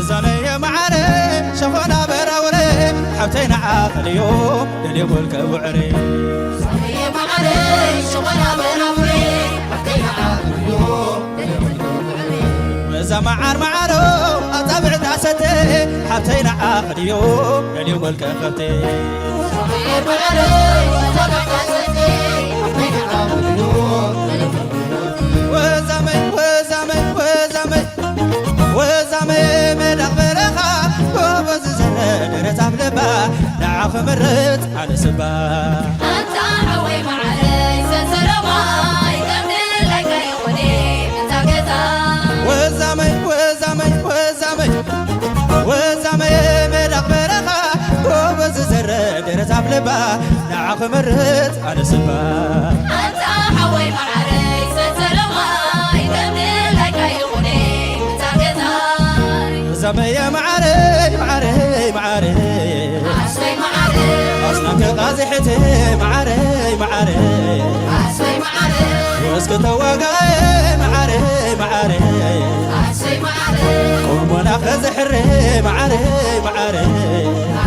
ሰመየ መዓረ ሸኾና በራውረ ሓብተይ ንዓኽልዮ ደልዮ ጎልከ ውዕረ። ሰመየ መዓረ ሸኾና በራውረ ሓብተይ ንዓኽልዮ ደልዮ ጎልከ ውዕረ። ወዛ መዓር መዓሮ ኣጻብዕታ ሰተ ሓብተይ ንዓኽልዮ ደልዮ ጎልከ ከብተ። ሰመየ መዓረ ኣጻብዕታ ሰተ ሓብተይ ንዓኽልዮ ደልዮ ጎልከ ውዕረ። ወዛመይ ወዛመይ ወዛመይ ወዛመ መዳቕ በረኻ ጎበዝ ዝዘረ ደረት ኣብ ልባ ንዓ ክምርጽ ኣነ ስባ። ኣታ ሓወይ መዓረይ ሰንሰለማይ ከም ድላይካ ይኹን ምንታ ገዛ። ወዛመይ ወዛመይ ወዛመይ ወዛመ መዳቕ በረኻ ጎበዝ ዝዘረ ደረት ኣብ ልባ ንዓ ክምርጽ ኣነ ስባ። ኣታ ሓወይ መዓረይ ሰንሰለማይ ከም ድላይካ ይኹን ምንታ ገዛ። ዘመየ መዓረይ መዓረይ መዓረይ ኣስለይ መዓረይ ኣስናከ ቃዚሕት መዓረይ መዓረይ ኣስለይ መዓረይ ወስከ ተዋጋየ መዓረይ መዓረይ ኣስለይ መዓረይ ቆሞና ከዝሕረ መዓረይ መዓረይ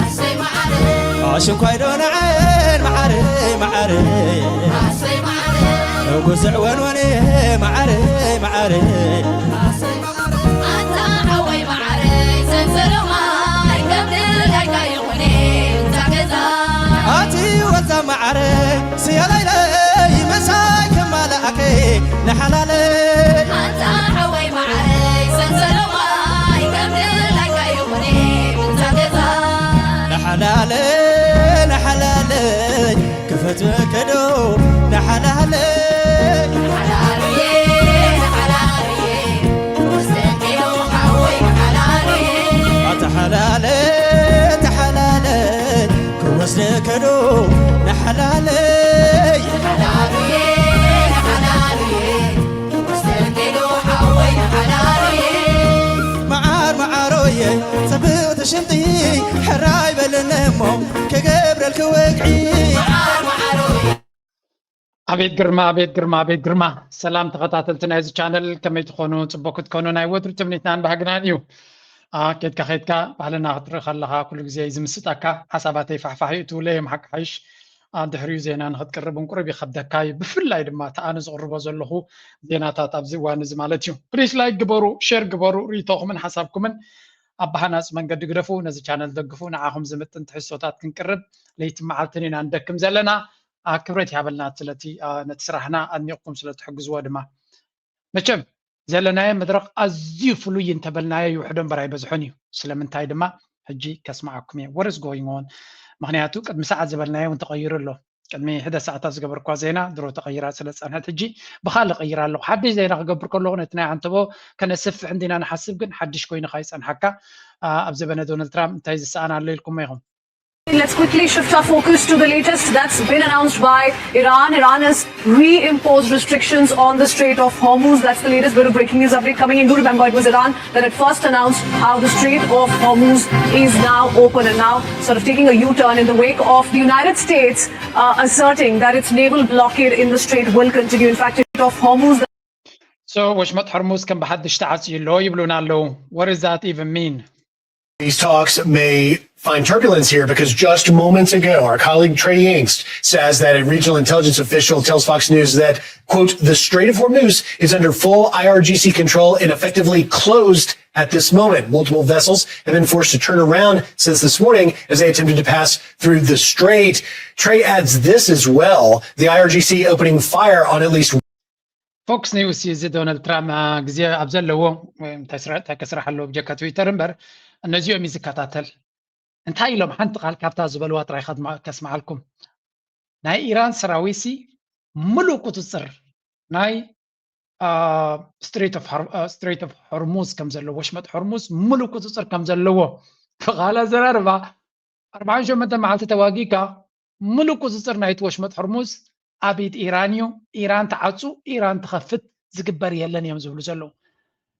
ኣስለይ መዓረይ ኣሽንኳይ ዶ ንዓን መዓረይ መዓረይ ኣስለይ መዓረይ ንጉስዕ ወንወንየ መዓረይ መዓረይ ኣታ ሓወይ መዓረይ ሰንሰለማይ ከም ድላይካ ይኹን እንታ ገዛ። ኣቲ ወዛ መዓረይ ስያላይለይ ምሳይ ከማላኣከ ንሓላለይ። ኣታ ሓወይ መዓረይ ሰንሰለማይ ከም ድላይካ ይኹን እንታ ገዛ። ንሓላለይ ንሓላለይ ክፈትወከ ዶ ንሓላለይ። ንሓላለይ ንሓላለይ ክወስደኪ ዶ ሓወይ ንሓላለይ። ኣታ ሓላለይ ኣታ ሓላለይ ክወስደከ ዶ ንሓላለይ። ንሓላለይ ንሓላለይ ክወስደኪ ዶ ሓወይ ንሓላለይ። መዓር መዓሮየ ጽብቕቲ ሽንቲ ሕራይ በልኒ እሞ ክገብረልኪ ወግዒ። መዓር መዓሮየ ኣቤት ግርማ ኣቤት ግርማ ኣቤት ግርማ። ሰላም ተኸታተልቲ ናይዚ ቻነል ከመይ ትኾኑ? ጽቡቅ ክትኮኑ ናይ ወትሩ ትምኒትናን ባህግናን እዩ። አ፣ ኬድካ ኬድካ ባህልና ክትርኢ ከለኻ ኩሉ ግዜ እዩ ዝምስጠካ። ሓሳባተይ ፋሕፋሕ እዩ ትብሎ እዮም ሓቂ ሓይሽ። አ፣ ድሕሪኡ ዜና ንክትቅርብ እንቁርብ ይኸብደካ እዩ። ብፍላይ ድማ እቲ ኣነ ዝቕርቦ ዘለኹ ዜናታት ኣብዚ እዋን እዚ ማለት እዩ። ፕሊስ ላይክ ግበሩ፣ ሼር ግበሩ፣ ርእይቶኹምን ሓሳብኩምን ኣብ ብሃናጺ መንገዲ ግደፉ። ነዚ ቻነል ደግፉ። ንዓኹም ዝምጥን ትሕዝቶታት ክንቅርብ ለይትን መዓልትን ኢና ንደክም ዘለና። አ፣ ክብረት ይሃበልና ስለቲ፣ አ፣ ነቲ ስራሕና ኣድኒቕኩም ስለ ትሕግዝዎ ድማ። መቸም ዘለናዮ መድረኽ ኣዝዩ ፍሉይ እንተበልናዮ ይውሕዶ እምበር ኣይበዝሖን እዩ። ስለምንታይ ድማ ሕጂ ከስምዓኩም እየ። What is going on? ምኽንያቱ ቅድሚ ሰዓት ዝበልናዮ እውን ተቐይሩ ኣሎ። ቅድሚ ሕደ ሰዓታት ዝገበርኳ ዜና ድሮ ተቐይራ ስለ ዝጸንሐት ሕጂ ብኻልእ ቀይራ ኣለኹ። ሓድሽ ዜና ክገብር ከለኹ ነቲ ናይ ዓንተቦ ከነስፍሕ እንዲና ንሓስብ፣ ግን ሓድሽ ኮይኑ ከይጸንሓካ። አ፣ ኣብ ዘበነ ዶናልድ ትራምፕ እንታይ ዝሰኣን ኣሎ ኢልኩሞ ኢኹም? Let's quickly shift our focus to the latest that's been announced by Iran. Iran has reimposed restrictions on the Strait of Hormuz. That's the latest bit of breaking news update coming in. Do remember, it was Iran that had first announced how the Strait of Hormuz is now open, and now sort of taking a U-turn in the wake of the United States, uh, asserting that its naval blockade in the strait will continue. In fact, Strait of Hormuz. So ወሽመጥ ሆርሙዝ ከም ብሓድሽ ተዓጽዩ ኣሎ ይብሉና ኣለዉ። What does that even mean? These talks may find turbulence here because just moments ago, our colleague Trey Yingst says that a regional intelligence official tells Fox News that, quote, "The Strait of Hormuz is under full I R G C control and effectively closed at this moment." Multiple vessels have been forced to turn around since this morning as they attempted to pass through the strait. Trey adds this as well, the I R G C opening fire on at least ፎክስ ኒውስ እዩ እዚ ዶናልድ ትራምፕ፣ አ፣ ግዜ ኣብ ዘለዎ፣ ወይ እንታይ ስራ-፣ እንታይ ከስራሕ ኣለዎ ብጀካ ትዊተር እምበር፣ እነዚኦም እዩ ዝከታተል። እንታይ ኢሎም? ሓንቲ ቃል ካብታ ዝበልዋ ጥራይ ከድማ-፣ ከስምዓልኩም። ናይ ኢራን ሰራዊትሲ ምሉእ ቁጽጽር ናይ፣ አ፣ ስትሬት ኦፍ ሆር-፣ አ፣ ስትሬት ኦፍ ሆርሙዝ ከም ዘለዎ፣ ወሽመጥ ሆርሙዝ ምሉእ ቁጽጽር ከም ዘለዎ ብኻልእ ኣዘራርባ ኣርብዓን ሸሞንተን መዓልቲ ተዋጊእካ፣ ምሉእ ቁጽጽር ናይቲ ወሽመጥ ሆርሙዝ ኣብ ኢድ ኢራን እዩ። ኢራን ትዓጹ፣ ኢራን ትኸፍት፣ ዝግበር የለን እዮም ዝብሉ ዘለዉ።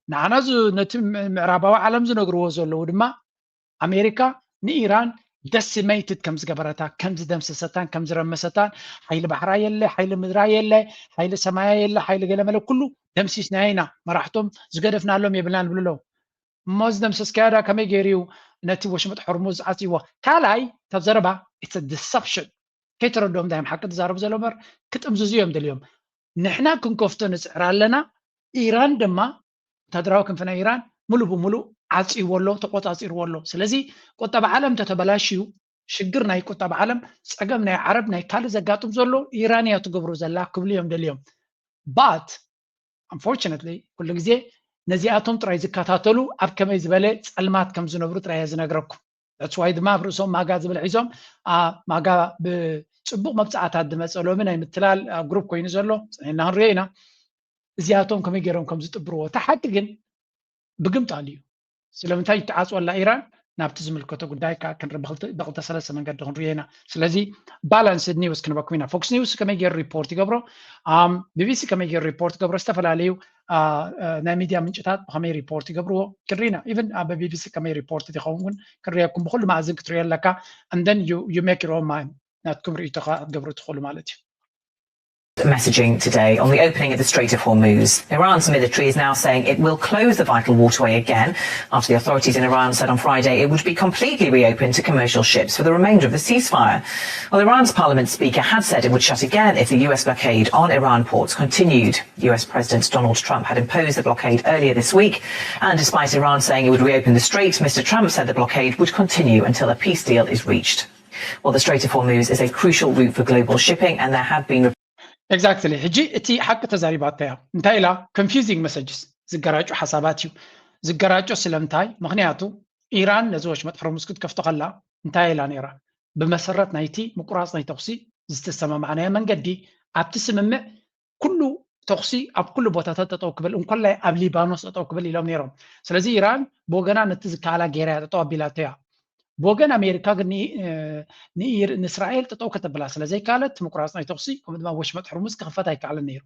ንዓና ዝ-፣ ነቲ ም-፣ ምዕራባዊ ዓለም ዝነግርዎ ዘለዉ ድማ፣ ኣሜሪካ ንኢራን ደሲመይትድ ከም ዝገበረታ፣ ከም ዝደምሰሰታን ከም ዝረመሰታን፣ ሓይሊ ባሕራ የለ፣ ሓይሊ ምድራ የለ፣ ሓይሊ ሰማያ የለ፣ ሓይሊ ገለመለ፣ ኩሉ ደምሲስናዮ ኢና፣ መራሕቶም ዝገደፍናሎም የብልናን ይብሉ ኣለዉ። እሞ ዝደምሰስካዮ ዳ ከመይ ገይሩ እዩ ነቲ ወሽመጥ ሕርሙዝ ዓጽይዎ? ካልኣይ፣ እታ ዘረባ it's a deception። ከይተረድኦም ዳዮም ሓቂ ዝዛረቡ ዘሎ እምበር ክጥምዝዙ እዮም ደልዮም። ንሕና ክንከፍቶ ንጽዕር ኣለና። ኢራን ድማ፣ ወታደራዊ ክንፊ ናይ ኢራን ሙሉ ብሙሉ ዓጽይዎ ኣሎ፣ ተቆጻጺርዎ ኣሎ። ስለዚ ቁጠባ ዓለም ተተበላሽዩ፣ ሽግር ናይ ቁጠባ ዓለም፣ ጸገም ናይ ዓረብ፣ ናይ ካልእ ዘጋጥም ዘሎ ኢራን እያ ትገብሮ ዘላ ክብሉ እዮም ደልዮም። But unfortunately ኩሉ ግዜ ነዚኣቶም ጥራይ ዝከታተሉ ኣብ ከመይ ዝበለ ጸልማት ከም ዝነብሩ ጥራይ እየ ዝነግረኩም። That's why ድማ ኣብ ርእሶም ማጋ ዝብል ሒዞም፣ አ፣ ማጋ ብጽቡቕ መብጻዕታት ዝመጸሎምን ናይ ምትላል፣ አ፣ ግሩፕ ኮይኑ ዘሎ ጽኒሕና ክንሪኦ ኢና። እዚኣቶም ከመይ ገይሮም ከም ዝጥብርዎ። እቲ ሓቂ ግን ብግምጣል እዩ። ስለምንታይ ይተዓጽወላ ኢራን? ናብቲ ዝምልከቶ ጉዳይ ከኣ ክንሪ-፣ ብኽልተ፣ ብኽልተ ሰለስተ መንገዲ ክንሪኦ ኢና። ስለዚ ባላንስድ ኒውስ ክንበኩም ኢና። ፎክስ ኒውስ ከመይ ገይሩ ሪፖርት ይገብሮ፣ ኣም፣ ቢቢሲ ከመይ ገይሩ ሪፖርት ይገብሮ፣ ዝተፈላለዩ፣ አ፣ አ፣ ናይ ሚድያ ምንጭታት ብኸመይ ሪፖርት ይገብርዎ ክንሪና። ኢቭን ኣብ ቢቢሲ ከመይ ሪፖርት ይኸውን እውን ክንሪየኩም፣ ብኹሉ መኣዝን ክትሪኦ ኣለካ። And then you, you make your own mind። ናትኩም ርእይቶ ከኣ ክትገብሩ ትኽእሉ ማለት እዩ። Messaging today on the opening of the Strait of Hormuz. Iran's military is now saying it will close the vital waterway again after the authorities in Iran said on Friday it would be completely reopened to commercial ships for the remainder of the ceasefire. Well, Iran's parliament speaker had said it would shut again if the U S blockade on Iran ports continued. U S President Donald Trump had imposed the blockade earlier this week, and despite Iran saying it would reopen the strait, Mister Trump said the blockade would continue until a peace deal is reached. Well, the Strait of Hormuz is a crucial route for global shipping, and there have been Exactly. ሕጂ እቲ ሓቂ ተዛሪባታ እያ። እንታይ ኢላ? Confusing messages፣ ዝገራጩ ሓሳባት እዩ። ዝገራጮ ስለምንታይ? ምኽንያቱ ኢራን ነዚ ወሽመጥ ሕርሙዝ ክትከፍቶ ከላ እንታይ ኢላ ነይራ? ብመሰረት ናይቲ ምቁራጽ ናይ ተኹሲ ዝተሰማማዕናዮ መንገዲ ኣብቲ ስምምዕ ኩሉ ተኹሲ ኣብ ኩሉ ቦታታት ጠጠው ክብል፣ እንኮላይ ኣብ ሊባኖስ ጠጠው ክብል ኢሎም ነይሮም። ስለዚ ኢራን ብወገና ነቲ ዝከኣላ ገይራ እያ ጠጠው ኣቢላቶ እያ። ብወገን ኣሜሪካ ግን ን-፣ እ፣ ንኢር-፣ ንእስራኤል ጠጠው ከተብላ ስለ ዘይከኣለት ምቁራጽ ናይ ተኹሲ ከምኡ ድማ ወሽመጥ ሕርሙዝ ክኽፈት ኣይከኣልን ነይሩ።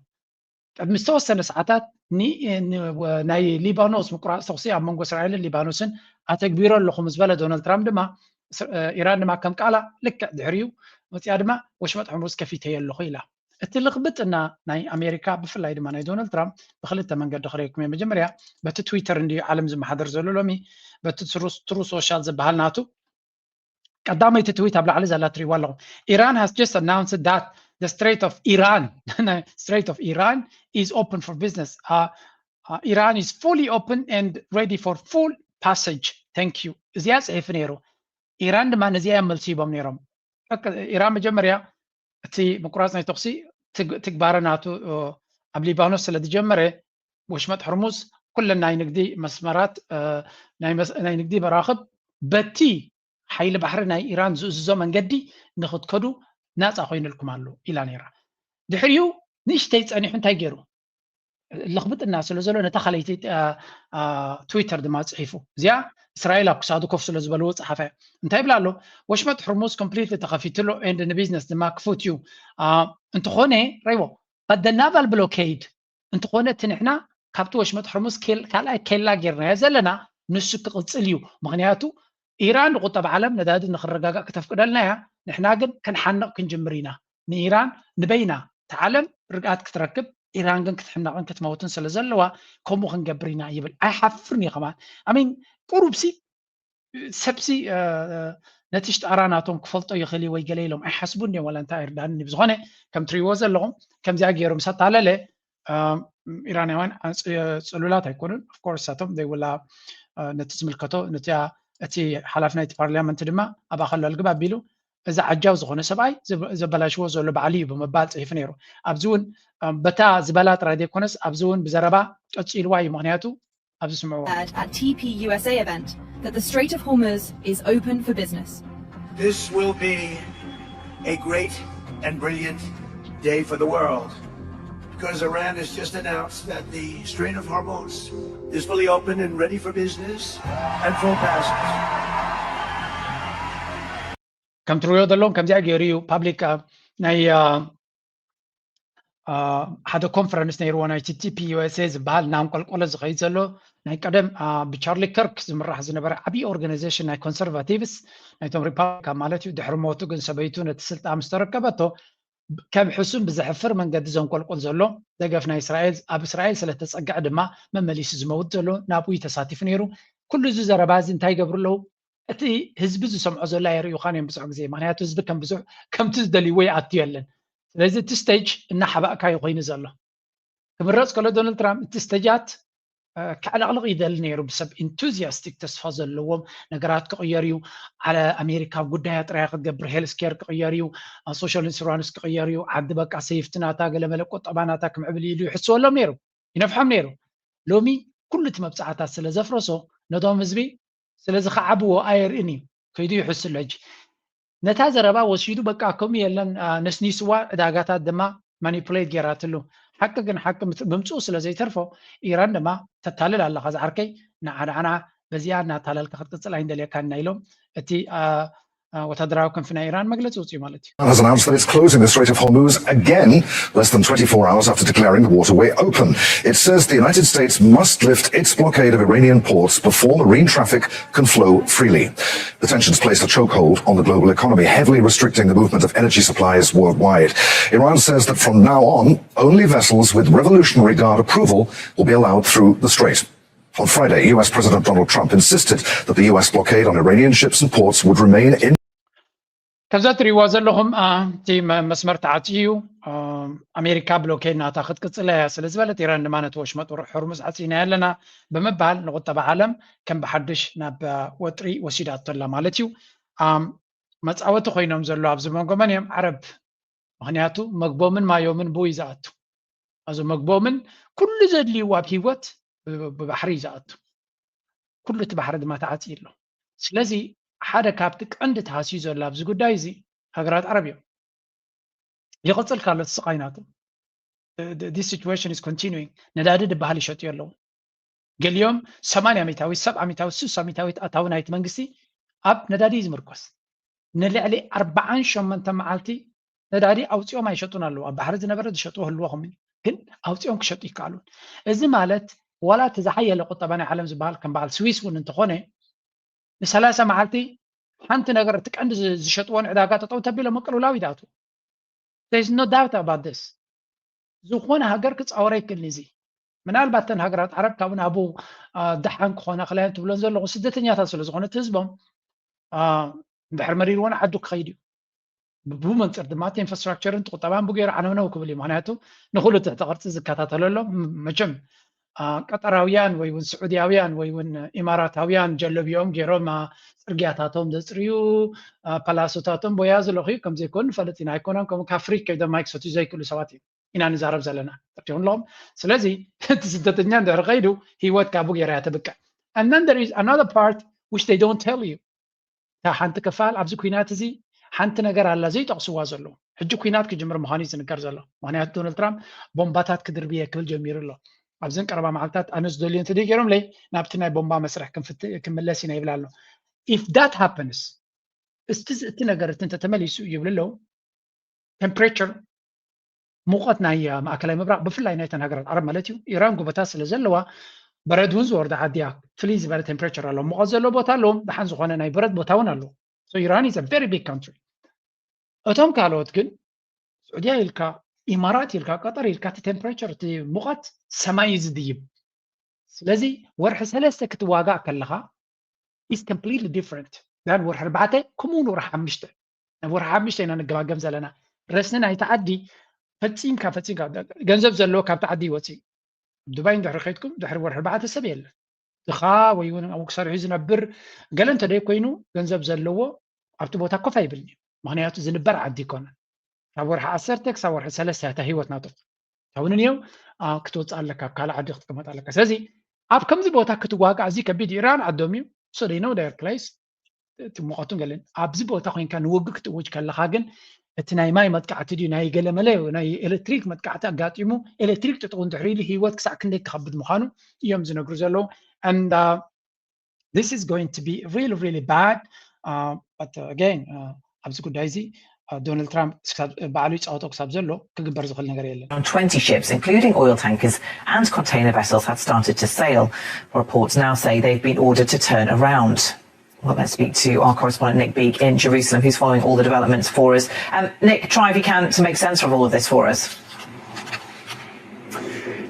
ቅድሚ ዝተወሰነ ሰዓታት ኒ-፣ እ፣ ን-፣ ወ-፣ ናይ ሊባኖስ ምቁራጽ ተኹሲ ኣብ መንጎ እስራኤልን ሊባኖስን ኣተግቢረ ኣለኹ ምስ በለ ዶናልድ ትራምፕ ድማ እስ-፣ እ፣ ኢራን ድማ ከም ቃላ ልክዕ ድሕሪኡ መጽያ ድማ ወሽመጥ ሕርሙዝ ከፊተዮ ኣለኹ ኢላ። እቲ ልኽብጥና ናይ ኣሜሪካ ብፍላይ ድማ ናይ ዶናልድ ትራምፕ ብክልተ መንገዲ ክርእየኩም እየ። መጀመርያ በቲ ትዊተር እንድዩ ዓለም ዝመሓደር ዘሎ ሎሚ፣ በቲ ትሩ፣ ትሩ ሶሻል ዝበሃል ናቱ ቀዳመይቲ ትዊት ኣብ ላዕሊ ዘላ ትሪእዋ ኣለኹም። Iran has just announced that the Strait of Iran, Strait of Iran is open for business. Uh, uh, Iran is fully open and ready for full passage. Thank you። እዚኣ ጽሒፉ ነይሩ። ኢራን ድማ ነዚኣ እዮም መልሲ ሂቦም ነይሮም። በቃ ኢራን መጀመርያ እቲ ምቁራጽ ናይ ተኹሲ ትግ-፣ ትግባረ ናቱ፣ እ፣ ኣብ ሊባኖስ ስለ ዝጀመረ ወሽመጥ ሕርሙዝ ኩለን ናይ ንግዲ መስመራት፣ እ፣ ናይ መስ-፣ ናይ ንግዲ መራኽብ በቲ ሓይሊ ባሕሪ ናይ ኢራን ዝእዝዞ መንገዲ ንኽትከዱ ናጻ ኮይኑልኩም ኣሎ ኢላ ነይራ። ድሕሪኡ ንእሽተይ ጸኒሑ እንታይ ገይሩ? ልኽብጥና ስለ ዘሎ ነታ ካልኣይቲ፣ አ፣ አ፣ ትዊተር ድማ ጽሒፉ። እዚኣ እስራኤል ኣብ ክሳዱ ኮፍ ስለ ዝበልዎ ጸሓፈ። እንታይ ይብላ ኣሎ? ወሽመጥ ሕርሙዝ ኮምፕሊትሊ ተኸፊቱ ኣሎ and ንቢዝነስ ድማ ክፉት እዩ። አ፣ እንተኾነ ረይዎ but the naval blockade እንተኾነ እቲ ንሕና ካብቲ ወሽመጥ ሕርሙዝ ኬል-፣ ካልኣይ ኬላ ጌርናዮ ዘለና ንሱ ክቕጽል እዩ። ምኽንያቱ ኢራን ንቁጠባ ዓለም ነዳዲ ንክረጋጋእ ክተፍቅደልና እያ። ንሕና ግን ክንሓንቕ ክንጅምር ኢና። ንኢራን ንበይና እቲ ዓለም ርግኣት ክትረክብ ኢራን ግን ክትሕነቕን ክትመውትን ስለ ዘለዋ ከምኡ ክንገብር ኢና ይብል። ኣይሓፍርን እዩ ከማን። I mean ቁሩብሲ ሰብሲ፣ እ፣ ነቲ ሽጣራ ናቶም ክፈልጦ ይኽእል እዩ ወይ ገለ ኢሎም ኣይሓስቡን እዮም፣ ዋላ እንታይ ኣይርዳንን እዩ። ብዝኾነ ከም ትሪእዎ ዘለኹም ከምዚኣ ገይሩ ምስ ኣታለለ፣ እ፣ ኢራናውያን ኣጽ-፣ ጽሉላት ኣይኮኑን። Of course እሳቶም they will፣ እ፣ ነቲ ዝምልከቶ ነቲ፣ እቲ ሓላፊ ናይቲ ፓርላመንት ድማ ኣብኣ ከሎ ኣልግብ ኣቢሉ እዚ ዓጃው ዝኾነ ሰብኣይ ዘበ-፣ ዘበላሽዎ ዘሎ ባዕሉ እዩ ብምባል ጽሒፉ ነይሩ። ኣብዚ እውን፣ እ፣ በታ ዝበላ ጥራይ ዘይኮነስ ኣብዚ እውን ብዘረባ ቀጺልዋ እዩ። ምኽንያቱ ኣብዚ ስምዕዎ። At T P U S A event that the Strait of Hormuz is open for business. This will be a great and brilliant day for the world because Iran has just announced that the Strait of Hormuz is fully open and ready for business and full passage. ከም ትሪእዎ ዘለኹም ከምዚኣ ገይሩ እዩ ፓብሊክ፣ አ፣ ናይ፣ አ፣ አ፣ ሓደ ኮንፈረንስ ነይርዎ ናይ T P U S A ዝበሃል እናንቆልቆለ ዝኸይድ ዘሎ ናይ ቀደም፣ አ፣ ብቻርሊ ከርክ ዝምራሕ ዝነበረ ዓብዪ ኦርጋናይዜሽን ናይ ኮንሰርቫቲቭስ ናይቶም ሪፓብሊካን ማለት እዩ። ድሕሪ ሞቱ ግን ሰበይቱ ነቲ ስልጣን ምስ ተረከበቶ ከም ሕሱም ብዘሕፍር መንገዲ ዘንቆልቁል ዘሎ ደገፍ ናይ እስራኤል ኣብ እስራኤል ስለ ተጸግዐ ድማ መመሊሱ ዝመውት ዘሎ ናብኡ እዩ ተሳቲፉ ነይሩ። ኩሉ እዚ ዘረባ እዚ እንታይ ይገብሩ ኣለዉ? እቲ ህዝቢ ዝሰምዖ ዘሎ ኣየርእዩኻን እዮም ብዙሕ ግዜ። ምኽንያቱ ህዝቢ ከም ብዙሕ ከምቲ ዝደልይዎ ይኣቱ የለን። ስለዚ እቲ ስቴጅ እናሓባእካ እዩ ኮይኑ ዘሎ። ክምረፅ ከሎ ዶናልድ ትራምፕ እቲ ስቴጃት ከዕለቕልቕ ይደሊ ነይሩ። ብሰብ ኢንቱዚያስቲክ ተስፋ ዘለዎም ነገራት ክቕየር እዩ። ኣለ ኣሜሪካ ጉዳያ ጥራያ ክትገብር፣ ሄልስኬር ክቕየር እዩ፣ ሶሻል ኢንሹራንስ ክቕየር እዩ፣ ዓዲ በቃ ሴፍቲ ናታ ገለመለ ቁጠባ ናታ ክምዕብል እዩ ኢሉ ይሕስወሎም ነይሩ፣ ይነፍሖም ነይሩ። ሎሚ ኩሉ እቲ መብፃዕታት ስለ ዘፍረሶ ነቶም ህዝቢ ስለዚ ከዓብዎ ኣየርእን እዩ። ከይዱ ይሕስሉ ሕጂ ነታ ዘረባ ወሲዱ በቃ ከምኡ የለን ነስኒስዋ፣ ዕዳጋታት ድማ ማኒፕሌት ገይራትሉ። ሓቂ ግን ሓቂ ብምፅኡ ስለ ዘይተርፎ ኢራን ድማ ተታልል ኣለኻ ዝዓርከይ፣ ንዓና በዚኣ እናታለልካ ክትቅፅል ኣይንደልየካን ኢና ኢሎም እቲ ወታደራዊ ክንፊ ናይ ኢራን መግለፂ ውፅኡ ማለት እዩ። Has announced that it's closing the Strait of Hormuz again, less than twenty-four hours after declaring the waterway open. It says the United States must lift its blockade of Iranian ports before marine traffic can flow freely. The tensions place a chokehold on the global economy, heavily restricting the movement of energy supplies worldwide. Iran says that from now on, only vessels with Revolutionary Guard approval will be allowed through the strait. On Friday, U S President Donald Trump insisted that the U S blockade on Iranian ships and ports would remain in ከምዛ እትሪእዋ ዘለኹም እቲ መስመር ተዓፅዩ እዩ። ኣሜሪካ ብሎኬድ ናታ ክትቅፅል እያ ስለ ዝበለት ኢራን ድማ ነቲ ወሽመጥ ሆርሙዝ ዓፂና ኣለና ብምባል ንቁጠባ ዓለም ከም ብሓድሽ ናብ ወጥሪ ወሲዳቶ ኣላ ማለት እዩ። መፃወቲ ኮይኖም ዘሎ ኣብዚ መንጎ መን እዮም? ዓረብ። ምክንያቱ መግቦምን ማዮምን ብኡ እዩ ዝኣቱ። እዚ መግቦምን ኩሉ ዘድልይዎ ኣብ ህይወት ብባሕሪ እዩ ዝኣቱ። ኩሉ እቲ ባሕሪ ድማ ተዓፅዩ ኣሎ። ስለዚ ሓደ ካብቲ ቀንዲ ተሃስዩ ዘሎ ኣብዚ ጉዳይ እዚ ሃገራት ዓረብ እዮም። ይቕፅል ካሎ እቲ ስቓይ ናቱ። This situation is continuing። ነዳዲ ዝበሃል ይሸጡ ኣለዉ። ገሊኦም ሰማንያ ሚታዊት ሰብዓ ሚታዊት ስሳ ሚታዊት ኣታዊ ናይቲ መንግስቲ ኣብ ነዳዲ እዩ ዝምርኮስ። ንልዕሊ ኣርባዓን ሸሞንተ መዓልቲ ነዳዲ ኣውፂኦም ኣይሸጡን ኣለዉ። ኣብ ባሕሪ ዝነበረ ዝሸጥዎ ህልዎ ከም ግን ኣውፂኦም ክሸጡ ይከኣሉን። እዚ ማለት ዋላ እቲ ዝሓየለ ቁጠባ ናይ ዓለም ዝበሃል ከም በዓል ስዊስ እውን እንተኾነ ንሰላሳ መዓልቲ ሓንቲ ነገር እቲ ቀንዲ ዝሸጥዎ ንዕዳጋ ጠጠው ተቢሎም ምቅልውላው ይዳቱ። There's no doubt about this። ዝኾነ ሃገር ክፃወረ ይክእል እዚ ምናልባት ተን ሃገራት ዓረብ ካብኡ ናብኡ ደሓን ክኾና ክላያን ትብለን ዘለኹ ስደተኛታት ስለ ዝኾነ እቲ ህዝቦም ድሕር መሪርዎን ዓዱ ክኸይድ እዩ። ብመንፅር ድማ እቲ ኢንፍራስትራክቸርን ቁጠባን ብገይሩ ዓነውነው ክብል እዩ። ምክንያቱ ንኩሉ ትሕቲ ቅርፂ ዝከታተለሎም መቸም ቀጠራውያን ወይ እውን ስዑድያውያን ወይ እውን ኢማራታውያን ጀለቢኦም ገይሮም ፅርግያታቶም ዘፅርዩ ፓላሶታቶም ቦያ ዝለኽዩ ከምዘይኮኑ ንፈልጥ ኢና። ኣይኮነን ከምኡ ካብ ፍሪጅ ከይዶም ማይ ክሰትዩ ዘይክእሉ ሰባት እዮም ኢና ንዛረብ ዘለና። ተርቲኹም ኣለኹም። ስለዚ እቲ ስደተኛ እንድሕር ከይዱ ህይወት ካብኡ ገይራ እያ ትብቅዕ። And then there is another part which they don't tell you። እታ ሓንቲ ክፋል ኣብዚ ኩናት እዚ ሓንቲ ነገር ኣላ ዘይጠቕስዋ ዘለዉ። ሕጂ ኩናት ክጅምር ምዃኑ እዩ ዝንገር ዘሎ። ምክንያቱ ዶናልድ ትራምፕ ቦምባታት ክድርብየ ክብል ጀሚሩ ኣሎ። ኣብዘን ቀረባ መዓልታት ኣነ ዝደልዮ እንተደይ ገይሮምለይ ናብቲ ናይ ቦምባ መስርሕ ክምለስ ኢና ይብል ኣሎ። If that happens እስቲ እቲ ነገር እቲ እንተተመሊሱ ይብል ኣለዉ። ቴምፕሬቸር ሙቐት ናይ ማእከላይ ምብራቕ ብፍላይ ናይተን ሃገራት ዓረብ ማለት እዩ። ኢራን ጎቦታት ስለ ዘለዋ በረድ እውን ዝወርዳ ዓዲ እያ። ፍልይ ዝበለ ቴምፕሬቸር ኣለዎ። ሙቐት ዘለዎ ቦታ ኣለዎም። ደሓን ዝኾነ ናይ በረድ ቦታ እውን ኣለዎ። So Iran is a very big country። እቶም ካልኦት ግን ስዑድያ ኢልካ ኢማራት ኢልካ ቀጠር ኢልካ እቲ ቴምፕሬቸር እቲ ሙቐት ሰማይ እዩ ዝድይብ። ስለዚ ወርሒ ሰለስተ ክትዋጋእ ከለኻ is completely different than ወርሒ ኣርባዕተ ከምኡ እውን ወርሒ ሓሙሽተ። ናብ ወርሒ ሓሙሽተ ኢና ንገማገም ዘለና። ረስኒ ናይቲ ዓዲ ፈፂምካ ፈፂምካ ገንዘብ ዘለዎ ካብቲ ዓዲ ይወፅእ። ኣብ ዱባይ እንድሕሪ ከይድኩም ድሕሪ ወርሒ ኣርባዕተ ሰብ የለን። ድኻ ወይ እውን ኣብኡ ክሰርሑ ዝነብር ገለ እንተደይ ኮይኑ ገንዘብ ዘለዎ ኣብቲ ቦታ ኮፍ ኣይብልን እዩ። ምክንያቱ ዝንበር ዓዲ ይኮነን። ካብ ወርሒ ዓሰርተ ክሳብ ወርሒ ሰለስተ እታ ህይወት ናቶም ታውንን እዮም ክትወፅእ ኣለካ፣ ኣብ ካልእ ዓዲ ክትቅመጥ ኣለካ። ስለዚ ኣብ ከምዚ ቦታ ክትዋጋእ እዚ ከቢድ ኢራን ዓዶም እዩ። So they know their place። እቲ ሙቐቱን ገለን ኣብዚ ቦታ ኮይንካ ንውግእ ክትእውጅ ከለካ ግን እቲ ናይ ማይ መጥቃዕቲ ድዩ ናይ ገለመለ ናይ ኤሌክትሪክ መጥቃዕቲ ኣጋጢሙ ኤሌክትሪክ ጥጥው እንድሕር ኢሉ ህይወት ክሳዕ ክንደይ ክኸብድ ምዃኑ እዮም ዝነግሩ ዘለዉ። And uh, this is going to be really really bad. Uh, but uh, again uh, ኣብዚ ጉዳይ እዚ ዶናልድ ትራምፕ ባዕሉ ይፃወቶ ክሳብ ዘሎ ክግበር ዝኽእል ነገር የለን። Around twenty ships, including oil tankers and container vessels, had started to sail. Reports now say they've been ordered to turn around. Well, let's speak to our correspondent Nick Beake in Jerusalem, who's following all the developments for us. Um, Nick, try if you can to make sense of all of this for us.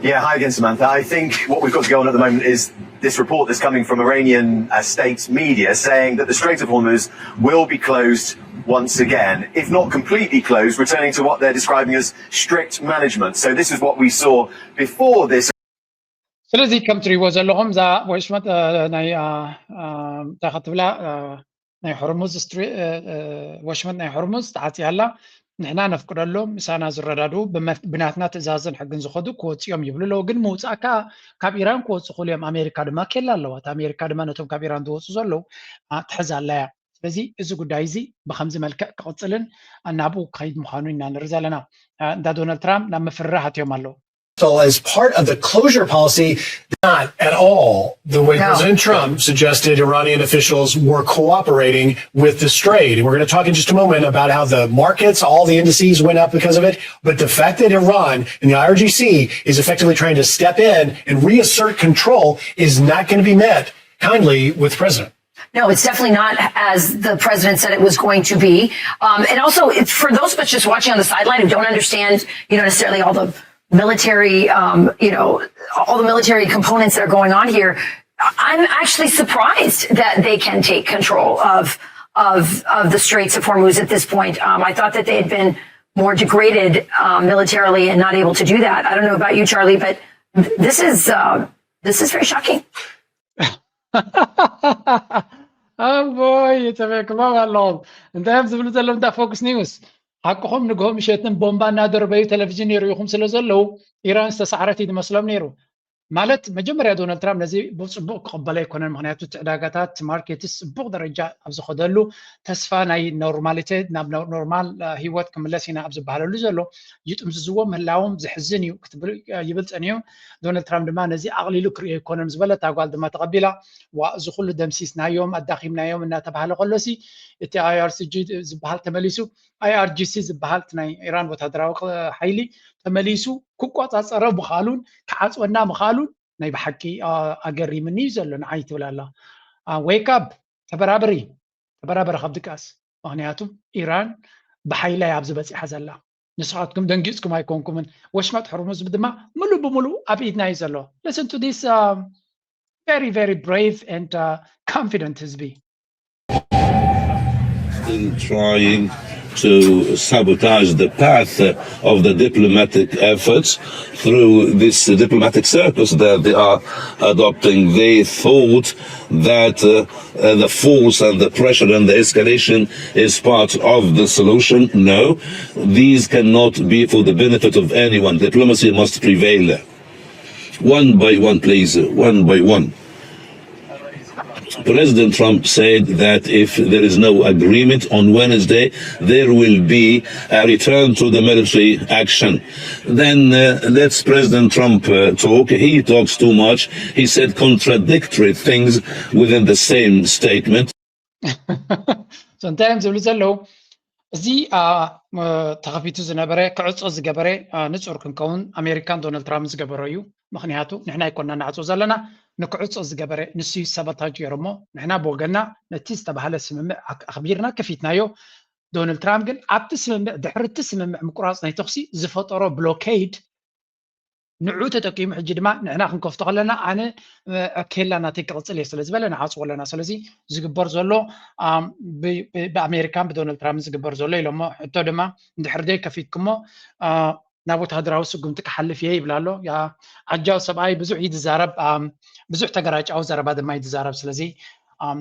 Yeah, hi again, Samantha. I think what we've got to go on at the moment is this report that's coming from Iranian uh, state media saying that the Strait of Hormuz will be closed once again, if not completely closed, returning to what they're describing as strict management. So this is what we saw before this. ስለዚ ከም ትሪእዎ ዘለኹም እዛ ወሽመጥ ናይ እንታይ ክትብላ ናይ ሕርሙዝ ወሽመጥ ናይ ሕርሙዝ ተዓፅያ ኣላ። ንሕና ነፍቅደሎም ምሳና ዝረዳድኡ ብናትና ትእዛዝን ሕግን ዝኸዱ ክወፅኦም ይብሉ ኣለዉ። ግን ምውፃእካ ካብ ኢራን ክወፁ ክእሉ እዮም። ኣሜሪካ ድማ ኬላ ኣለዋ። ኣሜሪካ ድማ ነቶም ካብ ኢራን ዝወፁ ዘለዉ ትሕዝ ኣላ እያ። ስለዚ እዚ ጉዳይ እዚ ብከምዚ መልክዕ ክቕፅልን ናብኡ ክኸይድ ምዃኑ ኢና ንርኢ ዘለና። እንዳ ዶናልድ ትራምፕ ናብ ምፍርራህ ኣትዮም ኣለዉ። So as part of the closure policy, not at all the way No. President Trump suggested Iranian officials were cooperating with the strait. And we're going to talk in just a moment about how the markets, all the indices went up because of it. But the fact that Iran and the I R G C is effectively trying to step in and reassert control is not going to be met kindly with the president. No, it's definitely not as the president said it was going to be. Um, and also, it's for those of us just watching on the sideline who don't understand, you know, necessarily all the military, um, you know, all the military components that are going on here. I'm actually surprised that they can take control of of of the Straits of Hormuz at this point. Um, I thought that they had been more degraded um, militarily and not able to do that. I don't know about you, Charlie, but th- this is uh, this is very shocking. ኣቦይ ተበክሎም ኣለዎም። እንታይ እዮም ዝብሉ ዘለዉ? እንዳ ፎክስ ኒውስ ሓቅኹም ንግሆ ምሸትን ቦምባ እናደርበዩ ቴሌቪዥን ይርእኹም ስለ ዘለዉ ኢራን ዝተሳዕረት እዩ ዝመስሎም ነይሩ። ማለት መጀመርያ ዶናልድ ትራምፕ ነዚ ብፅቡቅ ክቕበሎ ኣይኮነን። ምክንያቱ እቲ ዕዳጋታት ማርኬትስ ፅቡቅ ደረጃ ኣብ ዝኸደሉ ተስፋ ናይ ኖርማሊቴ ናብ ኖርማል ህይወት ክምለስ ኢና ኣብ ዝበሃለሉ ዘሎ ይጥምዝዝዎ ምህላዎም ዘሕዝን እዩ ይብል ፀኒሑ። ዶናልድ ትራምፕ ድማ ነዚ ኣቕሊሉ ክርእዮ ኣይኮነን ዝበለት ኣጓል ድማ ተቐቢላ። ዋ እዚ ኩሉ ደምሲስናዮም ኣዳኺምናዮም እናተባሃለ ከሎሲ እቲ ኣይኣርሲጂ ዝበሃል ተመሊሱ ኣይኣርጂሲ ዝበሃል ናይ ኢራን ወታደራዊ ሓይሊ ተመሊሱ ክቆፃፀሮ ምኻሉን ክዓፅወና ምኻሉን ናይ ብሓቂ ኣገሪምኒ እዩ ዘሎ ንዓይ ትብል ኣላ። ዌይካፕ ተበራበሪ ተበራበሪ ካብ ድቃስ ምክንያቱ ኢራን ብሓይላ እያ ኣብዚ በፂሓ ዘላ። ንስኻትኩም ደንጊፅኩም ኣይኮንኩምን። ወሽመጥ ሕርሙዝ ድማ ምሉእ ብምሉእ ኣብ ኢድና እዩ ዘሎ። Listen to this very very brave and confident ህዝቢ። In trying to sabotage the path of the diplomatic efforts through this diplomatic circus that they are adopting. They thought that uh, uh, the force and the pressure and the escalation is part of the solution. No, these cannot be for the benefit of anyone. Diplomacy must prevail. One by one, please, one by one. President Trump said that if there is no agreement on Wednesday, there will be a return to the military action. Then uh, let's President Trump uh, talk. He talks too much. He said contradictory things within the same statement. እንታይ እዮም ዝብሉ ዘለዉ? እዚ ተኸፊቱ ዝነበረ ክዕፆ ዝገበረ ንፁር ክንከውን ኣሜሪካን ዶናልድ ትራምፕ ዝገበሮ እዩ። ምክንያቱ ንሕና ኣይኮና ንዓፁ ዘለና፣ ንክዕፆ ዝገበረ ንሱ እዩ ሰባታጅ ገይሮሞ። ንሕና ብወገና ነቲ ዝተባሃለ ስምምዕ ኣክቢርና ከፊትናዮ። ዶናልድ ትራምፕ ግን ኣብቲ ስምምዕ ድሕሪ እቲ ስምምዕ ምቁራፅ ናይ ተኩሲ ዝፈጠሮ ብሎኬይድ ንዑ ተጠቂሙ ሕጂ ድማ ንሕና ክንከፍቶ ከለና ኣነ ኬላ ናተይ ክቕፅል እየ ስለ ዝበለ ንዓፅዎ ኣለና። ስለዚ ዝግበር ዘሎ ብኣሜሪካን ብዶናልድ ትራምፕ ዝግበር ዘሎ ኢሎሞ። ሕቶ ድማ እንድሕር ደይ ከፊትኩሞ ናብ ወታደራዊ ስጉምቲ ክሓልፍ እየ ይብል ኣሎ። ዓጃው ሰብኣይ ብዙሕ እዩ ዝዛረብ፣ ብዙሕ ተገራጫዊ ዘረባ ድማ እዩ ዝዛረብ። ስለዚ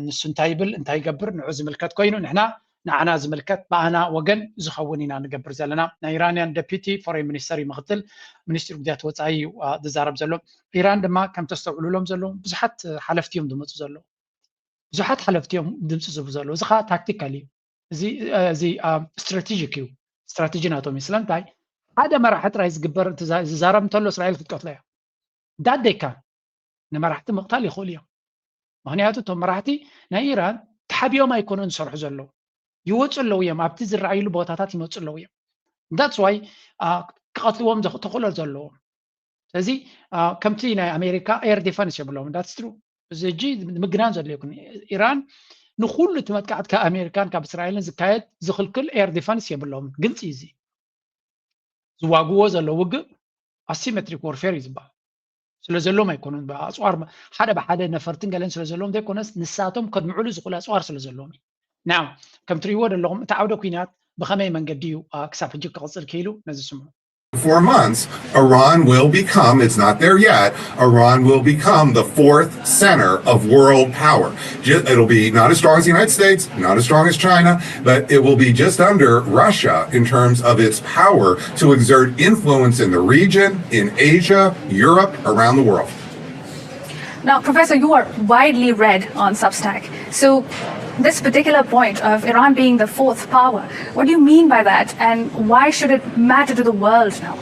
ንሱ እንታይ ይብል እንታይ ይገብር ንዑ ዝምልከት ኮይኑ ንሕና ንዓና ዝምልከት ብኣና ወገን ዝኸውን ኢና ንገብር ዘለና። ናይ ኢራንያን ደፒቲ ፎሬን ሚኒስተር እዩ ምክትል ሚኒስትሪ ጉዳያት ወፃኢ እዩ ዝዛረብ ዘሎ። ኢራን ድማ ከም ተስተውዕሉሎም ዘለዉ ብዙሓት ሓለፍቲ እዮም ዝመፁ ዘለዉ። ብዙሓት ሓለፍቲ እዮም ድምፂ ዝህቡ ዘለዉ። እዚ ከዓ ታክቲካል እዩ። እዚ ስትራቴጂክ እዩ። ስትራቴጂ ናቶም እዩ። ስለምንታይ ሓደ መራሒ ጥራይ ዝግበር ዝዛረብ እንተሎ እስራኤል ክትቀትሎ እያ። ዳደይካ ንመራሕቲ ምቕታል ይኽእሉ እዮም። ምክንያቱ እቶም መራሕቲ ናይ ኢራን ተሓቢኦም ኣይኮኑን ዝሰርሑ ዘለዉ። ይወፁ ኣለዉ እዮም። ኣብቲ ዝረኣይሉ ቦታታት ይመፁ ኣለዉ እዮም። That's why ክቐትልዎም ተኽእሎ ዘለዎም። ስለዚ ከምቲ ናይ ኣሜሪካ ኤር ዲፈንስ የብሎም። That's true። እዚ ሕጂ ምግናን ዘሎ ይኩን ኢራን ንኩሉ እቲ መጥቃዕቲ ካብ ኣሜሪካን ካብ እስራኤልን ዝካየድ ዝኽልክል ኤር ዲፈንስ የብሎም። ግልፂ እዚ ዝዋግዎ ዘሎ ውግእ ኣሲሜትሪክ ወርፌር እዩ ዝበሃል። ስለ ዘለዎም ኣይኮኑን። ኣፅዋር ሓደ ብሓደ ነፈርትን ገለን ስለ ዘለዎም ዘይኮነስ ንሳቶም ከድምዕሉ ዝኽእሉ ኣፅዋር ስለ ዘለዎም እዩ። ናው ከም ትሪእዎ ዘለኹም እቲ ዓውደ ኩናት ብኸመይ መንገዲ እዩ ክሳብ ሕጂ ክቕፅል ክኢሉ? ነዚ ስምዑ። For months, Iran will become, it's not there yet, Iran will become the fourth center of world power. It'll be not as strong as the United States, not as strong as China, but it will be just under Russia in terms of its power to exert influence in the region, in Asia, Europe, around the world. Now, Professor, you are widely read on Substack. So, this particular point of Iran being the fourth power, what do you mean by that, and why should it matter to the world now?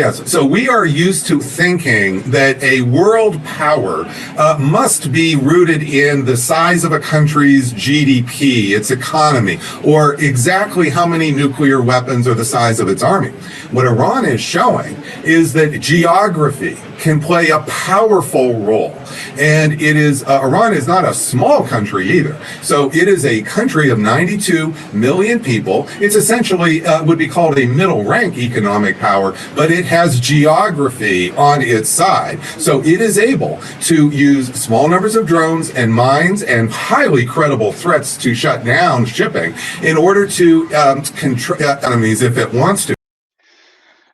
Yes, so we are used to thinking that a world power uh, must be rooted in the size of a country's G D P, its economy, or exactly how many nuclear weapons or the size of its army. What Iran is showing is that geography can play a powerful role. And it is, uh, Iran is not a small country either. So it is a country of ninety-two million people. It's essentially uh, would be called a middle rank economic power, but it has geography on its side. So it is able to use small numbers of drones and mines and highly credible threats to shut down shipping in order to um, control economies if it wants to.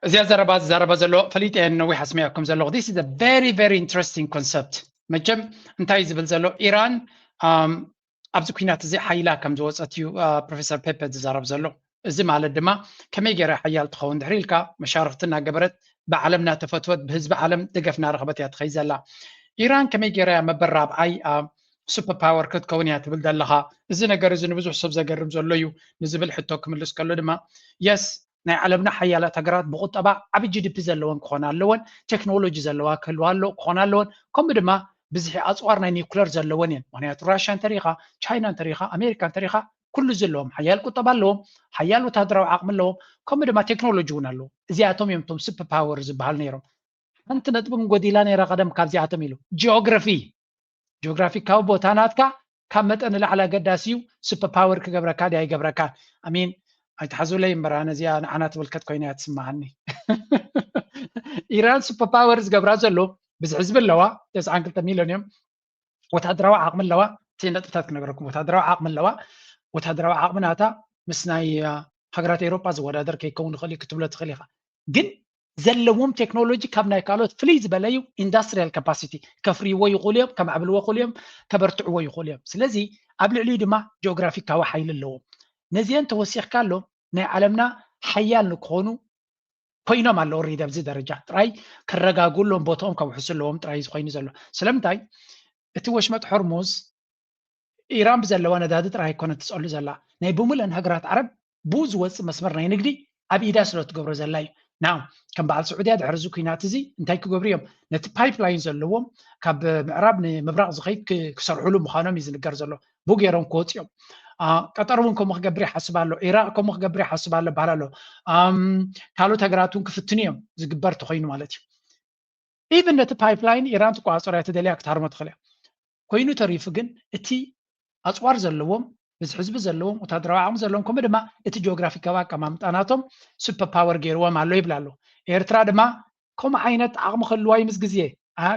እዚኣ ዘረባ ዝዛረበ ዘሎ ፈሊጠ ነዊሕ ኣስሚያኩም ዘለኹ። This is a very very interesting concept። መቸም እንታይ ዝብል ዘሎ ኢራን ኣብዚ ኩናት እዚ ሓይላ ከም ዝወፀት እዩ ፕሮፌሰር ፔፐ ዝዛረብ ዘሎ። እዚ ማለት ድማ ከመይ ገይራ ሓያል ትኸውን ድሕሪ ኢልካ መሻርክቲ እናገበረት ብዓለም እናተፈትወት ብህዝቢ ዓለም ደገፍ እናረኸበት እያ ትኸይድ ዘላ። ኢራን ከመይ ገይራ እያ መበል ራብዓይ ሱፐር ፓወር ክትከውን እያ ትብል ዘለኻ? እዚ ነገር እዚ ንብዙሕ ሰብ ዘገርም ዘሎ እዩ ንዝብል ሕቶ ክምልስ ከሎ ድማ የስ ናይ ዓለምና ሓያላት ሃገራት ብቁጠባ ዓቢ ጂ ዲ ፒ ዘለወን ክኾና ኣለወን፣ ቴክኖሎጂ ዘለዋ ክህልዋ ኣሎ ክኾና ኣለወን፣ ከምኡ ድማ ብዝሒ ኣፅዋር ናይ ኒውክለር ዘለወን እየን። ምክንያቱ ራሽያ እንተሪኢኻ፣ ቻይና እንተሪኢኻ፣ ኣሜሪካ እንተሪኢኻ ኩሉ እዚ ኣለዎም። ሓያል ቁጠባ ኣለዎም፣ ሓያል ወታደራዊ ዓቕሚ ኣለዎም፣ ከምኡ ድማ ቴክኖሎጂ እውን ኣለዎም። እዚኣቶም እዮም እቶም ሱፐር ፓወር ዝበሃል ነይሮም። ሓንቲ ነጥቢ ግን ጎዲላ ነይራ ቀደም ካብዚኣቶም ኢሉ ጂኦግራፊ ጂኦግራፊካዊ ቦታ ናትካ ካብ መጠን ንላዕሊ ኣገዳሲ እዩ። ሱፐር ፓወር ክገብረካ ድያ ይገብረካ? ኣሚን ኣይትሓዙለይ እምበር ኣነ እዚኣ ንዓና ትምልከት ኮይና እያ ትስምዓኒ። ኢራን ሱፐር ፓወር ዝገብራ ዘሎ ብዙሕ ህዝቢ ኣለዋ፣ ተስዓን ክልተ ሚልዮን እዮም። ወታደራዊ ዓቕሚ ኣለዋ። እቲ ነጥብታት ክነገረኩም፣ ወታደራዊ ዓቕሚ ኣለዋ። ወታደራዊ ዓቕሚ ናታ ምስ ናይ ሃገራት ኤውሮጳ ዝወዳደር ከይከውን ይኽእል እዩ ክትብሎ ትኽእል ኢኻ። ግን ዘለዎም ቴክኖሎጂ ካብ ናይ ካልኦት ፍልይ ዝበለ እዩ። ኢንዳስትሪያል ካፓሲቲ ከፍርይዎ ይኽእሉ እዮም፣ ከማዕብልዎ ይኽእሉ እዮም፣ ከበርትዕዎ ይኽእሉ እዮም። ስለዚ ኣብ ልዕሊኡ ድማ ጂኦግራፊካዊ ሓይሊ ኣለዎም። ነዚአን ተወሲኽካሎም ናይ ዓለምና ሓያል ንክኾኑ ኮይኖም ኣለዉ። ሪድ ኣብዚ ደረጃ ጥራይ ክረጋግኡ ኣለዎም፣ ቦትኦም ከውሕሱ ኣለዎም ጥራይ ኮይኑ ዘሎ። ስለምንታይ እቲ ወሽመጥ ሆርሙዝ ኢራን ብዘለዋ ነዳዲ ጥራይ ኣይኮነ ትፀሉ ዘላ ናይ ብምልአን ሃገራት ዓረብ ብኡ ዝወፅእ መስመር ናይ ንግዲ ኣብ ኢዳ ስለ ትገብሮ ዘላ እዩ። ናው ከም በዓል ስዑድያ ድሕሪ እዚ ኩናት እዚ እንታይ ክገብሩ እዮም? ነቲ ፓይፕላይን ዘለዎም ካብ ምዕራብ ንምብራቕ ዝኸይድ ክሰርሕሉ ምዃኖም እዩ ዝንገር ዘሎ። ብኡ ገይሮም ክወፁ እዮም። ቀጠር እውን ከምኡ ክገብር ይሓስብ ኣሎ። ኢራቅ ከምኡ ክገብር ይሓስብ ኣሎ በሃል ኣሎ። ካልኦት ሃገራት እውን ክፍትኑ እዮም ዝግበር ተኮይኑ ማለት እዩ። ኢቭን ነቲ ፓይፕላይን ኢራን ትቆፃፀሮ እያ፣ ትደልያ ክትሃርሞ ትኽእል እያ። ኮይኑ ተሪፉ ግን እቲ ኣፅዋር ዘለዎም፣ ብዙሕ ህዝቢ ዘለዎም፣ ወታደራዊ ዓቕሚ ዘለዎም፣ ከምኡ ድማ እቲ ጂኦግራፊካዊ ኣቀማምጣ ናቶም ሱፐር ፓወር ገይርዎም ኣሎ ይብል ኣሎ። ኤርትራ ድማ ከምኡ ዓይነት ዓቕሚ ክህልዋ እዩ ምስ ግዜ።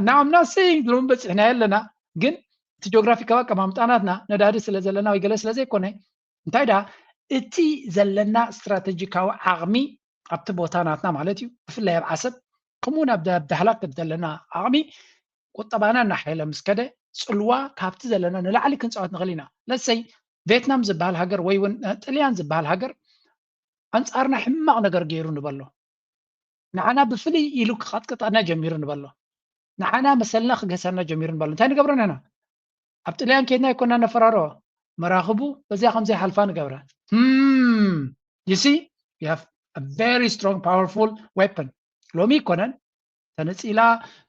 Now I'm not saying ሎሚ በፂሕናዮ ኣለና፣ ግን እቲ ጂኦግራፊካዊ ኣቀማምጣ ናትና ነዳዲ ስለ ዘለና ወይ ገለ ስለ ዘይኮነ እንታይ ደኣ እቲ ዘለና ስትራተጂካዊ ዓቕሚ ኣብቲ ቦታ ናትና ማለት እዩ፣ ብፍላይ ኣብ ዓሰብ ከምኡውን ኣብ ዳህላክ ዘለና ዓቕሚ ቁጠባና እናሓየለ ምስ ከደ ፅልዋ ካብቲ ዘለና ንላዕሊ ክንፃወት ንኽእል ኢና። ለሰይ ቬትናም ዝበሃል ሃገር ወይ እውን ጥልያን ዝበሃል ሃገር ኣንፃርና ሕማቕ ነገር ገይሩ ንበሎ፣ ንዓና ብፍልይ ኢሉ ክቐጥቅጠና ጀሚሩ ንበሎ፣ ንዓና መሰልና ክገሰና ጀሚሩ ንበሎ። እንታይ ንገብሮ ንሕና? ኣብ ጥልያን ኬድና ይኮና ነፈራሮ፣ መራኽቡ በዚያ ከም ዘይሓልፋ ንገብረ። You see, you have a very strong powerful weapon። ሎሚ ይኮነን ተነፂላ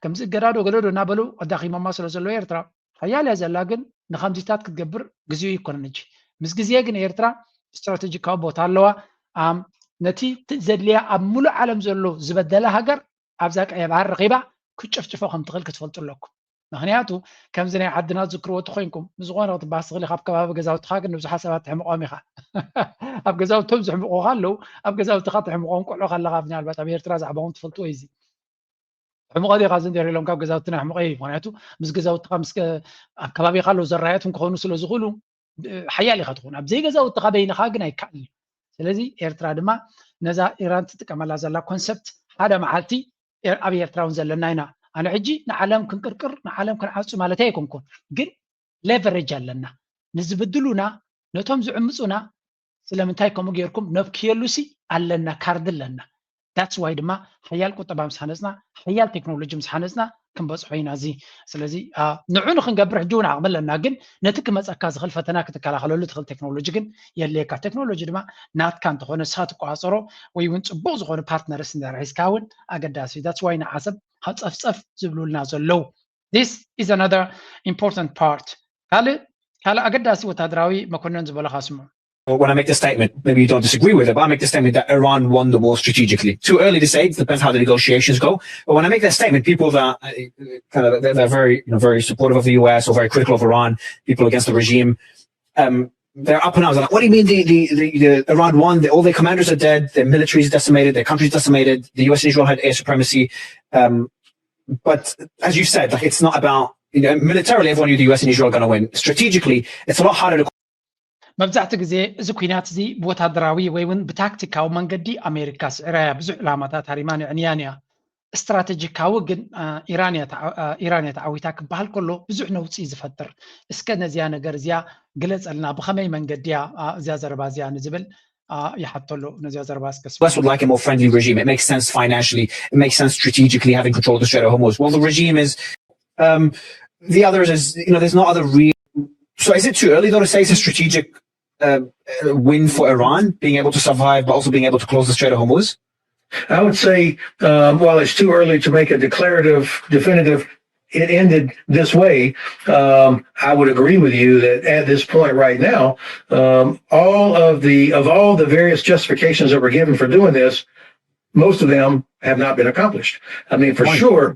ከምዚ እገዳዶ ገለዶ እናበሉ ኣዳኺሞማ ስለ ዘለዉ ኤርትራ ሓያል እያ ዘላ፣ ግን ንከምዚታት ክትገብር ግዜኡ ይኮነን። እጂ ምስ ግዜ ግን ኤርትራ ስትራቴጂካዊ ቦታ ኣለዋ። ነቲ ዘድልያ ኣብ ሙሉእ ዓለም ዘሎ ዝበደለ ሃገር ኣብዛ ቀይ ባሕሪ ረኺባ ክትጭፍጭፎ ከም ትኽእል ክትፈልጡ ኣለኩም። ምክንያቱ ከምዚ ናይ ዓድና ዝክርዎ ተኮይንኩም ንዝኮነ ክትባስ ትኽእል ኢካ። ኣብ ከባቢ ገዛውትካ ግን ንብዙሓት ሰባት ትሕምቆም ኢካ። ኣብ ገዛውቶም ዝሕምቁካ ኣለዉ፣ ኣብ ገዛውትካ ትሕምቆም ቆልዑ ከለካ ምናልባት ኣብ ኤርትራ ዛዕባኦም ትፈልጥዎ እዩ። እዚ ሕሙቐ ዲኻ ዝንጀር ኢሎም ካብ ገዛውትና ሕሙቐ እዩ። ምክንያቱ ምስ ገዛውትኻ ምስ ኣብ ከባቢኻ ኣለዉ ዘራያት እንክኾኑ ስለ ዝኽእሉ ሓያል ኢኻ ትኾን። ኣብ ዘይገዛውትኻ በይንኻ ግን ኣይከኣልን እዩ። ስለዚ ኤርትራ ድማ ነዛ ኢራን ትጥቀመላ ዘላ ኮንሰፕት ሓደ መዓልቲ ኣብ ኤርትራ እውን ዘለና ኢና። ኣነ ሕጂ ንዓለም ክንቅርቅር ንዓለም ክንዓጹ ማለት ኣይኮንኩን፣ ግን ሌቨሬጅ ኣለና። ንዝብድሉና ነቶም ዝዕምፁና ስለምንታይ ከምኡ ጌርኩም ነብክየሉሲ ኣለና፣ ካርድ ኣለና። ዳትስ ዋይ ድማ ሓያል ቁጠባ ምስ ሃነፅና ሓያል ቴክኖሎጂ ምስ ሃነፅና ክንበፅሖ ኢና። እዚ ስለዚ ንዑ ንክንገብር ሕጂ እውን ዓቕሚ ኣለና፣ ግን ነቲ ክመፀካ ዝኽእል ፈተና ክትከላኸለሉ ትኽእል ቴክኖሎጂ ግን የድልየካ። ቴክኖሎጂ ድማ ናትካ እንተኾነ ንስኻ ትቆፃፀሮ ወይ እውን ፅቡቕ ዝኾኑ ፓርትነርስ እንድሕር ሒዝካ እውን ኣገዳሲ እዩ። ዳትስ ዋይ ንዓሰብ ሃፀፍፀፍ ዝብሉልና ዘለዉ። This is another important part. ካልእ ካልእ ኣገዳሲ ወታደራዊ መኮንን ዝበለኻ ስምዑ። When I make the statement, maybe you don't disagree with it, but I make the statement that Iran won the war strategically. Too early to say, it depends how the negotiations go. But when I make that statement, people that uh, kind of they're, they're very you know, very supportive of the U S or very critical of Iran, people against the regime, um, they're up in arms. They're like, what do you mean the, the, the, the Iran won? The, all their commanders are dead. Their military is decimated. Their country is decimated. The U S and Israel had air supremacy. Um, but as you said, like it's not about you know militarily everyone knew the U S and Israel are going to win. Strategically, it's a lot harder to መብዛሕቲ ግዜ እዚ ኩናት እዚ ብወታደራዊ ወይ እውን ብታክቲካዊ መንገዲ ኣሜሪካ ስዒራያ ብዙሕ ዕላማታት ሃሪማን የዕንያን እያ። ስትራቴጂካዊ ግን ኢራን እያ ተዓዊታ ክበሃል ከሎ ብዙሕ ነውፂ እዩ ዝፈጥር። እስከ ነዚያ ነገር እዚያ ግለፀልና፣ ብኸመይ መንገዲ እያ እዚያ ዘረባ እዚያ ንዝብል ይሓተሎ። ነዚያ ዘረባ እስከ West would like a more friendly regime. It makes sense financially. It makes sense strategically having control of the Strait of Hormuz. Well, the regime is um, the others is you know there's no other real. So is it too early though to say it's a strategic uh, win for Iran being able to survive but also being able to close the Strait of Hormuz? I would say, um, while it's too early to make a declarative, definitive, it ended this way. Um, I would agree with you that at this point right now, um, all of the of all the various justifications that were given for doing this, most of them have not been accomplished. I mean, for sure,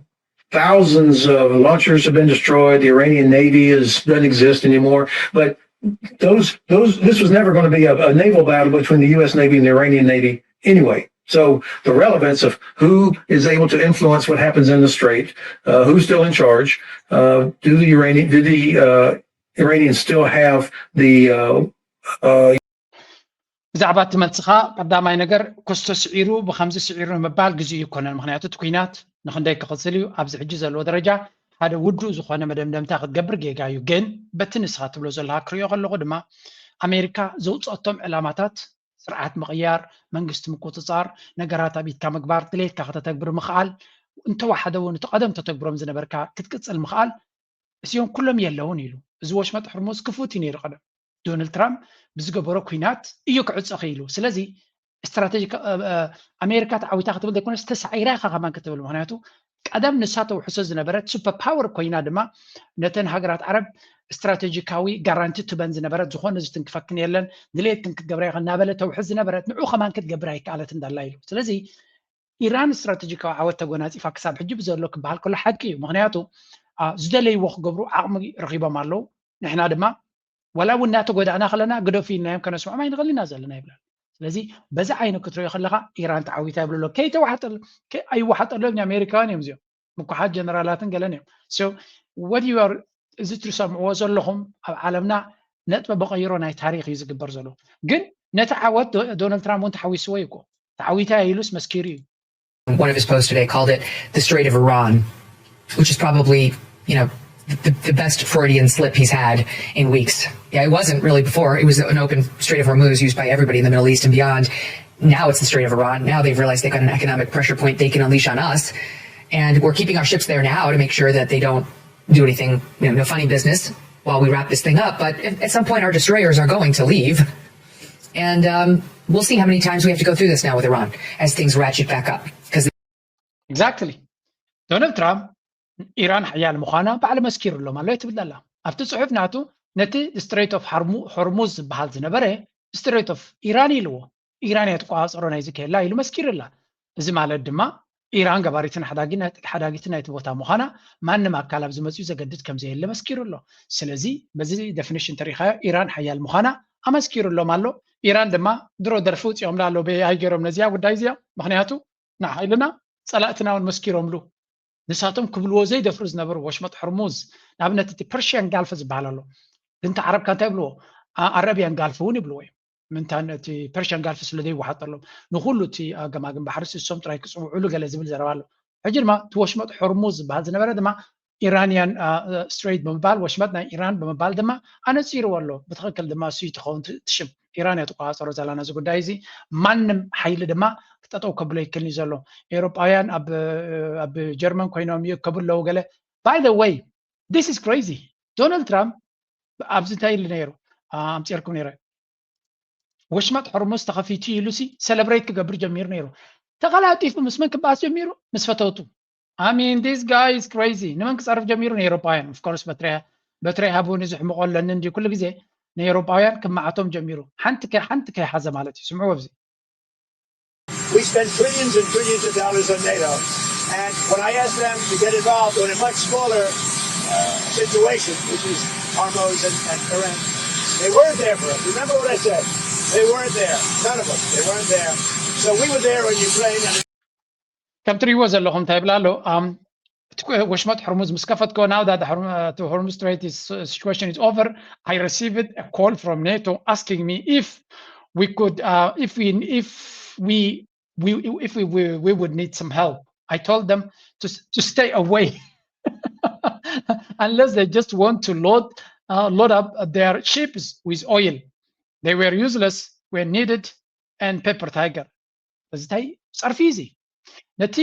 thousands of launchers have been destroyed. The Iranian Navy is doesn't exist anymore. But those those this was never going to be a, a naval battle between the U S Navy and the Iranian Navy anyway. So the relevance of who is able to influence what happens in the strait, uh, who's still in charge, uh, do the Iranian do the uh, Iranians still have the uh, uh, ብዛዕባ እቲ መልስኻ ቀዳማይ ነገር ኮስቶ ስዒሩ ብከምዚ ስዒሩ ንምባል ግዜኡ ይኮነን። ምክንያቱ እቲ ኩናት ንክንደይ ክቕፅል እዩ። ኣብዚ ሕጂ ዘለዎ ደረጃ ሓደ ውዱእ ዝኾነ መደምደምታ ክትገብር ጌጋ እዩ። ግን በቲ ንስኻ ትብሎ ዘለካ ክሪኦ ከለኹ ድማ ኣሜሪካ ዘውፀቶም ዕላማታት ስርዓት ምቕያር፣ መንግስቲ ምቁፅፃር፣ ነገራት ኣብ ኢድካ ምግባር፣ ድሌትካ ከተተግብር ምኽኣል፣ እንተወሓደ እውን እቲ ቀደም ተተግብሮም ዝነበርካ ክትቅፅል ምኽኣል እዚኦም ኩሎም የለውን ኢሉ። እዚ ወሽመጥ ሕርሙዝ ክፉት እዩ ነይሩ ቀደም። ዶናልድ ትራምፕ ብዝገበሮ ኩናት እዩ ክዕፀ ክኢሉ። ስለዚ ስትራቴጂ ኣሜሪካ ተዓዊታ ክትብል ዘይኮነስ ተሳዒራ ኢኻ ከማን ክትብል። ምክንያቱ ቀደም ንሳ ተውሕሶ ዝነበረት ሱፐር ፓወር ኮይና ድማ ነተን ሃገራት ዓረብ ስትራቴጂካዊ ጋራንቲ ትበን ዝነበረት ዝኾነ ዝትንክፈክን የለን ድሌትክን ክትገብራ ኢኻ እናበለ ተውሕስ ዝነበረት ንዑ ከማን ክትገብር ኣይከኣለት እንዳላ ኢሉ። ስለዚ ኢራን ስትራቴጂካዊ ዓወት ተጎናፂፋ ክሳብ ሕጂ ብዘሎ ክበሃል ከሎ ሓቂ እዩ። ምክንያቱ ዝደለይዎ ክገብሩ ዓቕሚ ረኺቦም ኣለዉ። ንሕና ድማ ዋላ እውን እናተጎዳእና ከለና ግደፉ ኢልናዮም ከነስምዖም ኣይንኽእል ኢና ዘለና ይብላል። ስለዚ በዚ ዓይነ ክትሪኦ ከለካ ኢራን ተዓዊታ ይብሉ ኣሎ። ከይተዋሓጠል ኣይዋሓጠሎም ኣሜሪካውያን እዮም እዚኦም ምኩሓት ጀነራላትን ገለን እዮም። So what you are እዚ ትሰምዕዎ ዘለኹም ኣብ ዓለምና ነጥበ መቐይሮ ናይ ታሪክ እዩ ዝግበር ዘሎ። ግን ነቲ ዓወት ዶናልድ ትራምፕ እውን ተሓዊስዎ እዩ እኮ። ተዓዊታ ኢሉስ መስኪሩ እዩ። One of his posts today called it the Strait of Iran, which is probably, you know, the, the best Freudian slip he's had in weeks. Yeah, it wasn't really before. It was an open Strait of Hormuz used by everybody in the Middle East and beyond. Now it's the Strait of Iran. Now they've realized they've got an economic pressure point they can unleash on us. And we're keeping our ships there now to make sure that they don't do anything, you know, no funny business while we wrap this thing up. But at some point, our destroyers are going to leave. And um, we'll see how many times we have to go through this now with Iran as things ratchet back up. Because Exactly. ዶናልድ ትራምፕ ኢራን ሓያል ምዃና ባዕሉ መስኪሩ ኣሎ ማለት ትብል ኣላ። ኣብቲ ጽሑፍ ናቱ ነቲ ስትሬት ኦፍ ሆርሙዝ ዝበሃል ዝነበረ ስትሬት ኦፍ ኢራን ኢልዎ። ኢራን እያ ትቆጻጸሮ ናይዚ ከላ ኢሉ መስኪሩ ኣላ። እዚ ማለት ድማ ኢራን ገባሪትን ሓዳጊትን ናይቲ ቦታ ምዃና ማንም ኣካል ኣብዚ መጺኡ ዘገድድ ከም ዘየለ መስኪሩ ኣሎ። ስለዚ በዚ ዴፊኒሽን ተሪኻዮ ኢራን ሓያል ምዃና ኣመስኪሩ ኣሎ ኣሎ። ኢራን ድማ ድሮ ደርፊ ውጺኦምላ ኣሎ በይ ኣይገሮም ነዚያ ጉዳይ እዚኣ ምኽንያቱ ንሓይልና ጸላእትና እውን መስኪሮምሉ። ንሳቶም ክብልዎ ዘይደፍሩ ዝነበሩ ወሽመጥ ሕርሙዝ፣ ንኣብነት እቲ ፐርሽያን ጋልፍ ዝበሃል ኣሎ። ግን ዓረብካ እንታይ ይብልዎ? ኣረብያን ጋልፍ እውን ይብልዎ እዮም። ምንታን እቲ ፐርሽያን ጋልፍ ስለ ዘይወሓጠሎም ንኩሉ እቲ ገማግም ባሕሪ ንሶም ጥራይ ክፅውዕሉ ገለ ዝብል ዘረባ ኣሎ። ሕጂ ድማ እቲ ወሽመጥ ሕርሙዝ ዝበሃል ዝነበረ ድማ ኢራንያን ስትሬት ብምባል፣ ወሽመጥ ናይ ኢራን ብምባል ድማ ኣነፂርዎ ኣሎ። ብትኽክል ድማ እሱ ትኸውን ትሽም ኢራን እያ ትቆፃፀሮ ዘላ ነዚ ጉዳይ እዚ። ማንም ሓይሊ ድማ ክጠጠው ከብሎ ይክልኒ ዘሎ። ኤውሮጳውያን ኣብ ጀርመን ኮይኖም ይእከቡ ኣለዉ ገለ። By the way, this is crazy. ዶናልድ ትራምፕ ኣብዚ እንታይ ኢሉ ነይሩ? ኣምፂርኩም ነይረ። ወሽመጥ ሕርሙዝ ተኸፊቱ ኢሉ ሲ ሰለብሬት ክገብር ጀሚሩ ነይሩ። ተቐላጢፉ ምስ መን ክበኣስ ጀሚሩ? ምስ ፈተውቱ። I mean, this guy is crazy. ንመን ክፀርፍ ጀሚሩ? ንኤውሮጳውያን። Of course በትሪ ሃቡ ንዝሕምቆ ኣለኒ እንዲ ኩሉ ግዜ ንኤውሮጳውያን ክመዓቶም ጀሚሩ። ሓንቲ ሓንቲ ከይሓዘ ማለት እዩ። ስምዑ ኣብዚ። We spend trillions and trillions of dollars on NATO. And when I asked them to get involved on a much smaller uh, situation, which is Hormuz and, and Iran, they weren't there for us. Remember what I said? They weren't there. None of us. They weren't there. So we were there in Ukraine. And ከም ትሪእዎ ዘለኹም እንታይ ይብላ ኣሎ? ወሽመጥ ሕርሙዝ ምስ ከፈትኮ፣ now that the Hormuz Strait situation is over, I received a call from NATO asking me if we could, uh, if we, if we, we, if we, we, we would need some help. I told them to, to stay away unless they just want to load, uh, load up their ships with oil. They were useless when needed and paper tiger. እዚ እንታይ ጸርፊ እዚ? ነቲ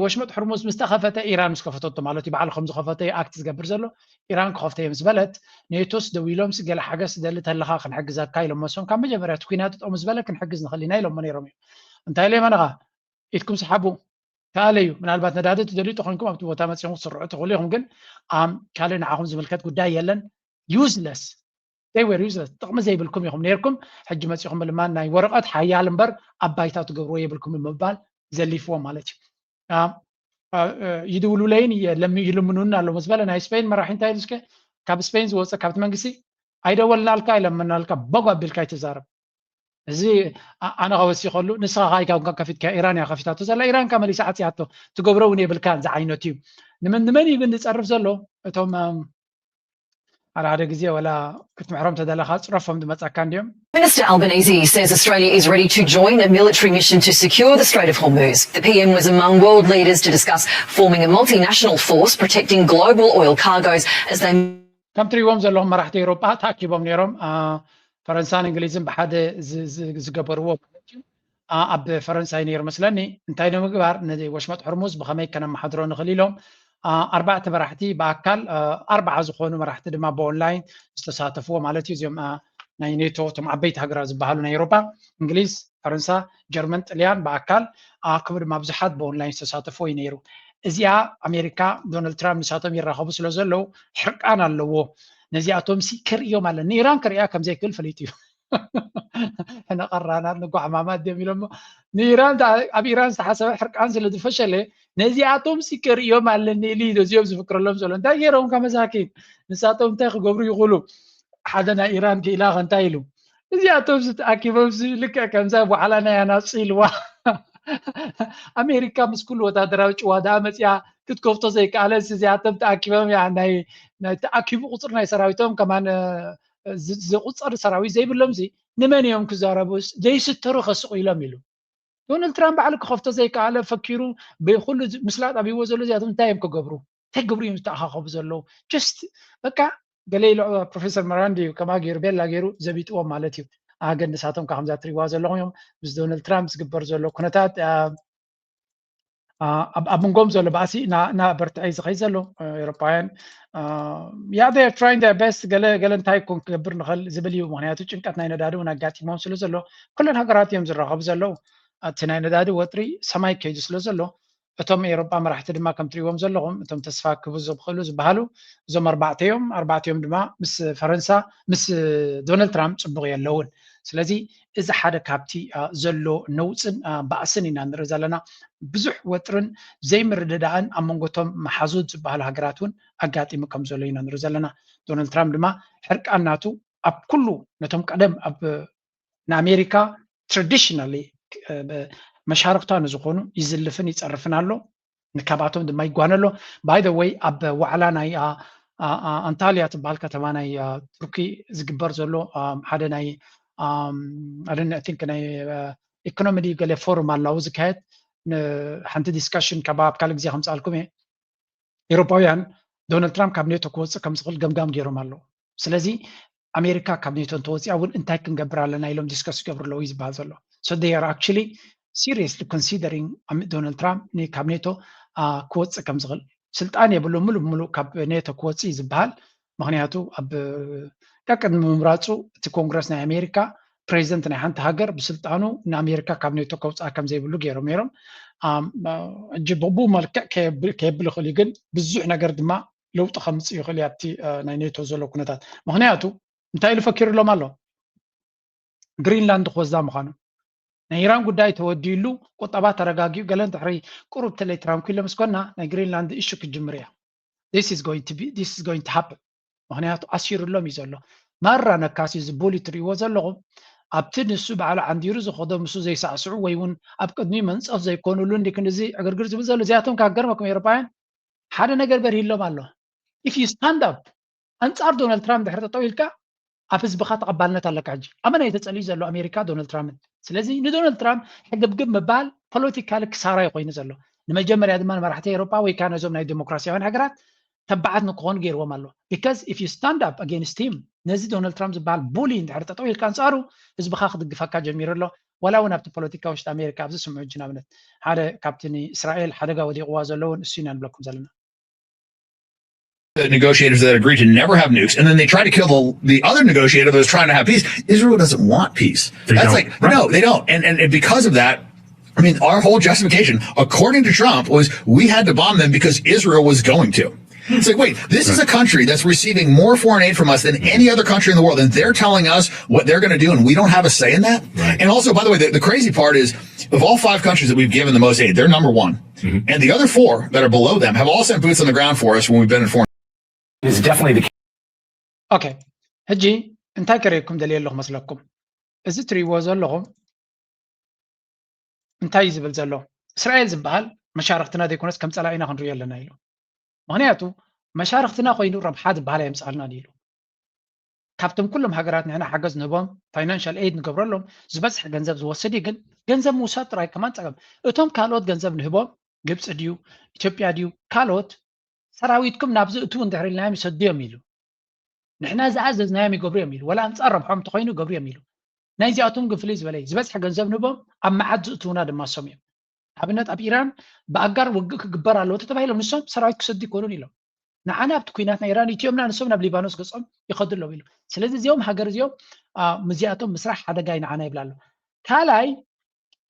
ወሽመጥ ሕርሙዝ ምስ ተኸፈተ፣ ኢራን ምስ ከፈተቶ ማለት እዩ። ባዕሉ ከም ዝኸፈተ እዩ ኣክት ዝገብር ዘሎ። ኢራን ክኸፍተ እዮም ዝበለት። ኔቶስ ደው ኢሎምሲ ገለ ሓገዝ ትደሊ ተለኻ ክንሕግዘካ ኢሎም መሶም ካብ መጀመርያ እቲ ኩናት ጠው ምስ በለ ክንሕግዝ ንኽእል ኢና ኢሎሞ ነይሮም እዮም። እንታይ ኢለ መነኻ ኢድኩም ሰሓቡ ተኣለዩ። ምናልባት ነዳዲ ትደልዩ ተኾይንኩም ኣብቲ ቦታ መፂኹም ክትስርዑ ትኽእሉ ኢኹም። ግን ካልእ ንዓኹም ዝምልከት ጉዳይ የለን። Useless. They were useless. ጥቕሚ ዘይብልኩም ኢኹም ነይርኩም። ሕጂ መፂኹም ምልማን ናይ ወረቐት ሓያል እምበር ኣብ ባይታ ትገብርዎ የብልኩም ምባል ዘሊፍዎም ማለት እዩ። ይድውሉለይን ይልምኑን ኣለዎ ዝበለ ናይ ስፔን መራሒ እንታይ ኢሉ እስከ ካብ ስፔን ዝወፀ ካብቲ መንግስቲ ኣይደወልናልካ ኣይለመናልካ በጓ ኣቢልካ ኣይትዛረብ። እዚ ኣነ ከወሲ ከሉ ንስኻ ከኣ ኢካ ከፊትካ ኢራን እያ ከፊታቶ ዘላ ኢራን ከ መሊሳ ዓፅያቶ ትገብሮ እውን የብልካን ዝዓይነቱ እዩ። ንመን ንመን እዩ ግን ዝፀርፍ ዘሎ? እቶም ሓደ ሓደ ግዜ ወላ ክትምሕሮም ተደለኻ ፅረፎም ዝመፃካ እንዲዮም። Minister Albanese says Australia is ready to join a military mission to secure the Strait of Hormuz. The P M was among world leaders to discuss forming a multinational force protecting global oil cargoes as they ከም ትሪእዎም ዘለኹም መራሕቲ ኤውሮጳ ተኣኪቦም ነይሮም። ፈረንሳን እንግሊዝን ብሓደ ዝገበርዎ ማለት እዩ። ኣብ ፈረንሳይ ነይሩ መስለኒ እንታይ ንምግባር ነዚ ወሽመጥ ሕርሙዝ ብኸመይ ከነመሓድሮ ንኽእል ኢሎም ኣርባዕተ መራሕቲ ብኣካል ኣርባዓ ዝኾኑ መራሕቲ ድማ ብኦንላይን ዝተሳተፍዎ ማለት እዩ። እዚኦም ናይ ኔቶ እቶም ዓበይቲ ሃገራት ዝበሃሉ ናይ ኤውሮጳ እንግሊዝ፣ ፈረንሳ፣ ጀርመን፣ ጥልያን ብኣካል ከምኡ ድማ ብዙሓት ብኦንላይን ዝተሳተፍዎ እዩ ነይሩ። እዚኣ ኣሜሪካ ዶናልድ ትራምፕ ንሳቶም ይራኸቡ ስለ ዘለዉ ሕርቃን ኣለዎ። ነዚኣቶም ሲ ከርእዮም ኣለ ንኢራን ከርእያ ከም ዘይክእል ፈሊጡ እዩ። ሕነ ቀራናት ንጓሕማማት ድዮም ኢሎሞ ንኢራን ኣብ ኢራን ዝተሓሰበ ሕርቃን ስለ ዝፈሸለ ነዚኣቶም ሲ ከርእዮም ኣለኒ ኢሉ እዩ ነዚኦም ዝፍክረሎም ዘሎ እንታይ ገይሮም ከመሳኪን ንሳቶም እንታይ ክገብሩ ይኽእሉ ሓደ ናይ ኢራን ክኢላ እንታይ ኢሉ እዚኣቶም ዝተኣኪቦም ልክዕ ከምዛ በዓላ ናይ ኣናብፂ ኢልዋ ኣሜሪካ ምስ ኩሉ ወታደራዊ ጭዋ ደኣ መፅያ ክትከፍቶ ዘይከኣለስ እዚኣቶም ተኣኪቦም ናይ ተኣኪቡ ቁፅሪ ናይ ሰራዊቶም ከማን ዝቁፀር ሰራዊት ዘይብሎም ሲ ንመን እዮም ክዛረቡስ ዘይስተሩ ከስቑ ኢሎም ኢሉ ዶናልድ ትራምፕ ባዕሉ ክኸፍቶ ዘይከኣለ ፈኪሩ ብኩሉ ምስላጥ ኣብይዎ ዘሎ እዚኣቶም እንታይ እዮም ክገብሩ እንታይ ክገብሩ እዮም ዝተኣኻኸቡ ዘለዉ just በቃ ገለ ኢሎ ፕሮፌሰር መራንዲ እዩ ከማ ገይሩ ቤላ ገይሩ ዘቢጥዎም ማለት እዩ ኣገን ንሳቶም ካብ ከምዛ ትሪዋ ዘለኹም እዮም ምስ ዶናልድ ትራምፕ ዝግበር ዘሎ ኩነታት ኣብ መንጎም ዘሎ ባእሲ እና በርትዐ ዝኸይ ዘሎ ኤሮፓውያን yeah they are trying their best ገለ ገለ እንታይ ኮን ክገብር ንኽእል ዝብል እዩ ምክንያቱ ጭንቀት ናይ ነዳዲ እውን ኣጋጢሞም ስለ ዘሎ ኩለን ሃገራት እዮም ዝራኸቡ ዘለዉ እቲ ናይ ነዳዲ ወጥሪ ሰማይ ከይዱ ስለ ዘሎ እቶም ኤሮጳ መራሕቲ ድማ ከም ትሪእዎም ዘለኹም እቶም ተስፋ ክህቡ ዝኽእሉ ዝበሃሉ እዞም ኣርባዕተ እዮም ኣርባዕቲኦም ድማ ምስ ፈረንሳ ምስ ዶናልድ ትራምፕ ፅቡቕ የለውን ስለዚ እዚ ሓደ ካብቲ ዘሎ ነውፅን ባእስን ኢና ንርኢ ዘለና ብዙሕ ወጥርን ዘይምርድዳእን ኣብ መንጎቶም መሓዙት ዝበሃሉ ሃገራት እውን ኣጋጢሙ ከም ዘሎ ኢና ንርኢ ዘለና ዶናልድ ትራምፕ ድማ ሕርቃን ናቱ ኣብ ኩሉ ነቶም ቀደም ኣብ ንኣሜሪካ traditionally መሻርክታ ንዝኾኑ ይዝልፍን ይፀርፍን ኣሎ ንካባቶም ድማ ይጓነ ኣሎ። By the way ኣብ ዋዕላ ናይ ኣንታልያ ትበሃል ከተማ ናይ ቱርኪ ዝግበር ዘሎ ሓደ ናይ ቲንክ ናይ ኢኮኖሚ ገለ ፎርም ኣላው ዝካየድ ሓንቲ ዲስካሽን ካብ ኣብ ካልእ ግዜ ከምፅኣልኩም እየ። ኤሮፓውያን ዶናልድ ትራምፕ ካብ ኔቶ ክወፅእ ከም ዝኽእል ገምጋም ገይሮም ኣለዉ። ስለዚ ኣሜሪካ ካብ ኔቶ እንተወፂኣ እውን እንታይ ክንገብር ኣለና ኢሎም ዲስከስ ይገብሩ ኣለዉ እዩ ዝበሃል ዘሎ። So they are actually seriously considering ዶናልድ ትራምፕ ካብ ኔቶ ክወፅእ ከም ዝኽእል። ስልጣን የብሉ ሙሉእ ብሙሉእ ካብ ኔቶ ክወፅእ እዩ ዝበሃል። ምክንያቱ ኣብ ቀቅድሚ ምምራፁ እቲ ኮንግረስ ናይ ኣሜሪካ ፕሬዚደንት ናይ ሓንቲ ሃገር ብስልጣኑ ንኣሜሪካ ካብ ኔቶ ከውፅኣ ከም ዘይብሉ ገይሮም ነይሮም። ሕጂ ብኡ መልክዕ ከየብል ይኽእል እዩ፣ ግን ብዙሕ ነገር ድማ ለውጢ ከምፅእ ይኽእል እዩ ኣብቲ ናይ ኔቶ ዘሎ ኩነታት። ምክንያቱ እንታይ ኢሉ ፈኪሩሎም ኣሎ? ግሪንላንድ ክወስዳ ምዃኑ። ናይ ኢራን ጉዳይ ተወዲሉ፣ ቁጠባ ተረጋጊኡ፣ ገለ እንድሕሪ ቁሩብ ተለይ ትራንኩሎ ምስ ኮና ናይ ግሪንላንድ ኢሹ ክትጅምር እያ። This is going to be, this is going to happen። ምክንያቱ ኣሲሩሎም እዩ ዘሎ። ማራ ነካሲ እዚ ቡሊ ትሪእዎ ዘለኹም ኣብቲ ንሱ ባዕሉ ዓንዲሩ ዝኸዶ ምስኡ ዘይሳዕስዑ ወይ እውን ኣብ ቅድሚ መንፀፍ ዘይኮኑሉ እንዲ ክንድዚ ዕግርግር ዝብል ዘሎ እዚኣቶም ካብ ገርመኩም ኤሮፓውያን ሓደ ነገር በርሂሎም ኣሎ። If you stand up ኣንፃር ዶናልድ ትራምፕ ድሕሪ ጠጠው ኢልካ ኣብ ህዝብኻ ተቐባልነት ኣለካ። ሕጂ ኣመና እዩ ተፀልዩ ዘሎ ኣሜሪካ ዶናልድ ትራምፕ። ስለዚ ንዶናልድ ትራምፕ ሕግብግብ ምባል ፖለቲካሊ ክሳራ እዩ ኮይኑ ዘሎ። ንመጀመርያ ድማ ንመራሕቲ ኤሮፓ ወይ ከዓ ነዞም ናይ ዲሞክራሲያውያን ሃገራት ተባዓት ንክኾኑ ገይርዎም ኣሎ። Because if you stand up against him ነዚ ዶናልድ ትራምፕ ዝበሃል ቡሊ እንድሕር ጠጠው ኢልካ ኣንፃሩ ህዝብኻ ክድግፈካ ጀሚሩ ኣሎ። ዋላ እውን ኣብቲ ፖለቲካ ውሽጢ ኣሜሪካ ኣብዚ ስምዑ ሕጂ ንኣብነት ሓደ ካብቲ ንእስራኤል ሓደጋ ወዲቕዋ ዘለውን እሱ ኢና ንብለኩም ዘለና። The negotiators that agreed to never have nukes, and then they tried to kill the, the other negotiator that was trying to have peace. Israel doesn't want peace. They That's don't. like, right. No, they don't. And, and, and because of that, I mean, our whole justification, according to Trump, was we had to bomb them because Israel was going to. It's like, wait, this is a country that's receiving more foreign aid from us than any other country in the world, and they're telling us what they're going to do, and we don't have a say in that. Right. And also, by the way, the, the crazy part is, of all five countries that we've given the most aid, they're number one. Mm-hmm. And the other four that are below them have all sent boots on the ground for us when we've been in foreign. It's definitely the okay. ሕጂ እንታይ ከርእየኩም ደልየ ኣለኹ መስለኩም? እዚ ትሪእዎ ዘለኹም እንታይ እዩ ዝብል ዘሎ? እስራኤል ዝበሃል መሻርክትና ዘይኮነስ ከም ፀላኢና ክንሪኦ ኣለና ኢሉ። ምክንያቱ መሻርክትና ኮይኑ ረብሓ ዝበሃል ኣየምፅኣልናን ኢሉ። ካብቶም ኩሎም ሃገራት ንሕና ሓገዝ ንህቦም፣ ፋይናንሻል ኤድ ንገብረሎም፣ ዝበዝሕ ገንዘብ ዝወስድ እዩ። ግን ገንዘብ ምውሳድ ጥራይ ከማን ፀገም። እቶም ካልኦት ገንዘብ ንህቦም፣ ግብፂ ድዩ፣ ኢትዮጵያ ድዩ፣ ካልኦት ሰራዊትኩም ናብዚ እትው እንድሕር ኢልናዮም ይሰድዮም ኢሉ። ንሕና ዝኣዘዝናዮም ይገብሩ እዮም ኢሉ። ወላ ኣንፃር ረብሖም እንተኮይኑ ይገብሩ እዮም ኢሉ። ናይዚኣቶም ግን ፍልይ ዝበለ እዩ። ዝበዝሐ ገንዘብ ንህቦም ኣብ መዓት ዝእትውና ድማ እሶም እዮም። ንኣብነት ኣብ ኢራን ብኣጋር ውግእ ክግበር ኣለዎ ተተባሂሎም ንሶም ሰራዊት ክሰዱ ይኮኑን ኢሎም። ንዓና ኣብቲ ኩናት ናይ ኢራን ኢትዮምና ንሶም ናብ ሊባኖስ ገጾም ይኸዱ ኣለዉ ኢሉ። ስለዚ እዚኦም ሃገር እዚኦም ምዚኣቶም ምስራሕ ሓደጋ እዩ ንዓና ይብላ ኣሎ። ካልኣይ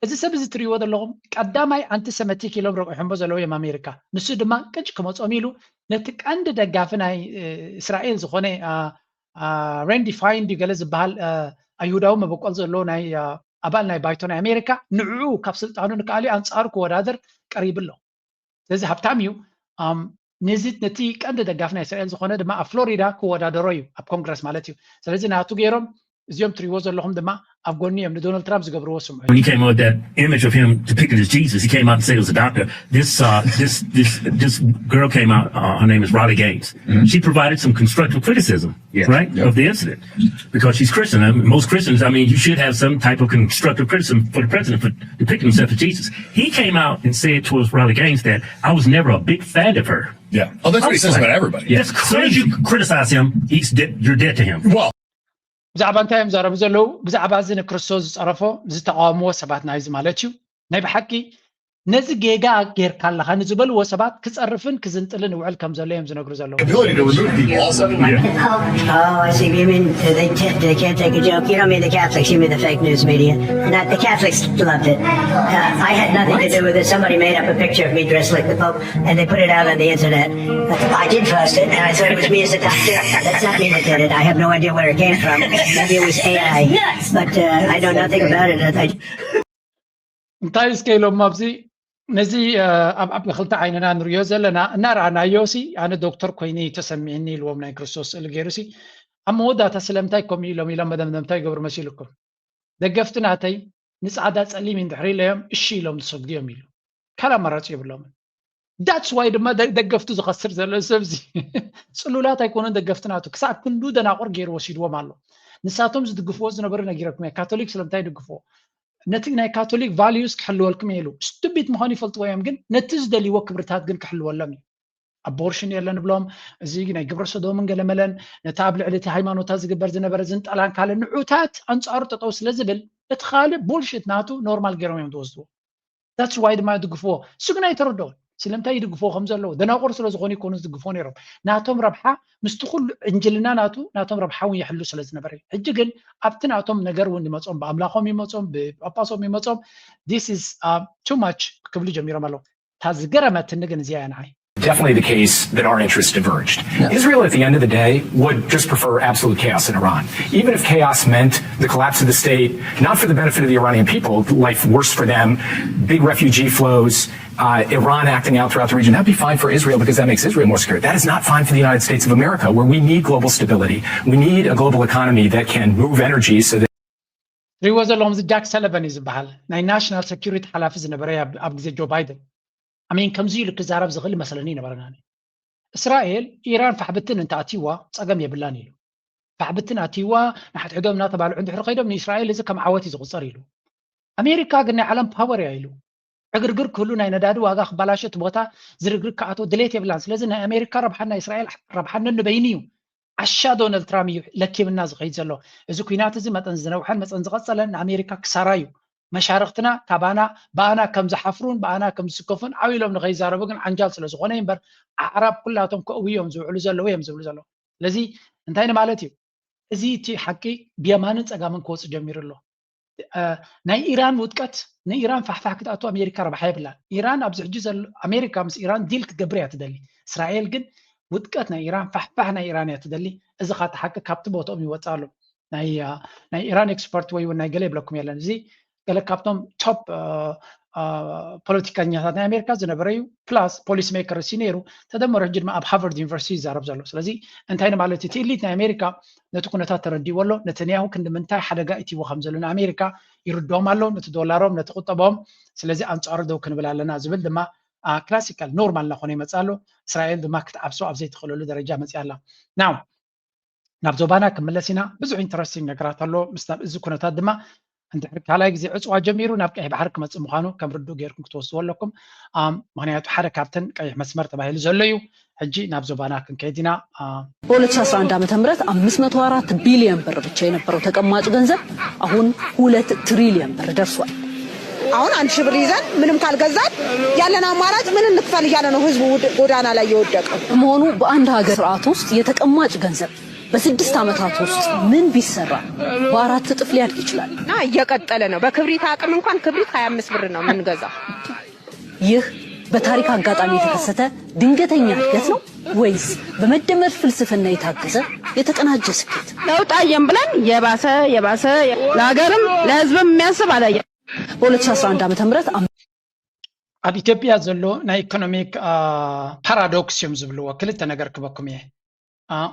እዚ ሰብ እዚ ትሪእዎ ዘለኹም ቀዳማይ ኣንቲሰመቲክ ኢሎም ረቑሖምቦ ዘለዉ እዮም ኣሜሪካ። ንሱ ድማ ቅጭ ክመጾም ኢሉ ነቲ ቀንዲ ደጋፊ ናይ እስራኤል ዝኾነ ሬንዲ ፋይን ድዩ ገለ ዝበሃል ኣይሁዳዊ መበቆል ዘለዎ ናይ ኣባል ናይ ባይቶ ናይ ኣሜሪካ ንዕኡ ካብ ስልጣኑ ንክኣልዩ ኣንጻሩ ክወዳደር ቀሪቡ ኣሎ። ስለዚ ሃብታም እዩ። ነዚ ነቲ ቀንዲ ደጋፊ ናይ እስራኤል ዝኾነ ድማ ኣብ ፍሎሪዳ ክወዳደሮ እዩ ኣብ ኮንግረስ ማለት እዩ። ስለዚ ናቱ ገይሮም እዚኦም ትሪእዎ ዘለኹም ድማ ኣብ ጎኒ እዮም ንዶናልድ ትራምፕ ዝገብርዎ ስምዑ። When he came up with that image of him depicted as Jesus, he came out and said it was a doctor. This uh, this this this girl came out. Uh, her name is Riley Gaines. She provided some constructive criticism, right, of the incident because she's Christian. And most Christians, I mean, you should have some type of constructive criticism for the president for depicting himself as Jesus. He came out and said towards Riley Gaines that I was never a big fan of her. Yeah. Oh, that's what he says about everybody. Yes. As soon as you criticize him, he's de- you're dead to him. Well, ብዛዕባ እንታይ እዮም ዘረቡ ዘለዉ? ብዛዕባ እዚ ንክርስቶስ ዝፀረፎ ዝተቃወምዎ ሰባት ናይዚ ማለት እዩ። ናይ ብሓቂ ነዚ ጌጋ ጌርካ ኣለኻ ንዝበልዎ ሰባት ክፀርፍን ክዝንጥልን ይውዕል ከም ዘሎ እዮም ዝነግሩ ዘለዉ። Ability to remove people also. Oh, I see. You mean uh, they, can't, they can't take a joke? You don't mean the Catholics. You mean the fake news media. Not the Catholics loved it. Uh, I had nothing to do with it. Somebody made up a picture of me dressed like the Pope, and they put it out on the internet. I did post it, and I thought it was me as a doctor. That's not me that did it. I have no idea where it came from. Maybe it was A I. But uh, I know nothing about it. I እንታይ እስከ ኢሎም ኣብዚ ነዚ ኣብ ኣብ ክልተ ዓይንና ንሪኦ ዘለና እናረኣናዮ ሲ ኣነ ዶክተር ኮይነ እዩ ተሰሚዕኒ ኢልዎም ናይ ክርስቶስ ስእሊ ገይሩ ሲ ኣብ መወዳእታ ስለምንታይ ከምኡ ኢሎም ኢሎም መደምደምታ ይገብሩ መሲልኩም ደገፍቲ ናተይ ንፃዕዳ ፀሊም እንድሕር ኢለዮም እሺ ኢሎም ዝሰግዱ እዮም ኢሉ ካልእ ኣማራፂ የብሎምን that's why ድማ ደ- ደገፍቱ ዝኸስር ዘሎ ሰብዚ ጽሉላት ኣይኮኑን ደገፍቲ ናቱ። ክሳብ ክንዱ ደናቑር ገይሩ ወሲድዎም ኣሎ። ንሳቶም ዝድግፍዎ ዝነበሩ ነጊረኩም እየ። ካቶሊክ ስለምንታይ ይድግፍዎ? ነቲ ናይ ካቶሊክ values ክሕልወልኩም እየ ኢሉ። ስቱቢት ምዃኑ ይፈልጥዎ እዮም፣ ግን ነቲ ዝደልይዎ ክብርታት ግን ክሕልወሎም እዩ። ኣቦርሽን የለን ብሎም፣ እዚ ናይ ግብረ ሰዶምን ገለመለን፣ ነቲ ኣብ ልዕሊ እቲ ሃይማኖታት ዝግበር ዝነበረ ዝንጠላን ካልእ ንዑታት ኣንጻሩ ጠጠው ስለ ዝብል፣ እቲ ካልእ ቡልሽት ናቱ ኖርማል ገይሮም እዮም ዝወስድዎ። that's why ድማ ይድግፍዎ። እሱ ግን ኣይተረድኦን። ስለምንታይ ይድግፍዎ ከም ዘለዉ? ደናቑር ስለ ዝኾኑ ይኮኑ ዝድግፍዎ ነይሮም። ናቶም ረብሓ ምስቲ ኩሉ ዕንጅልና ናቱ ናቶም ረብሓ እውን ይሕሉ ስለ ዝነበረ እዩ። ሕጂ ግን ኣብቲ ናቶም ነገር እውን ይመጾም፣ ብኣምላኾም ይመጾም፣ ብጳጳሶም ይመጾም። This is too much ክብሉ ጀሚሮም ኣለዉ። እታ ዝገረመትኒ ግን እዚኣ እያ ንዓይ። Definitely the case that our interests diverged. Israel, at the end of the day, would just prefer absolute chaos in Iran. Even if chaos meant the collapse of the state, not for the benefit of the Iranian people, life worse for them, big refugee flows, uh, Iran acting out throughout the region, that'd be fine for Israel because that makes Israel more secure. That is not fine for the United States of America, where we need global stability. We need a global economy that can move energy so that ትሪእዎ ዘለኹም እዚ ጃክ ሰለቨን እዩ ዝበሃል፣ ናይ ናሽናል ሴኩሪቲ ሓላፊ ዝነበረ ኣብ ግዜ ጆ ባይደን። ኣሜን ከምዚ ኢሉ ክዛረብ ዝኽእል ይመስለኒ ይነበረና። እስራኤል ኢራን ፋሕብትን እንተኣትይዋ ጸገም የብላን ኢሉ። ፋሕብትን ኣትይዋ ንሓድሕዶም እናተባልዑ እንድሕር ከይዶም ንእስራኤል እዚ ከም ዓወት እዩ ዝቑጸር ኢሉ። ኣሜሪካ ግን ናይ ዓለም ፓወር እያ ኢሉ። ዕግርግር ክህሉ ናይ ነዳዲ ዋጋ ክባላሸ እቲ ቦታ ዝርግርግ ክኣትዎ ድሌት የብላን። ስለዚ ናይ ኣሜሪካ ረብሓን ናይ እስራኤል ረብሓን ነንበይኑ እዩ። ዓሻ ዶናልድ ትራምፕ እዩ ለኪብና ዝኸይድ ዘሎ። እዚ ኩናት እዚ መጠን ዝነውሐን መጠን ዝቐጸለን ንኣሜሪካ ክሳራ እዩ። መሻርክትና ካባና ብኣና ከም ዝሓፍሩን ብኣና ከም ዝስከፉን ዓው ኢሎም ንኸይዛረቡ ግን ዓንጃል ስለ ዝኾነ እምበር ኣዕራብ ኩላቶም ከእውዮም ዝውዕሉ ዘለዉ እዮም ዝብሉ ዘለዉ። ስለዚ እንታይ ንማለት እዩ? እዚ እቲ ሓቂ ብየማንን ጸጋምን ክወጽእ ጀሚሩ ኣሎ። ናይ ኢራን ውድቀት ንኢራን ፋሕፋሕ ክትኣቱ ኣሜሪካ ረብሓ የብላን። ኢራን ኣብዚ ሕጂ ዘሎ ኣሜሪካ ምስ ኢራን ዲል ክትገብር እያ ትደሊ። እስራኤል ግን ውድቀት ናይ ኢራን ፋሕፋሕ ናይ ኢራን እያ ትደሊ። እዚ ካቲ ሓቂ ካብቲ ቦትኦም ይወፅእ ኣሎ። ናይ ኢራን ኤክስፐርት ወይ እውን ናይ ገለ ይብለኩም የለን። እዚ ገለ ካብቶም ቶፕ ፖለቲከኛታት ናይ ኣሜሪካ ዝነበረ እዩ። ፕላስ ፖሊሲ ሜከር ሲ ነይሩ። ተደመሩ ሕጂ ድማ ኣብ ሃርቨርድ ዩኒቨርሲቲ ይዛረብ ዘሎ። ስለዚ እንታይ ንማለት እቲ ኢሊት ናይ ኣሜሪካ ነቲ ኩነታት ተረዲዎ ኣሎ። ነተንያሁ ክንዲ ምንታይ ሓደጋ እትዎ ከም ዘሎ ንኣሜሪካ ይርድኦም ኣሎ፣ ነቲ ዶላሮም ነቲ ቁጠቦም። ስለዚ ኣንጻሩ ደው ክንብል ኣለና ዝብል ድማ ክላሲካል ኖርማል እናኾነ ይመጽእ ኣሎ። እስራኤል ድማ ክትዓብሶ ኣብ ዘይትኽእለሉ ደረጃ መጽያ ኣላ። ናው ናብ ዞባና ክምለስ ኢና። ብዙሕ ኢንተረስቲንግ ነገራት ኣሎ። ምስ እዚ ኩነታት ድማ እንድሕር ካልኣይ ግዜ ዕፅዋ ጀሚሩ ናብ ቀይሕ ባሕሪ ክመፅእ ምዃኑ ከም ርዱእ ገይርኩም ክትወስድዎ ኣለኩም። ምክንያቱ ሓደ ካብተን ቀይሕ መስመር ተባሂሉ ዘሎ እዩ። ሕጂ ናብ ዞባና ክንከይድ ኢና። በ2011 ዓመተ ምህረት 504 ቢሊዮን ብር ብቻ የነበረው ተቀማጭ ገንዘብ አሁን ሁለት ትሪሊዮን ብር ደርሷል። አሁን አንድ ሺህ ብር ይዘን ምንም ካልገዛን ያለን አማራጭ ምን እንክፈል እያለ ነው ህዝቡ ጎዳና ላይ የወደቀው። በመሆኑ በአንድ ሀገር ስርዓት ውስጥ የተቀማጭ ገንዘብ በስድስት ዓመታት ውስጥ ምን ቢሰራ በአራት እጥፍ ሊያድግ ይችላል። እና እየቀጠለ ነው። በክብሪት አቅም እንኳን ክብሪት 25 ብር ነው የምንገዛው። ይህ በታሪክ አጋጣሚ የተከሰተ ድንገተኛ እድገት ነው ወይስ በመደመር ፍልስፍና የታገዘ የተቀናጀ ስኬት? ለውጥ አየን ብለን የባሰ የባሰ ለሀገርም ለህዝብም የሚያስብ አላየን። በ2011 ዓመተ ምህረት ኣብ ኢትዮጵያ ዘሎ ናይ ኢኮኖሚክ ፓራዶክስ እዮም ዝብልዎ። ክልተ ነገር ክበኩም እየ።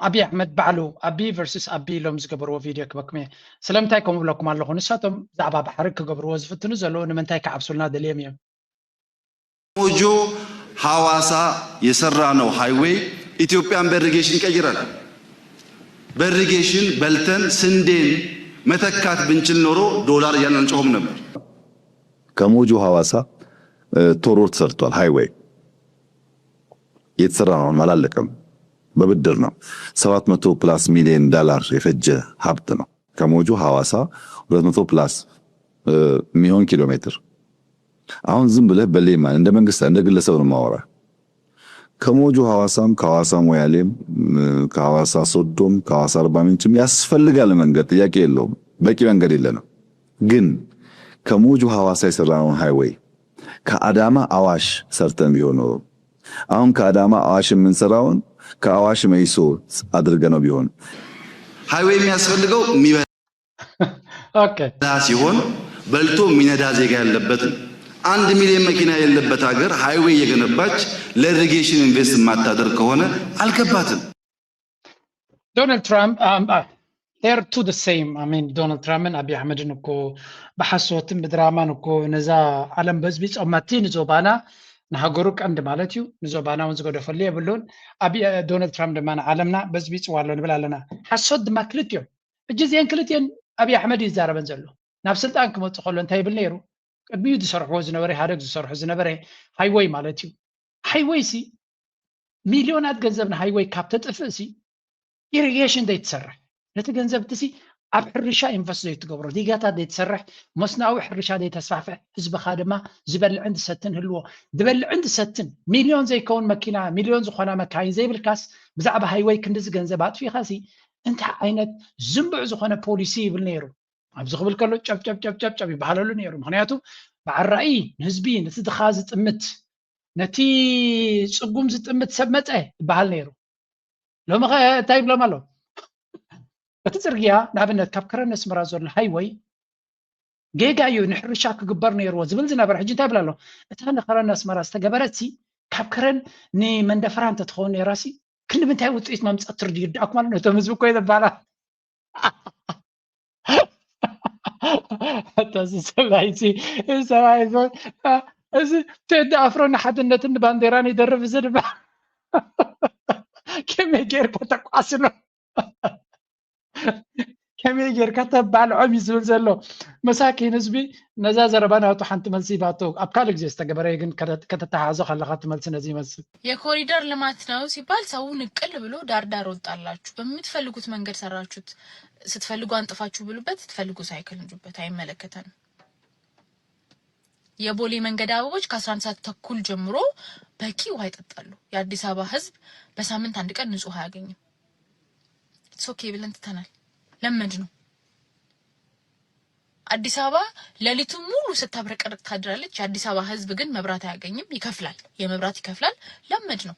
ኣብይ ኣሕመድ ባዕሉ ኣቢ ቨርሱስ ኣቢ ኢሎም ዝገበርዎ ቪድዮ ክበኩም እየ። ስለምንታይ ከምኡ ብለኩም ኣለኹ? ንሳቶም ብዛዕባ ባሕሪ ክገብርዎ ዝፍትኑ ዘለዉ ንምንታይ ክዓብሱልና ደልዮም እዮም? ሞጆ ሐዋሳ የሰራነው ሃይዌይ ኢትዮጵያን በኢሪጌሽን ይቀይራል። በኢሪጌሽን በልተን ስንዴን መተካት ብንችል ኖሮ ዶላር እያልን አንጮህም ነበር። ከሞጆ ሐዋሳ ቶሮር ተሰርቷል። ሃይዌይ እየተሰራ ነው፣ አላለቀም። በብድር ነው። ሰባት መቶ ፕላስ ሚሊዮን ዶላር የፈጀ ሀብት ነው። ከሞጆ ሐዋሳ ሁለት መቶ ፕላስ የሚሆን ኪሎ ሜትር። አሁን ዝም ብለህ በሌማን እንደ መንግስት እንደ ግለሰብ ነው የማወራ። ከሞጆ ሐዋሳም ከሐዋሳ ሞያሌም ከሐዋሳ ሶዶም ከሐዋሳ አርባ ምንጭም ያስፈልጋል መንገድ፣ ጥያቄ የለውም። በቂ መንገድ የለንም። ግን ከሞጆ ሐዋሳ የሰራነውን ሃይዌይ ከአዳማ አዋሽ ሰርተን ቢሆን ኖሮ፣ አሁን ከአዳማ አዋሽ የምንሰራውን ከአዋሽ መይሶ አድርገነው ቢሆን። ሃይዌይ የሚያስፈልገው የሚበላ ኦኬ ሲሆን በልቶ የሚነዳ ዜጋ ያለበት ነው። አንድ ሚሊዮን መኪና የሌለበት ሀገር ሃይዌይ እየገነባች ለኢሪጌሽን ኢንቨስት የማታደርግ ከሆነ አልገባትም። ዶናልድ ትራምፕ they're two the same። I mean ዶናልድ ትራምፕን ኣብይ ኣሕመድን እኮ ብሓሶትን ብድራማን እኮ ነዛ ዓለም በዝቢጾማ፣ እቲ ንዞባና ንሃገሩ ቀንዲ ማለት እዩ። ንዞባና እውን ዝገደፈሉ የብሉን። ኣብ ዶናልድ ትራምፕ ድማ ንዓለምና በዝቢፅዋ ኣሎ ንብል ኣለና። ሓሶት ድማ ክልቲኦም። ሕጂ እዚአን ክልቲአን ኣብይ ኣሕመድ እዩ ዝዛረበን ዘሎ። ናብ ስልጣን ክመፁ ከሎ እንታይ ይብል ነይሩ? ቅድሚኡ ዝሰርሕዎ ዝነበረ፣ ኢህኣደግ ዝሰርሑ ዝነበረ ሃይወይ ማለት እዩ። ሃይወይ ሲ ሚልዮናት ገንዘብ ንሃይወይ ካብ ተጥፍእ ሲ ኢሪጌሽን ዘይትሰርሕ፣ ነቲ ገንዘብ እቲ ሲ ኣብ ሕርሻ ኢንቨስት ዘይትገብሮ፣ ዲጋታት ዘይትሰርሕ፣ መስኖኣዊ ሕርሻ ዘይተስፋሕፍሕ፣ ህዝብኻ ድማ ዝበልዕን ዝሰትን ህልዎ። ዝበልዕን ዝሰትን ሚልዮን ዘይከውን መኪና፣ ሚልዮን ዝኾና መካይን ዘይብልካስ ብዛዕባ ሃይወይ ክንድዚ ገንዘብ ኣጥፊኻ ሲ እንታይ ዓይነት ዝንቡዕ ዝኾነ ፖሊሲ ይብል ነይሩ? ኣብዚ ክብል ከሎ ጨብጨብ ጨብጨብ ጨብ ይበሃለሉ ነይሩ። ምክንያቱ በዓል ራእይ ንህዝቢ፣ ነቲ ድኻ ዝጥምት፣ ነቲ ፅጉም ዝጥምት ሰብ መፀ ይበሃል ነይሩ። ሎሚ ኸ እንታይ ይብሎም ኣሎ? እቲ ፅርግያ ንኣብነት ካብ ከረን ኣስመራ ዘሎ ሃይወይ ጌጋ እዩ፣ ንሕርሻ ክግበር ነይርዎ ዝብል ዝነበረ፣ ሕጂ እንታይ ይብል ኣሎ? እታ ንከረን ኣስመራ ዝተገበረት ሲ ካብ ከረን ንመንደፈራ እንተትኸውን ነይራ ሲ ክንዲ ምንታይ ውፅኢት መምፀት ትርድ ይርዳእኩም ኣሎ። ነቶም ህዝቢ እኮ እዩ ዘባላ። ኣታ እዚ ሰብኣይ እዚ፣ እዚ ሰብኣይ እዚ፣ እዚ ቴዲ ኣፍሮ ንሓድነትን ንባንዴራን ይደርፍ፣ እዚ ድማ ከመይ ጌርካ ተቋስሎ፣ ከመይ ጌርካ ተባልዖም እዩ ዝብል ዘሎ። መሳኪን ህዝቢ ነዛ ዘረባ ናቱ ሓንቲ መልሲ ሂባቶ። ኣብ ካልእ ግዜ ዝተገበረ ግን ከተ-፣ ከተተሓሕዞ ከለኻ እቲ መልሲ ነዚ ይመስል። የኮሪደር ልማት ነው ሲባል ሰው ንቅል ብሎ ዳር ዳር ወጣላችሁ። በምትፈልጉት መንገድ ሰራችሁት። ስትፈልጉ አንጥፋችሁ ብሉበት፣ ስትፈልጉ ሳይክል ንዱበት። አይመለከተንም። የቦሌ መንገድ አበቦች ከአስራ አንድ ሰዓት ተኩል ጀምሮ በቂ ውሃ ይጠጣሉ። የአዲስ አበባ ህዝብ በሳምንት አንድ ቀን ንጹህ ውሃ አያገኝም። It's okay ብለን ትተናል። ለመድነው። አዲስ አበባ ሌሊቱን ሙሉ ስታብረቀርቅ ታድራለች። የአዲስ አበባ ህዝብ ግን መብራት አያገኝም፣ ይከፍላል፣ የመብራት ይከፍላል። ለመድነው።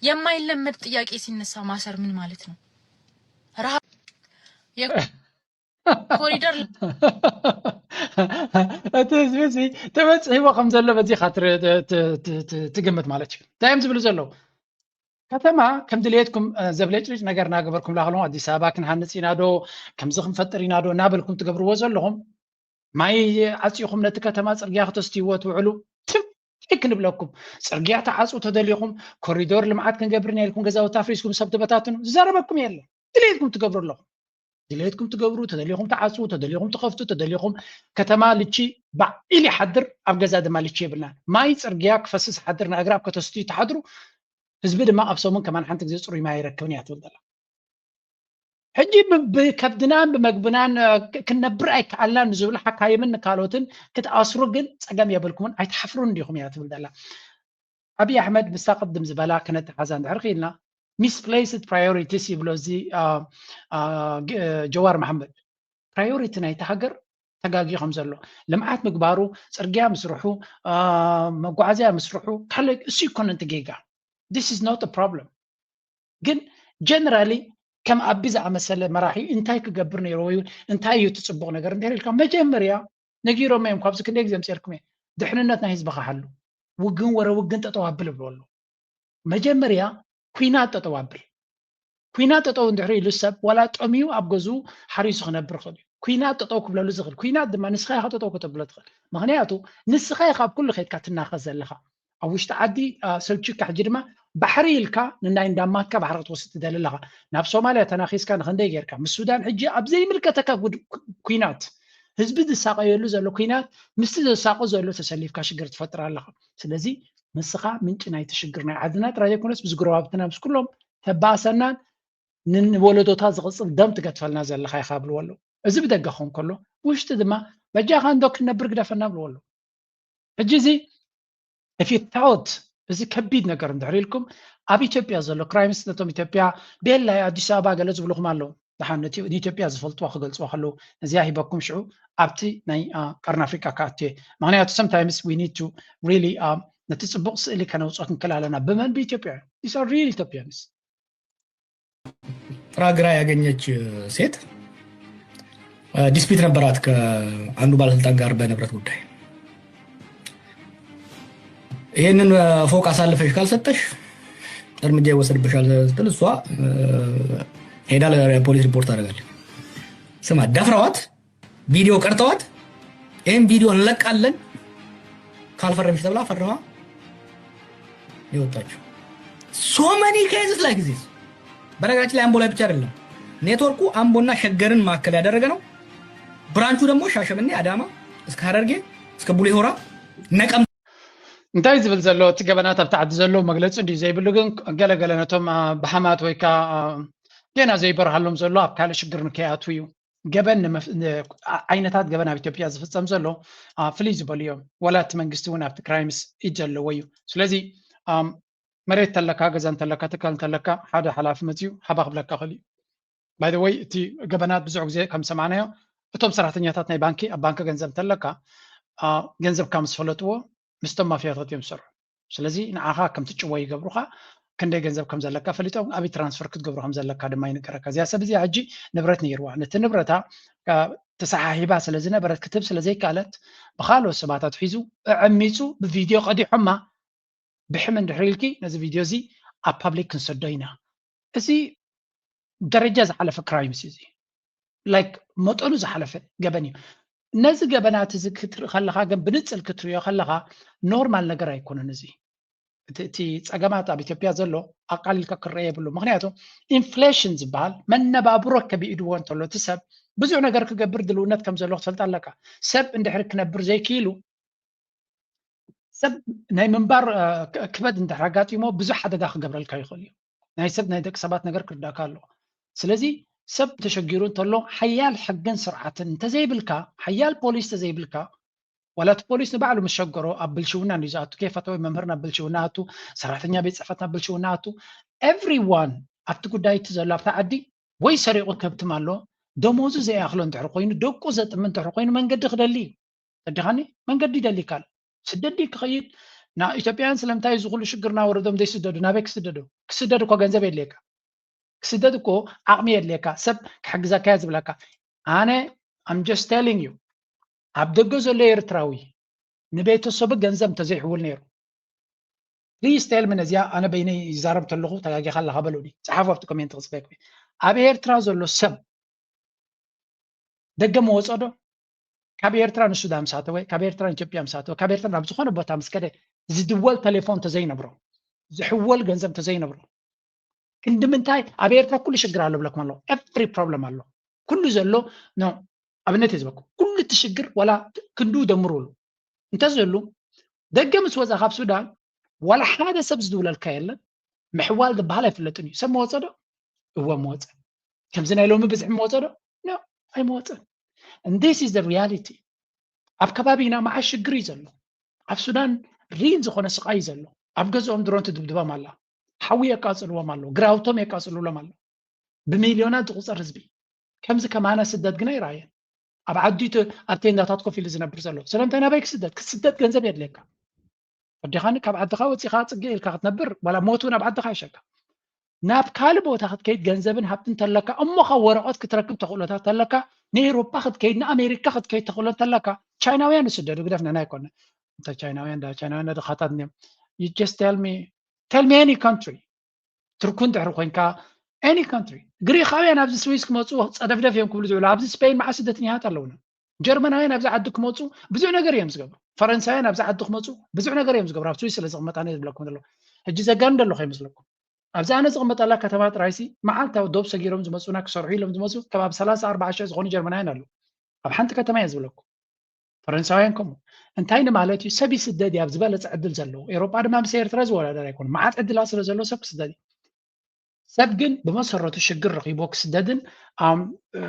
የማይለመድ ጥያቄ ሲነሳ ማሰር ምን ማለት ነው? ረሃ-፣ የ-፣ ኮሪደር እቲ ህዝቢ እዚ ተበፂሕዎ ከም ዘሎ በዚኻ ትር-፣ ት-፣ ት-፣ ት-፣ ት-፣ ትግምት ማለት እዩ። እንታይ እዮም ዝብሉ ዘለዉ? ከተማ ከም ድሌትኩም፣ እ፣ ዘብለጭልጭ ነገር እናገበርኩም ላኸሎም፣ ኣዲስ ኣበባ ክንሃንፅ ኢና ዶ፣ ከምዚ ክንፈጥር ኢና ዶ እናበልኩም ትገብርዎ ዘለኹም፣ ማይ ዓፂኹም ነቲ ከተማ ፅርግያ ክተስትይዎ ትውዕሉ፣ ትም ክንብለኩም። ፅርግያ ተዓፁ ተደሊኹም፣ ኮሪዶር ልምዓት ክንገብር ኢና ኢልኩም ገዛውቲ ኣፍሪስኩም ሰብ ትበታትኑ፣ ዝዛረበኩም የለን። ድሌትኩም ትገብሩ ኣለኹም። ድሌትኩም ትገብሩ፣ ተደሊኹም ትዓፅዉ፣ ተደሊኹም ትኸፍቱ፣ ተደሊኹም ከተማ ልቺ ባዕ ኢሉ ይሓድር፣ ኣብ ገዛ ድማ ልቺ የብልናን። ማይ ፅርግያ ክፈስስ ይሓድር፣ ንኣግራብ ከተስትዩ ትሓድሩ፣ ህዝቢ ድማ ኣብ ሰሙን ከማን ሓንቲ ግዜ ፅሩይ ማይ ኣይረክብን እያ ትብል ዘላ። ሕጂ ብ-፣ ብከብድናን ብመግብናን፣ እ፣ ክ-፣ ክንነብር ኣይከኣልናን ንዝብሉ ሓካይምን ንካልኦትን ክትኣስሩ ግን ፀገም የብልኩምን፣ ኣይትሓፍሩን እንዲኹም እያ ትብል ዘላ። ኣብይ ኣሕመድ ምስታ ቅድም ዝበላ ክነተሓዛ እንድሕር ክኢልና፣ ሚስፕሌስድ ፕራዮሪቲስ ይብሎ እዚ፣ አ፣ አ፣ ግ-፣ ጀዋር መሓመድ። ፕራዮሪቲ ናይቲ ሃገር ተጋጊ ከም ዘሎ፣ ልምዓት ምግባሩ፣ ፅርግያ ምስርሑ፣ አ፣ መጓዓዝያ ምስርሑ፣ ካልእ እሱ ይኮነ እቲ ጌጋ። This is not a problem። ግን ጀነራሊ ከም ኣቢ ዝኣመሰለ መራሒ እንታይ ክገብር ነይሩ ወይ እውን እንታይ እዩ እቲ ፅቡቕ ነገር እንድሕር ኢልካ መጀመርያ ነጊሮም እዮም። ካብዚ ክንደይ ግዜ ምፅርኩም እየ፣ ድሕንነት ናይ ህዝብኻ ሓሉ፣ ውግን ወረ ውግን ጠጠው ኣብል እብሎ ኣለዉ። መጀመርያ ኩናት ጠጠው ኣብል። ኩናት ጠጠው እንድሕር ኢሉ ሰብ ዋላ ጠምዩ ኣብ ገዝኡ ሓሪሱ ክነብር ይኽእል እዩ። ኩናት ጠጠው ክብለሉ ዝኽእል፣ ኩናት ድማ ንስኻ ኢኻ ጠጠው ከተብሎ ትኽእል። ምኽንያቱ ንስኻ ኢኻ ኣብ ኩሉ ከይድካ ትናኸስ ዘለኻ። ኣብ ውሽጢ ዓዲ፣ አ፣ ሰልችካ፣ ሕጂ ድማ ባሕሪ ኢልካ ንናይ እንዳማትካ ባሕሪ ክትወስድ ትደሊ ኣለኻ። ናብ ሶማልያ ተናኺስካ ንኽንደይ ጌርካ፣ ምስ ሱዳን ሕጂ ኣብ ዘይምልከተካ ጉድ-፣ ኩ-፣ ኩናት፣ ህዝቢ ዝሳቐየሉ ዘሎ ኩናት፣ ምስቲ ዘሳቑ ዘሎ ተሰሊፍካ ሽግር ትፈጥር ኣለኻ። ስለዚ ንስኻ ምንጪ ናይቲ ሽግር ናይ ዓድና ጥራይ ዘይኮነስ ምስ ጎረባብትና ምስ ኩሎም ተባእሰናን ንወለዶታት ዝቕጽል ደም ትገድፈልና ዘለኻ ኢኻ ብልዎ ኣለዉ። እዚ ብደገ ክኸውን ከሎ፣ ውሽጢ ድማ በጃኻ እንዶ ክንነብር ግደፈና ብልዎ ኣለዉ። ሕጂ እዚ if you thought እዚ ከቢድ ነገር እንድሕር ኢልኩም፣ ኣብ ኢትዮጵያ ዘሎ ክራይምስ ነቶም ኢትዮጵያ ቤላ ኣዲስ ኣበባ ገለ ዝብልኹም ኣለዉ። ደሓን ነቲ ንኢትዮጵያ ዝፈልጥዋ ክገልጽዋ ከለዉ፣ እዚኣ ሂበኩም ሽዑ ኣብቲ ናይ፣ አ፣ ቀርኒ ኣፍሪቃ ክኣቱ እየ። ምኽንያቱ sometimes we need to really፣ አ፣ ነቲ ጽቡቕ ስእሊ ከነውጽኦ ክንክእል ኣለና። ብመን? ብኢትዮጵያ። These are real Ethiopians። ጥራ ግራ ያገኘች ሴት፣ እ፣ ዲስፒት ነበራት ከአንዱ ባለስልጣን ጋር በንብረት ጉዳይ። ይህንን፣ እ፣ ፎቅ አሳልፈሽ ካልሰጠሽ እርምጃ ይወሰድብሻል ስትል እሷ፣ እ፣ ሄዳ ለፖሊስ ሪፖርት ታደርጋለች። ስማ፣ ደፍረዋት፣ ቪዲዮ ቀርጸዋት፣ ይህን ቪዲዮ እንለቃለን፣ ካልፈረምሽ ተብላ ፈርማ የወጣችው። So many cases like this። በነገራችን ላይ አምቦ ላይ ብቻ አይደለም፣ ኔትወርኩ አምቦና ሸገርን ማዕከል ያደረገ ነው። ብራንቹ ደግሞ ሻሸመኔ፣ አዳማ፣ እስከ ሀረርጌ፣ እስከ ቡሌ ሆራ፣ ነቀምቴ። እንታይ ዝብል ዘሎ እቲ ገበናት ኣብቲ ዓዲ ዘሎ መግለፂ እንዲ ዘይብሉ፣ ግን ገለገለ ነቶም ብሓማት ወይ ከዓ ጌና ዘይበርሃሎም ዘሎ ኣብ ካልእ ሽግር ንከይኣትዉ እዩ። ገበን ዓይነታት ገበን ኣብ ኢትዮጵያ ዝፍፀም ዘሎ ፍልይ ዝበሉ እዮም። ዋላ እቲ መንግስቲ እውን ኣብቲ ክራይምስ ኢድ ዘለዎ እዩ። ስለዚ መሬት እንተለካ፣ ገዛ እንተለካ፣ ትካል እንተለካ፣ ሓደ ሓላፊ መፅዩ ሃባ ክብለካ ይኽእል እዩ። By the way፣ እቲ ገበናት ብዙሕ ግዜ ከም ዝሰማዕናዮ፣ እቶም ሰራሕተኛታት ናይ ባንኪ፣ ኣብ ባንኪ ገንዘብ እንተለካ፣ ገንዘብካ ምስ ፈለጥዎ ምስቶም ማፍያታት እዮም ዝሰርሑ። ስለዚ ንዓኻ ከም ትጭወ ይገብሩኻ፣ ክንደይ ገንዘብ ከም ዘለካ ፈሊጦም ኣበይ ትራንስፈር ክትገብሮ ከም ዘለካ ድማ ይንገረካ። እዚኣ ሰብ እዚኣ ሕጂ ንብረት ነይርዋ፣ ነቲ ንብረታ ተሰሓሒባ ስለ ዝነበረት ክትህብ ስለ ዘይከኣለት ብኻልኦት ሰባት ኣትሒዙ ኣዐሚፁ ብቪድዮ ቀዲሖማ። ብሕም እንድሕር ኢልኪ ነዚ ቪድዮ እዚ ኣብ ፓብሊክ ክንሰዶ ኢና። እዚ ደረጃ ዝሓለፈ ክራይምስ እዩ። እዚ ላይክ መጠኑ ዝሓለፈ ገበን እዩ። ነዚ ገበናት እዚ ክትርኢ ከለኻ ግን ብንፅል ክትሪኦ ከለኻ ኖርማል ነገር ኣይኮነን። እዚ እቲ ጸገማት ኣብ ኢትዮጵያ ዘሎ ኣቃሊልካ ክረአ የብሉ። ምክንያቱ ኢንፍሌሽን ዝበሃል መነባብሮ ከቢእድዎ እንተሎ እቲ ሰብ ብዙሕ ነገር ክገብር ድልውነት ከም ዘሎ ክትፈልጥ ኣለካ። ሰብ እንድሕር ክነብር ዘይክኢሉ ሰብ ናይ ምንባር ክበድ እንድሕር ኣጋጢሞ ብዙሕ ሓደጋ ክገብረልካ ይኽእል እዩ። ናይ ሰብ ናይ ደቂ ሰባት ነገር ክርዳእካ ኣለዎ። ስለዚ ሰብ ተሸጊሩ እንተሎ ሓያል ሕግን ስርዓትን እንተዘይብልካ፣ ሓያል ፖሊስ ተዘይብልካ፣ ዋላ እቲ ፖሊስ ንባዕሉ ምስ ሸገሮ ኣብ ብልሽውና እንድዩ ዝኣቱ። ኬፍ ኣተወ መምህር ናብ ብልሽውና ኣቱ፣ ሰራሕተኛ ቤት ፅሕፈት ናብ ብልሽውና ኣቱ። ኤቭሪዋን ኣብቲ ጉዳይ እቲ ዘሎ ኣብታ ዓዲ ወይ ሰሪቑ ከብትም ኣሎ፣ ደሞዙ ዘይኣኽሎ እንድሕር ኮይኑ፣ ደቁ ዘጥሚ እንድሕር ኮይኑ መንገዲ ክደሊ እዩ። ተዲኻኒ መንገዲ ይደሊካ ኣሎ። ስደዲ ክኸይድ ና ኢትዮጵያውያን ስለምንታይ እዚ ኩሉ ሽግር እናወረዶም ዘይስደዱ? ናበይ ክስደዱ? ክስደድ እኮ ገንዘብ የድልየካ። ክስደድ እኮ ዓቕሚ የድልየካ፣ ሰብ ክሕግዘካ እየ ዝብለካ። ኣነ I'm just telling you፣ ኣብ ደገ ዘሎ ኤርትራዊ ንቤተሰቡ ገንዘብ እንተዘይሕውል ነይሩ፣ please tell me ነዚኣ። ኣነ በይነይ ይዛረብ ተለኹ ተጋጊኻ ኣለኻ በሉኒ፣ ጸሓፉ ኣብቲ ኮሜንት ክጽበየኩም። ኣብ ኤርትራ ዘሎ ሰብ ደገ መወጾ ዶ? ካብ ኤርትራ ንሱዳን ምስ ኣተወ፣ ካብ ኤርትራ ንኢትዮጵያ ምስ ኣተወ፣ ካብ ኤርትራ ናብ ዝኾነ ቦታ ምስ ከደ ዝድወል ቴሌፎን ተዘይነብሮ፣ ዝሕወል ገንዘብ ተዘይነብሮ፣ ክንዲ ምንታይ ኣብ ኤርትራ ኩሉ ሽግር ኣሎ ብለኩም ኣለኹ። ኤቭሪ ፕሮብለም ኣሎ። ኩሉ ዘሎ ኖ ኣብነት እየ ዝበኩም። ኩሉ እቲ ሽግር ዋላ ክንዱ ደምሩሉ እንተዝህሉ ደገ ምስ ወፃ ካብ ሱዳን ዋላ ሓደ ሰብ ዝድውለልካ የለን። ምሕዋል ዝበሃል ኣይፍለጥን እዩ። ሰብ መወፀ ዶ? እወ መወፀ። ከምዚ ናይ ሎሚ ብዝሒ መወፀ ዶ? ኖ ኣይመወፀን። And this is the reality። ኣብ ከባቢና መዓት ሽግር እዩ ዘሎ። ኣብ ሱዳን ሪል ዝኾነ ስቓይ እዩ ዘሎ። ኣብ ገዝኦም ድሮን ትድብድቦም ኣላ፣ ሓዊ የቃፅልዎም ኣሎ፣ ግራውቶም የቃፅልሎም ኣሎ። ብሚልዮናት ዝቑፀር ህዝቢ። ከምዚ ከማና ስደት ግን ኣይረኣየን። ኣብ ዓዲ እቲ ኣብ ቴንዳታት ኮፍ ኢሉ ዝነብር ዘሎ ስለምንታይ ናበይ ክስደት? ክስደት ገንዘብ የድልየካ። ወዲኻኒ ካብ ዓድኻ ወፂኻ ፅግዕ ኢልካ ክትነብር ዋላ ሞት እውን ኣብ ዓድኻ ይሸካ። ናብ ካልእ ቦታ ክትከይድ ገንዘብን ሃብትን ተለካ እሞ ካብ ወረቐት ክትረክብ ተኽእሎታት ተለካ፣ ንኤውሮፓ ክትከይድ ንኣሜሪካ ክትከይድ ተኽእሎ ተለካ። ቻይናውያን ይስደዱ፣ ግደፍ፣ ንሕና ኣይኮነ እንተ ቻይናውያን ዳ ቻይናውያን ድኻታት እዮም። You just tell me, tell me any country። ትርኩ እንድሕር ኮይንካ any country። ግሪኻውያን ኣብዚ ስዊስ ክመፁ ፀደፍደፍ እዮም ክብሉ ዝውዕሉ። ኣብዚ ስፔን መዓት ስደተኛታት ኣለውና። ጀርመናውያን ኣብዚ ዓዲ ክመፁ ብዙሕ ነገር እዮም ዝገብሩ። ፈረንሳውያን ኣብዚ ዓዲ ክመፁ ብዙሕ ነገር እዮም ዝገብሩ። ኣብ ስዊስ ስለ ዝቕመጥ ኣነ ዝብለኩም ዘለኹ ሕጂ ዘጋንዶ ኣለኹ ይመስለኩም። ኣብዚ ኣነ ዝቕመጠላ ከተማ ጥራይሲ መዓልታዊ ዶብ ሰጊሮም ዝመፁና ክሰርሑ ኢሎም ዝመፁ ከባቢ ሰላሳ ኣርባዓ ሽሕ ዝኾኑ ጀርመናውያን ኣለዉ ኣብ ሓንቲ ከተማ እየ ዝብለኩም። ፈረንሳውያን ከምኡ። እንታይ ንማለት እዩ? ሰብ ይስደድ እዩ ኣብ ዝበለፀ ዕድል ዘለዎ። ኤውሮጳ ድማ ምስ ኤርትራ ዝወዳደር ኣይኮነ። መዓት ዕድላት ስለ ዘሎ ሰብ ክስደድ እዩ። ሰብ ግን ብመሰረቱ ሽግር ረኺቦ ክስደድን ኣም፣ እ፣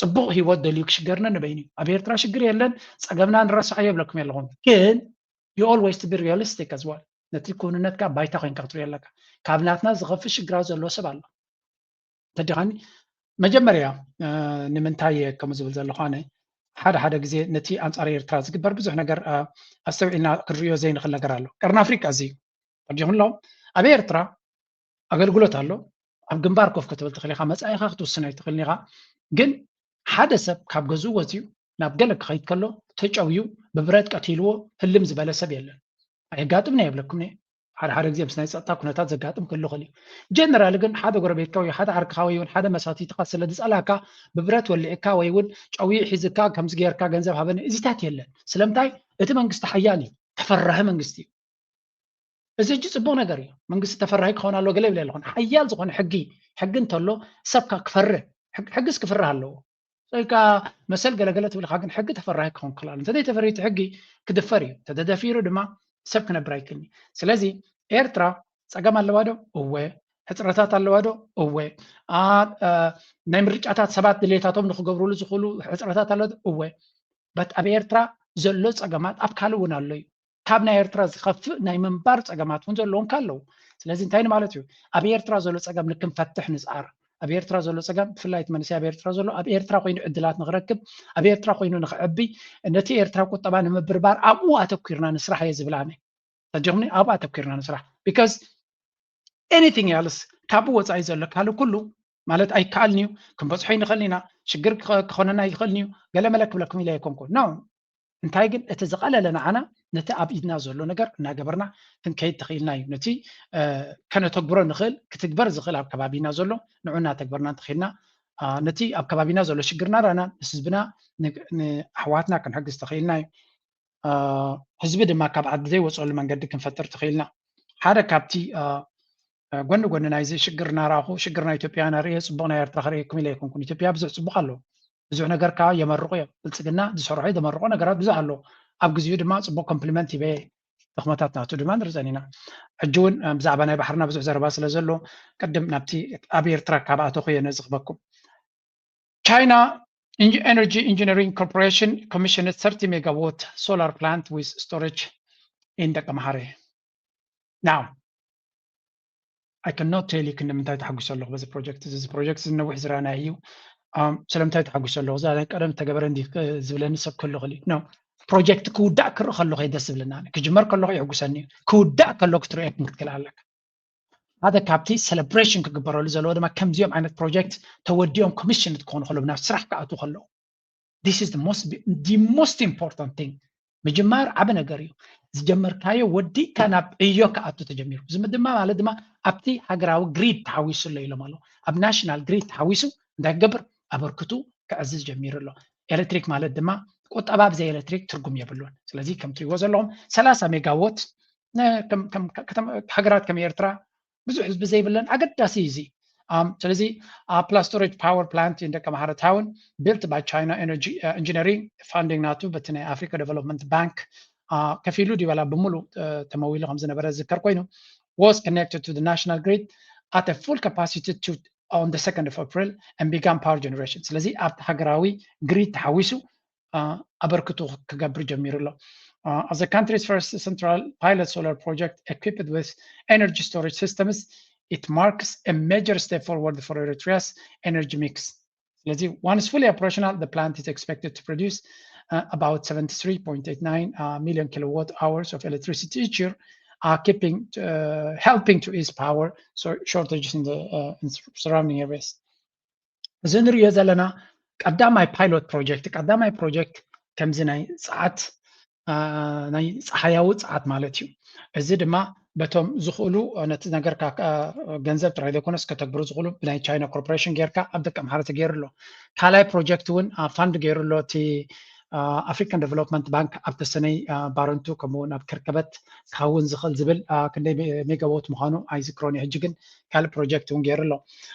ፅቡቕ ህይወት ደልዩ ክሽገርነ ንበይኑ እዩ። ኣብ ኤርትራ ሽግር የለን፣ ፀገምና ንረስዖ የብለኩም የለኹም። ግን you always to be realistic as well። ነቲ ክውንነት ከዓ ባይታ ኮይንካ ክትሪኦ ኣለካ። ካብ ናትና ዝኸፍእ ሽግራት ዘለዎ ሰብ ኣሎ። ተዲኻኒ መጀመርያ እ፣ ንምንታይ እየ ከምኡ ዝብል ዘለኹ ኣነ ሓደ ሓደ ግዜ ነቲ ኣንጻር ኤርትራ ዝግበር ብዙሕ ነገር እ፣ ኣስተውዒልና ክንሪኦ ዘይንኽእል ነገር ኣሎ። ቀርኒ ኣፍሪቃ እዚ እዩ። ተዲኹም ኣለኹም ኣብ ኤርትራ ኣገልግሎት ኣሎ። ኣብ ግንባር ኮፍ ክትብል ትኽእል ኢኻ፣ መጻኢኻ ክትውስን ኣይትኽእልን ኢኻ። ግን ሓደ ሰብ ካብ ገዝኡ ወጺኡ ናብ ገለ ክኸይድ ከሎ ተጨውዩ ብብረት ቀቲልዎ ህልም ዝበለ ሰብ የለን። ኣየጋጥምን እየ ይብለኩም እየ። ሓደ ሓደ ግዜ ምስ ናይ ጸጥታ ኩነታት ዘጋጥም ክህሉ ይኽእል እዩ። ጀነራል ግን ሓደ ጎረቤትካ ወይ ሓደ ዓርክኻ ወይ እውን ሓደ መሳቲትኻ ስለ ዝጸላእካ ብብረት ወሊዕካ ወይ እውን ጨውዩ ሒዝካ ከምዚ ጌርካ ገንዘብ ሃበኒ እዚታት የለን። ስለምንታይ? እቲ መንግስቲ ሓያል እዩ። ተፈራሂ መንግስቲ እዩ። እዚ ሕጂ ፅቡቅ ነገር እዩ። መንግስቲ ተፈራሂ ክኸውን ኣለዎ ገለ ይብል ኣይኮን። ሓያል ዝኾነ ሕጊ ሕጊ እንተሎ ሰብካ ክፈርህ ሕግስ ክፍርህ ኣለዎ። ካ መሰል ገለገለ ትብል ኢኻ፣ ግን ሕጊ ተፈራሂ ክኸውን ክላል እንተዘይ ተፈሪቱ ሕጊ ክድፈር እዩ። ተተደፊሩ ድማ ሰብ ክነብር ኣይክእልን እዩ። ስለዚ ኤርትራ ፀገም ኣለዋ ዶ? እወ። ሕፅረታት ኣለዋ ዶ? እወ። ናይ ምርጫታት ሰባት ድሌታቶም ንክገብሩሉ ዝኽእሉ ሕፅረታት ኣለዋ ዶ? እወ። በት ኣብ ኤርትራ ዘሎ ፀገማት ኣብ ካልእ እውን ኣሎ እዩ። ካብ ናይ ኤርትራ ዝኸፍእ ናይ ምንባር ፀገማት እውን ዘለዎም ካለው፣ ስለዚ እንታይ ንማለት እዩ? ኣብ ኤርትራ ዘሎ ፀገም ንክንፈትሕ ንፅኣር። ኣብ ኤርትራ ዘሎ ፀገም፣ ብፍላይ እቲ መንእሰይ ኣብ ኤርትራ ዘሎ ኣብ ኤርትራ ኮይኑ ዕድላት ንክረክብ፣ ኣብ ኤርትራ ኮይኑ ንክዕቢ፣ ነቲ ኤርትራ ቁጠባ ንምብርባር ኣብኡ ኣተኪርና ንስራሕ እየ ዝብል ኣነ። ተጀምኒ ኣብኡ ኣተኪርና ንስራሕ። Because anything else፣ ካብኡ ወፃኢ ዘሎ ካልእ ኩሉ ማለት ኣይከኣልን እዩ፣ ክንበፅሖ ይንኽእል ኢና፣ ሽግር ክኾነና ይኽእል እዩ፣ ገለመለ ክብለኩም ኢለ ኣይኮንኩ። No። እንታይ ግን እቲ ዝቐለለ ንዓና ነቲ ኣብ ኢድና ዘሎ ነገር እናገበርና ክንከይድ ተኽኢልና እዩ። ነቲ ከነተግብሮ ንኽእል ክትግበር ዝኽእል ኣብ ከባቢና ዘሎ ንዑ እናተግበርና እንተኽኢልና ነቲ ኣብ ከባቢና ዘሎ ሽግርና ዳና ንህዝብና ንኣሕዋትና ክንሕግዝ ተኽኢልና እዩ። ህዝቢ ድማ ካብ ዓዲ ዘይወፀሉ መንገዲ ክንፈጥር ተኽኢልና። ሓደ ካብቲ ጎኒ ጎኒ ናይዚ ሽግር እናረኣኹ ሽግር ናይ ኢትዮጵያ ናርእየ ፅቡቕ ናይ ኤርትራ ክርእየኩም ኢለ ኣይኮንኩን። ኢትዮጵያ ብዙሕ ፅቡቕ ኣለዎ። ብዙሕ ነገር ከዓ የመርቑ እዮም። ብልፅግና ዝሰርሖ ዘመርቆ ነገራት ብዙሕ ኣሎ። ኣብ ግዜኡ ድማ ፅቡቅ ኮምፕሊመንት ይበየ። ድኽመታት ናቱ ድማ ንርዘን ኢና። ሕጂ እውን ብዛዕባ ናይ ባሕርና ብዙሕ ዘረባ ስለ ዘሎ ቅድም ናብቲ ኣብ ኤርትራ ካብ ኣተኹ እየ ነዚ ክበኩም። ቻይና Energy Engineering Corporation commissioned thirty megawatt solar plant with storage in ደቀምሓረ። Now I cannot tell you ክንዲ ምንታይ ተሓጒሰ ኣለኹ በዚ ፕሮጀክት እዚ። እዚ ፕሮጀክት እዚ ነዊሕ ዝረኣናዮ እዩ። ስለምንታይ ተሓጒሰ ኣለኹ? እዛ ናይ ቀደም ተገበረ እንዲ ዝብለኒ ሰብ ክህሉ ክእል እዩ። ፕሮጀክት ክውዳእ ክርኢ ከለኹ ደስ ዝብለና፣ ክጅመር ከለኹ ይሕጉሰኒ እዩ። ክውዳእ ከሎ ክትርእዮ ክትክእል ኣለካ። ሓደ ካብቲ ሰለብሬሽን ክግበረሉ ዘለዎ ድማ ከምዚኦም ዓይነት ፕሮጀክት ተወዲኦም ኮሚሽን ክኾኑ ከለዉ ናብ ስራሕ ክኣትዉ ከለዉ this is the most important thing። ምጅማር ዓቢ ነገር እዩ። ዝጀመርካዮ ወዲእካ ናብ ዕዮ ክኣቱ ተጀሚሩ። እዚ ድማ ማለት ድማ ኣብቲ ሃገራዊ ግሪድ ተሓዊሱ ኣሎ ኢሎም ኣለዉ። ኣብ ናሽናል ግሪድ ተሓዊሱ እንታይ ክገብር? ኣበርክቱ ክዕዝዝ ጀሚሩ ኣሎ። ኤሌክትሪክ ማለት ድማ ቁጠባ ብዘይ ኤሌክትሪክ ትርጉም የብሉን። ስለዚ ከም ትሪእዎ ዘለኹም ሰላሳ ሜጋዎት ሃገራት ከም ኤርትራ ብዙሕ ህዝቢ ዘይብለን ኣገዳሲ እዩ እዚ። ስለዚ ፕላስቶሬጅ ፓወር ፕላንት ኢን ደቀምሓረ ታውን built by China Energy Engineering funding ናቱ በቲ ናይ ኣፍሪካ ዴቨሎፕመንት ባንክ ከፊሉ ዲበላ ብምሉእ ተመዊሉ ከም ዝነበረ ዝዝከር ኮይኑ was connected to the national grid at a full capacity to on the second of April and began power generation። ስለዚ ኣብቲ ሃገራዊ ግሪድ ተሓዊሱ ኣበርክቶ ክገብር ጀሚሩ ኣሎ። As the country's first central pilot solar project equipped with energy storage systems, it marks a major step forward for Eritrea's energy mix. ስለዚ once fully operational, the plant is expected to produce uh, about seventy-three point eight nine uh, million kilowatt hours of electricity each year, uh, keeping, uh, helping to ease power so shortages in the uh, in surrounding areas. እዚ ንሪኦ ዘለና ቀዳማይ ፓይሎት ፕሮጀክት፣ ቀዳማይ ፕሮጀክት ከምዚ ናይ ፀዓት ናይ ፀሓያዊ ፀዓት ማለት እዩ። እዚ ድማ በቶም ዝኽእሉ ነቲ ነገር ገንዘብ ጥራይ ዘይኮነስ ከተግብሩ ዝኽእሉ ብናይ ቻይና ኮርፖሬሽን ጌርካ ኣብ ደቂ ኣምሓራ ተገይሩ ኣሎ። ካልኣይ ፕሮጀክት እውን ፋንድ ገይሩ ኣሎ እቲ ኣፍሪካን ዴቨሎፕመንት ባንክ ኣብ ተሰነይ ባረንቱ ከምኡ እውን ኣብ ከርከበት ክኸውን ዝኽእል ዝብል ክንደይ ሜጋዎት ምዃኑ ኣይዝክሮን እዩ። ሕጂ ግን ካልእ ፕሮጀክት እውን ገይሩ ኣሎ።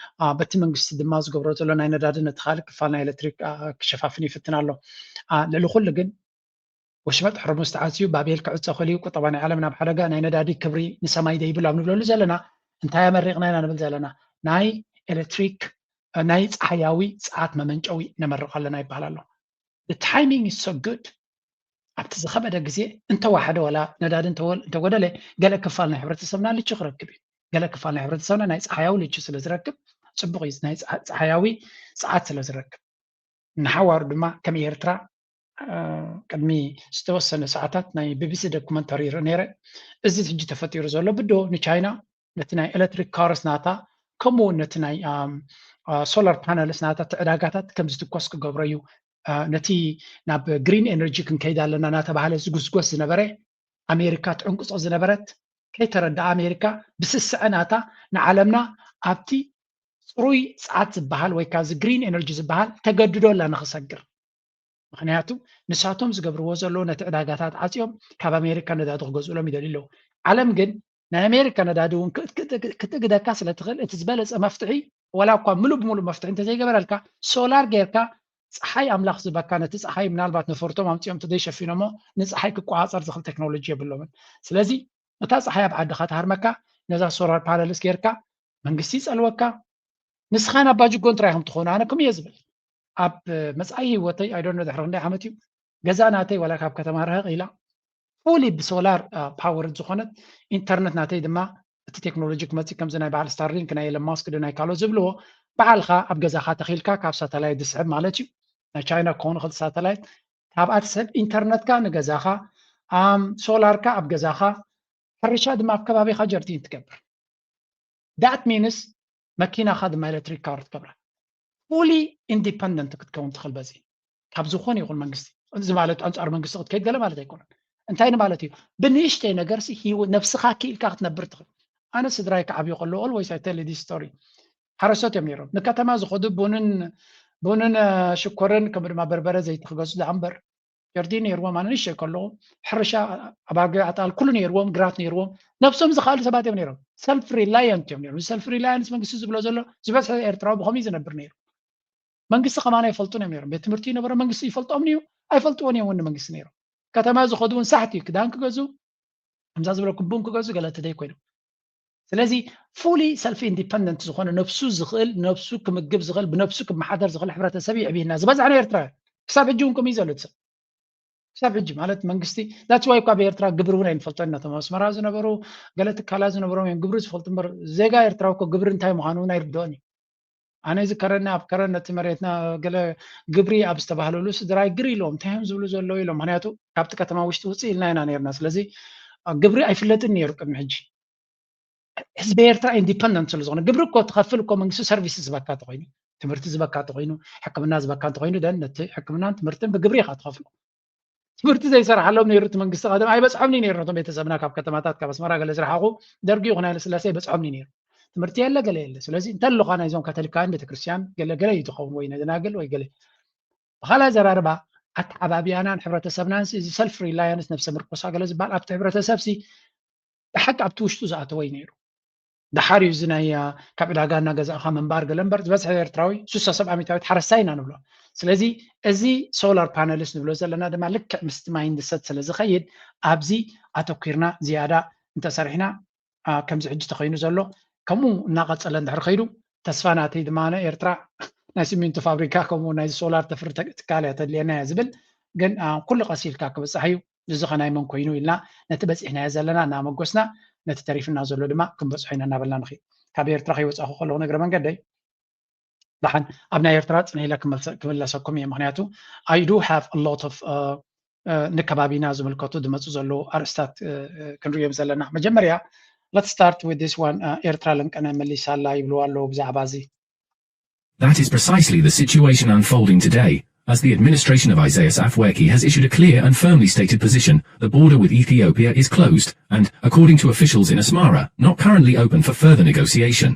በቲ መንግስቲ ድማ ዝገብሮ ዘሎ ናይ ነዳዲ ነቲ ካልእ ክፋል ናይ ኤሌክትሪክ ክሸፋፍን ይፍትን ኣሎ። ልዕሊ ኩሉ ግን ወሽመጥ ሕርሙዝ ተዓፅዩ ባቤል ክዕፀ ክእል እዩ፣ ቁጠባ ናይ ዓለም ናብ ሓደጋ፣ ናይ ነዳዲ ክብሪ ንሰማይ ደይብሉ ኣብ ንብለሉ ዘለና እንታይ ኣመሪቕና ኢና ንብል ዘለና? ናይ ኤሌክትሪክ ናይ ፀሓያዊ ፀዓት መመንጨዊ ነመርቕ ኣለና ይበሃል ኣሎ። The timing is so good። ኣብቲ ዝኸበደ ግዜ እንተዋሓደ ዋላ ነዳዲ እንተጎደለ ገለ ክፋል ናይ ሕብረተሰብና ልቺ ክረክብ እዩ። ገለ ክፋል ናይ ሕብረተሰብና ናይ ፀሓያዊ ልቺ ስለ ዝረክብ ፅቡቕ እዩ፣ ናይ ፀሓያዊ ፀዓት ስለ ዝረክብ። ንሓዋሩ ድማ ከም ኤርትራ ቅድሚ ዝተወሰነ ሰዓታት ናይ ቢቢሲ ዶኩመንተሪ ይርኢ ነይረ። እዚ ሕጂ ተፈጢሩ ዘሎ ብድሆ ንቻይና ነቲ ናይ ኤሌክትሪክ ካርስ ናታ ከምኡ እውን ነቲ ናይ ሶላር ፓነልስ ናታ እቲ ዕዳጋታት ከም ዝትኮስ ክገብሮ እዩ። ነቲ ናብ ግሪን ኤነርጂ ክንከይድ ኣለና እናተባሃለ ዝጉስጎስ ዝነበረ ኣሜሪካ ትዕንቅፆ ዝነበረት ከይተረድኣ ኣሜሪካ ብስስዐ ናታ ንዓለምና ኣብቲ ፅሩይ ፀዓት ዝበሃል ወይ ከዓ እዚ ግሪን ኤነርጂ ዝበሃል ተገድዶ ኣላ ንክሰግር። ምክንያቱ ንሳቶም ዝገብርዎ ዘለዉ ነቲ ዕዳጋታት ዓፅዮም ካብ ኣሜሪካ ነዳዲ ክገዝኡሎም ይደልዩ ኣለዉ። ዓለም ግን ናይ ኣሜሪካ ነዳዲ እውን ክትእግደካ ስለ ትኽእል እቲ ዝበለፀ መፍትሒ፣ ዋላ እኳ ምሉእ ብምሉእ መፍትሒ እንተዘይገበረልካ፣ ሶላር ጌርካ ፀሓይ ኣምላኽ ዝበካ፣ ነቲ ፀሓይ ምናልባት ነፈርቶም ኣምፂኦም እንተዘይሸፊኖሞ ንፀሓይ ክቆፃፀር ዝኽእል ቴክኖሎጂ የብሎምን። ስለዚ እታ ፀሓይ ኣብ ዓድኻ ትሃርመካ፣ ነዛ ሶላር ፓነልስ ጌርካ መንግስቲ ይፀልወካ፣ ንስኻን ኣባ ጅጎን ጥራይ ኢኹም ትኾኑ። ኣነ ከምኡ እየ ዝብል። ኣብ መጻኢ ህይወተይ፣ I don't know ድሕሪ ክንደይ ዓመት እዩ፣ ገዛ ናተይ ዋላ ካብ ከተማ ርሕቕ ኢላ fully ብሶላር ፓወር ዝኾነት፣ ኢንተርነት ናተይ ድማ እቲ ቴክኖሎጂ ክመጽእ፣ ከምዚ ናይ በዓል ስታርሊንክ ናይ ኤለን ማስክ ዶ ናይ ካልኦት ዝብልዎ፣ በዓልኻ ኣብ ገዛኻ ተኺልካ ካብ ሳተላይት ዝስሕብ ማለት እዩ። ናይ ቻይና ክኾኑ ክልተ ሳተላይት፣ ካብኣ ትስሕብ። ኢንተርነትካ ንገዛኻ፣ ሶላርካ ኣብ ገዛኻ፣ ሕርሻ ድማ ኣብ ከባቢኻ ጀርዲን ትገብር። That means መኪናኻ ድማ ኤሌክትሪክ ካር ትገብራ። Fully independent ክትከውን ትኽእል በዚ፣ ካብ ዝኾነ ይኹን መንግስቲ። እዚ ማለት ኣንጻር መንግስቲ ክትከይድ ገለ ማለት ኣይኮነን። እንታይ ንማለት እዩ? ብንእሽተይ ነገር ሲ ህይወ-፣ ነብስኻ ክኢልካ ክትነብር ትኽእል። ኣነ ስድራይ ክዓብዩ ከለዉ፣ always I tell you this story። ሓረስቶት እዮም ነይሮም። ንከተማ ዝኸዱ ቡንን፣ ቡንን፣ እ፣ ሽኮርን ከምኡ ድማ በርበረ ዘይቲ ክገዝኡ ደኣ እምበር፣ ጀርዲን ነይርዎም። ኣነ ንእሽተይ ከለኹ ሕርሻ፣ ኣባግዕ፣ ኣጣል ኩሉ ነይርዎም፣ ግራት ነይርዎም። ነብሶም ዝኽኣሉ ሰባት እዮም ነይሮም። ሰልፍ ሪላያንት እዮም ነይሮም። ሰልፍ ሪላያንስ መንግስቲ ዝብሎ ዘሎ ዝበዝሐ ኤርትራዊ ብኸምኡ እዩ ዝነብር ነይሩ። መንግስቲ ከማን ኣይፈልጡን እዮም ነይሮም። ቤት ትምህርቲ ይነበሮም፣ መንግስቲ ይፈልጦም እዩ ኣይፈልጥዎን እዮም እውን ንመንግስቲ ነይሮም። ከተማ ዝኸዱ እውን ሳሕቲ ክዳን ክገዙ፣ ከምዛ ዝበለኩም ቡን ክገዙ ገለ እንተደይ ኮይኖም። ስለዚ fully self independent ዝኾነ ነብሱ ዝኽእል፣ ነብሱ ክምግብ ዝኽእል፣ ብነብሱ ክመሓደር ዝኽእል ሕብረተሰብ እዩ ዕብይና። ዝበዝሐ ናይ ኤርትራ ክሳብ ሕጂ እውን ከምኡ እዩ ዘሎ እቲ ሰብ። ክሳብ ሕጂ ማለት መንግስቲ፣ that's why እኳ ኣብ ኤርትራ ግብሪ እውን ኣይንፈልጦን ኢና። እቶም ኣብ ኣስመራ ዝነበሩ ገለ ትካላት ዝነበሮም እዮም ግብሪ ዝፈልጡ እምበር ዜጋ ኤርትራዊ እኮ ግብሪ እንታይ ምዃኑ እውን ኣይርድኦን እዩ። ኣነ እዚ ከረን ኣብ ከረን ነቲ መሬትና ገለ ግብሪ ኣብ ዝተባህለሉ ስድራይ ግር ኢሎም እንታይ እዮም ዝብሉ ዘለዉ ኢሎም። ምክንያቱ ካብቲ ከተማ ውሽጢ ውፅእ ኢልና ኢና ነርና። ስለዚ ግብሪ ኣይፍለጥን ነይሩ ቅድሚ ሕጂ። ህዝቢ ኤርትራ ኢንዲፐንደንት ስለ ዝኾነ ግብሪ እኮ ትኸፍል እኮ መንግስቲ ሰርቪስ ዝበካ ተኮይኑ፣ ትምህርቲ ዝበካ ተኮይኑ፣ ሕክምና ዝበካ እንተኮይኑ ደን ነቲ ሕክምናን ትምህርትን ብግብሪ ኢኻ ትኸፍሎ። ትምህርቲ ዘይሰርሓሎም ነይሩ እቲ መንግስቲ ቀደም ኣይበፅሖምን እዩ ነይሩ ነቶም ቤተሰብና ካብ ከተማታት ካብ ኣስመራ ገለ ዝረሓቑ ደርጊ ይኹን ሃይለስላሴ ኣይበፅሖምን እዩ ነይሩ። ትምህርቲ የለ ገለ የለ። ስለዚ እንተለኻ ናይዞም ካቶሊካውያን ቤተክርስትያን ገለ ገለ እዩ ትኸውን ወይ ናይ ደናግል ወይ ገለ ብኻልእ ኣዘራርባ ኣተዓባብያናን ሕብረተሰብናን እዚ ሰልፍ ሪላያንስ ነብሰ ምርኮሳ ገለ ዝበሃል ኣብቲ ሕብረተሰብ ሲ ብሓቂ ኣብቲ ውሽጡ ዝኣተወ እዩ ነይሩ። ደሓር እዩ እዚ ናይ ካብ ዕዳጋ እናገዛእኻ ምንባር ገለ እምበር ዝበዝሐ ኤርትራዊ ሱሳ ሰብዓ ሚታዊት ሓረስታይ ኢና ንብሎ። ስለዚ እዚ ሶላር ፓነልስ ንብሎ ዘለና ድማ ልክዕ ምስቲ ማይንድሰት ስለ ዝኸይድ ኣብዚ ኣተኲርና ዝያዳ እንተሰሪሕና ከምዚ ሕጂ ተኸይኑ ዘሎ ከምኡ እናቐጸለ እንድሕር ከይዱ ተስፋ ናተይ ድማ ኤርትራ ናይ ሲሚንቶ ፋብሪካ ከምኡ ናይ ሶላር ተፍሪ ትካል እያ ተድልየና እያ ዝብል ግን ኩሉ ቀስ ኢልካ ክብጻሕ እዩ። እዚ ኸ ናይ መን ኮይኑ ኢልና ነቲ በጺሕናዮ ዘለና እናመጎስና ነቲ ተሪፍና ዘሎ ድማ ክንበጽሖ ኢና እናበልና ንኽእል። ካብ ኤርትራ ከይወጻኹ ከለኹ ንእግረ መንገደይ ደሓን ኣብ ናይ ኤርትራ ጽነ ኢለ ክምለሰኩም እየ። ምክንያቱ I do have a lot of ንከባቢና ዝምልከቱ ዝመፁ ዘለዉ ኣርእስታት ክንሪኦም ዘለና። መጀመርያ let's start with this one. ኤርትራ ለንቀነ መሊሳ ኣላ ይብልዋ ኣለዉ ብዛዕባ እዚ። That is precisely the situation unfolding today, as the administration of Isaias Afwerki has issued a clear and firmly stated position: the border with Ethiopia is closed and, according to officials in Asmara, not currently open for further negotiation.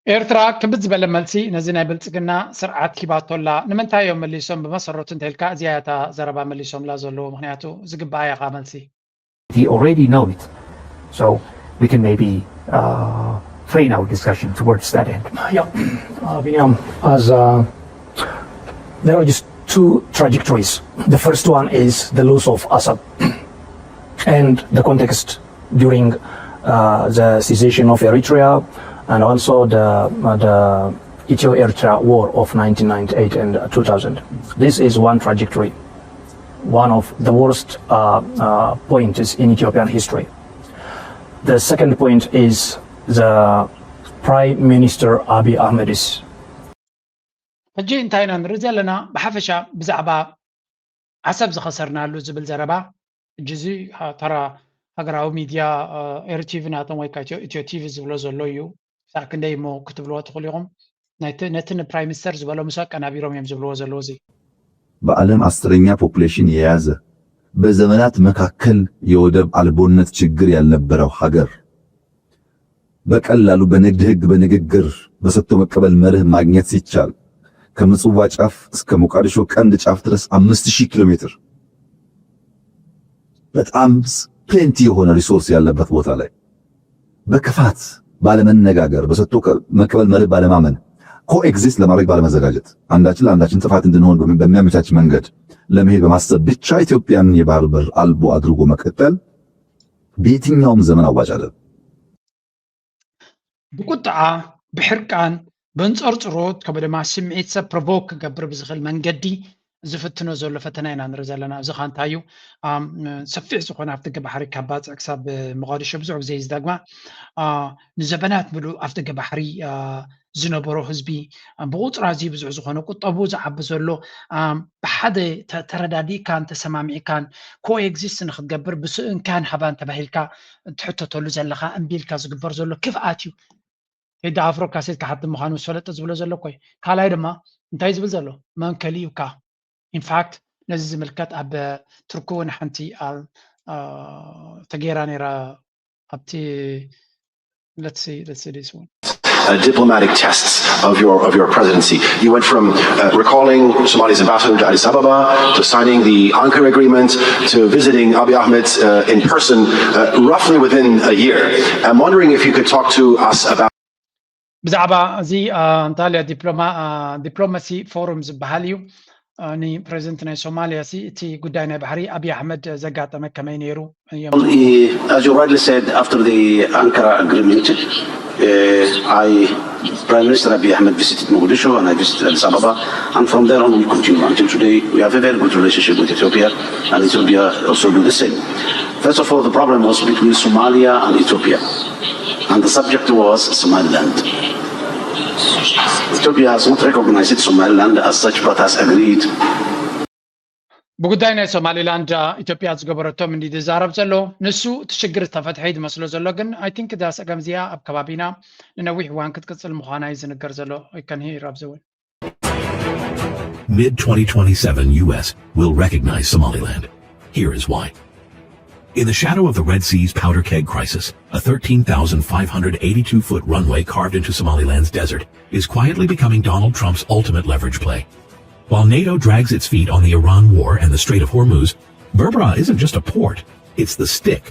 ኤርትራ ክብድ ዝበለ መልሲ ነዚ ናይ ብልጽግና ስርዓት ሂባቶ ኣላ። ንምንታይ እዮም መሊሶም? ብመሰረቱ እንተኢልካ እዚኣ እያ እታ ዘረባ መሊሶምላ ዘለዉ፣ ምኽንያቱ ዝግብኣ እያ እኻ መልሲ። He already know it. So we can maybe uh, train our discussion towards that end. Yeah, uh, Binyam, as uh, there are just two trajectories. The first one is the loss of Assad and the context during uh, the secession of Eritrea and also the, uh, the Ethiopia-Eritrea war of nineteen ninety-eight and two thousand. This is one trajectory, one of the worst uh, uh, points in Ethiopian history. The second point is the Prime Minister Abiy Ahmed's ሕጂ እንታይ ኢና ንርኢ ዘለና? ብሓፈሻ ብዛዕባ ዓሰብ ዝኸሰርናሉ ዝብል ዘረባ ሕጂ እዚ ተራ ሃገራዊ ሚድያ ኤሪ ቲቪ ናቶም ወይ ኢትዮ ቲቪ ዝብሎ ዘሎ እዩ። ክሳዕ ክንደይ እሞ ክትብልዎ ትኽእሉ ኢኹም። ነቲ ንፕራይም ሚኒስተር ዝበሎ ምስ ኣቀናቢሮም እዮም ዝብልዎ ዘለዉ እዚ። በዓለም አስረኛ ፖፑሌሽን የያዘ፣ በዘመናት መካከል የወደብ አልቦነት ችግር ያልነበረው ሀገር፣ በቀላሉ በንግድ ህግ በንግግር በሰጥቶ መቀበል መርህ ማግኘት ሲቻል፣ ከምጽዋ ጫፍ እስከ ሞቃዲሾ ቀንድ ጫፍ ድረስ አምስት ሺህ ኪሎ ሜትር በጣም ፕሌንቲ የሆነ ሪሶርስ ያለበት ቦታ ላይ በክፋት ባለመነጋገር፣ በሰጥቶ መቀበል መርህ ባለማመን፣ ኮኤግዚስት ለማድረግ ባለመዘጋጀት፣ አንዳችን ለአንዳችን ጥፋት እንድንሆን በሚያመቻች መንገድ ለመሄድ በማሰብ ብቻ ኢትዮጵያን የባህር በር አልቦ አድርጎ መቀጠል በየትኛውም ዘመን አዋጭ አይደለም። ብቁጥዓ፣ ብሕርቃን፣ በንጸርጽሮት ከምኡ ድማ ስምዒት ሰብ ፕሮቮክ ክገብር ብዝኽእል መንገዲ ዝፍትኖ ዘሎ ፈተና ኢና ንርኢ ዘለና። እዚ ኸ እንታይ እዩ? ሰፊሕ ዝኾነ ኣፍደገ ባሕሪ ካብ ባጽዕ ክሳብ መቓዲሾ ብዙሕ ግዜ እዩ ዝደግማ። ንዘበናት ምሉእ ኣፍደገ ባሕሪ ዝነበሮ ህዝቢ ብቑጽሪ ኣዝዩ ብዙሕ ዝኾነ ቁጠቡ ዝዓቢ ዘሎ ብሓደ ተረዳዲእካን ተሰማሚዕካን ኮኤግዚስት ንክትገብር ብስእንካን ሃባን ተባሂልካ ትሕተተሉ ዘለኻ እምቢ ኢልካ ዝግበር ዘሎ ክፍኣት እዩ። ቴዲ ኣፍሮ ካሴት ክሓትም ምዃኑ ምስ ፈለጠ ዝብሎ ዘሎ እኮ እዩ። ካልኣይ ድማ እንታይ ዝብል ዘሎ መንከሊኡካ ኢንፋክት ነዚ ዝምልከት ኣብ ቱርኪ እውን ሓንቲ ተገይራ ነይራ ኣብቲ let's see, let's see this one. Uh, diplomatic tests of your of your presidency. You went from uh, recalling Somalia's ambassador to Addis Ababa to signing the Ankara agreement to visiting Abiy Ahmed uh, in person, uh, roughly within a year. I'm wondering if you could talk to us about. ብዛዕባ እዚ እንታልያ ዲፕሎማሲ ፎሩም ዝበሃል እዩ። ንፕሬዚደንት ናይ ሶማልያ ሲ እቲ ጉዳይ ናይ ባሕሪ ኣብይ ኣሕመድ ዘጋጠመ ከመይ ነይሩ እዮም? As you rightly said, after the Ankara agreement, uh, I Prime Minister Abiy Ahmed visited Mogadishu and I visited Addis Ababa, and from there on we continue until today. We have a very good relationship with Ethiopia, and Ethiopia also do the same. First of all, the problem was between Somalia and Ethiopia, and the subject was Somaliland. Ethiopia has not recognized Somaliland as such, but has agreed. ብጉዳይ ናይ ሶማሊላንድ ኢትዮጵያ ዝገበረቶ ምንዲ ዝዛረብ ዘሎ ንሱ እቲ ሽግር ዝተፈትሐ እዩ ዝመስሎ ዘሎ። ግን I think እዛ ፀገም እዚኣ ኣብ ከባቢና ንነዊሕ እዋን ክትቅፅል ምዃና እዩ ዝንገር ዘሎ። You can hear ኣብዘውን Mid twenty twenty-seven U S will recognize Somaliland. Here is why. In the shadow of the Red Sea's powder keg crisis, a thirteen thousand five hundred eighty-two foot runway carved into Somaliland's desert is quietly becoming Donald Trump's ultimate leverage play. While NATO drags its feet on the Iran war and the Strait of Hormuz, Berbera isn't just a port, it's the stick,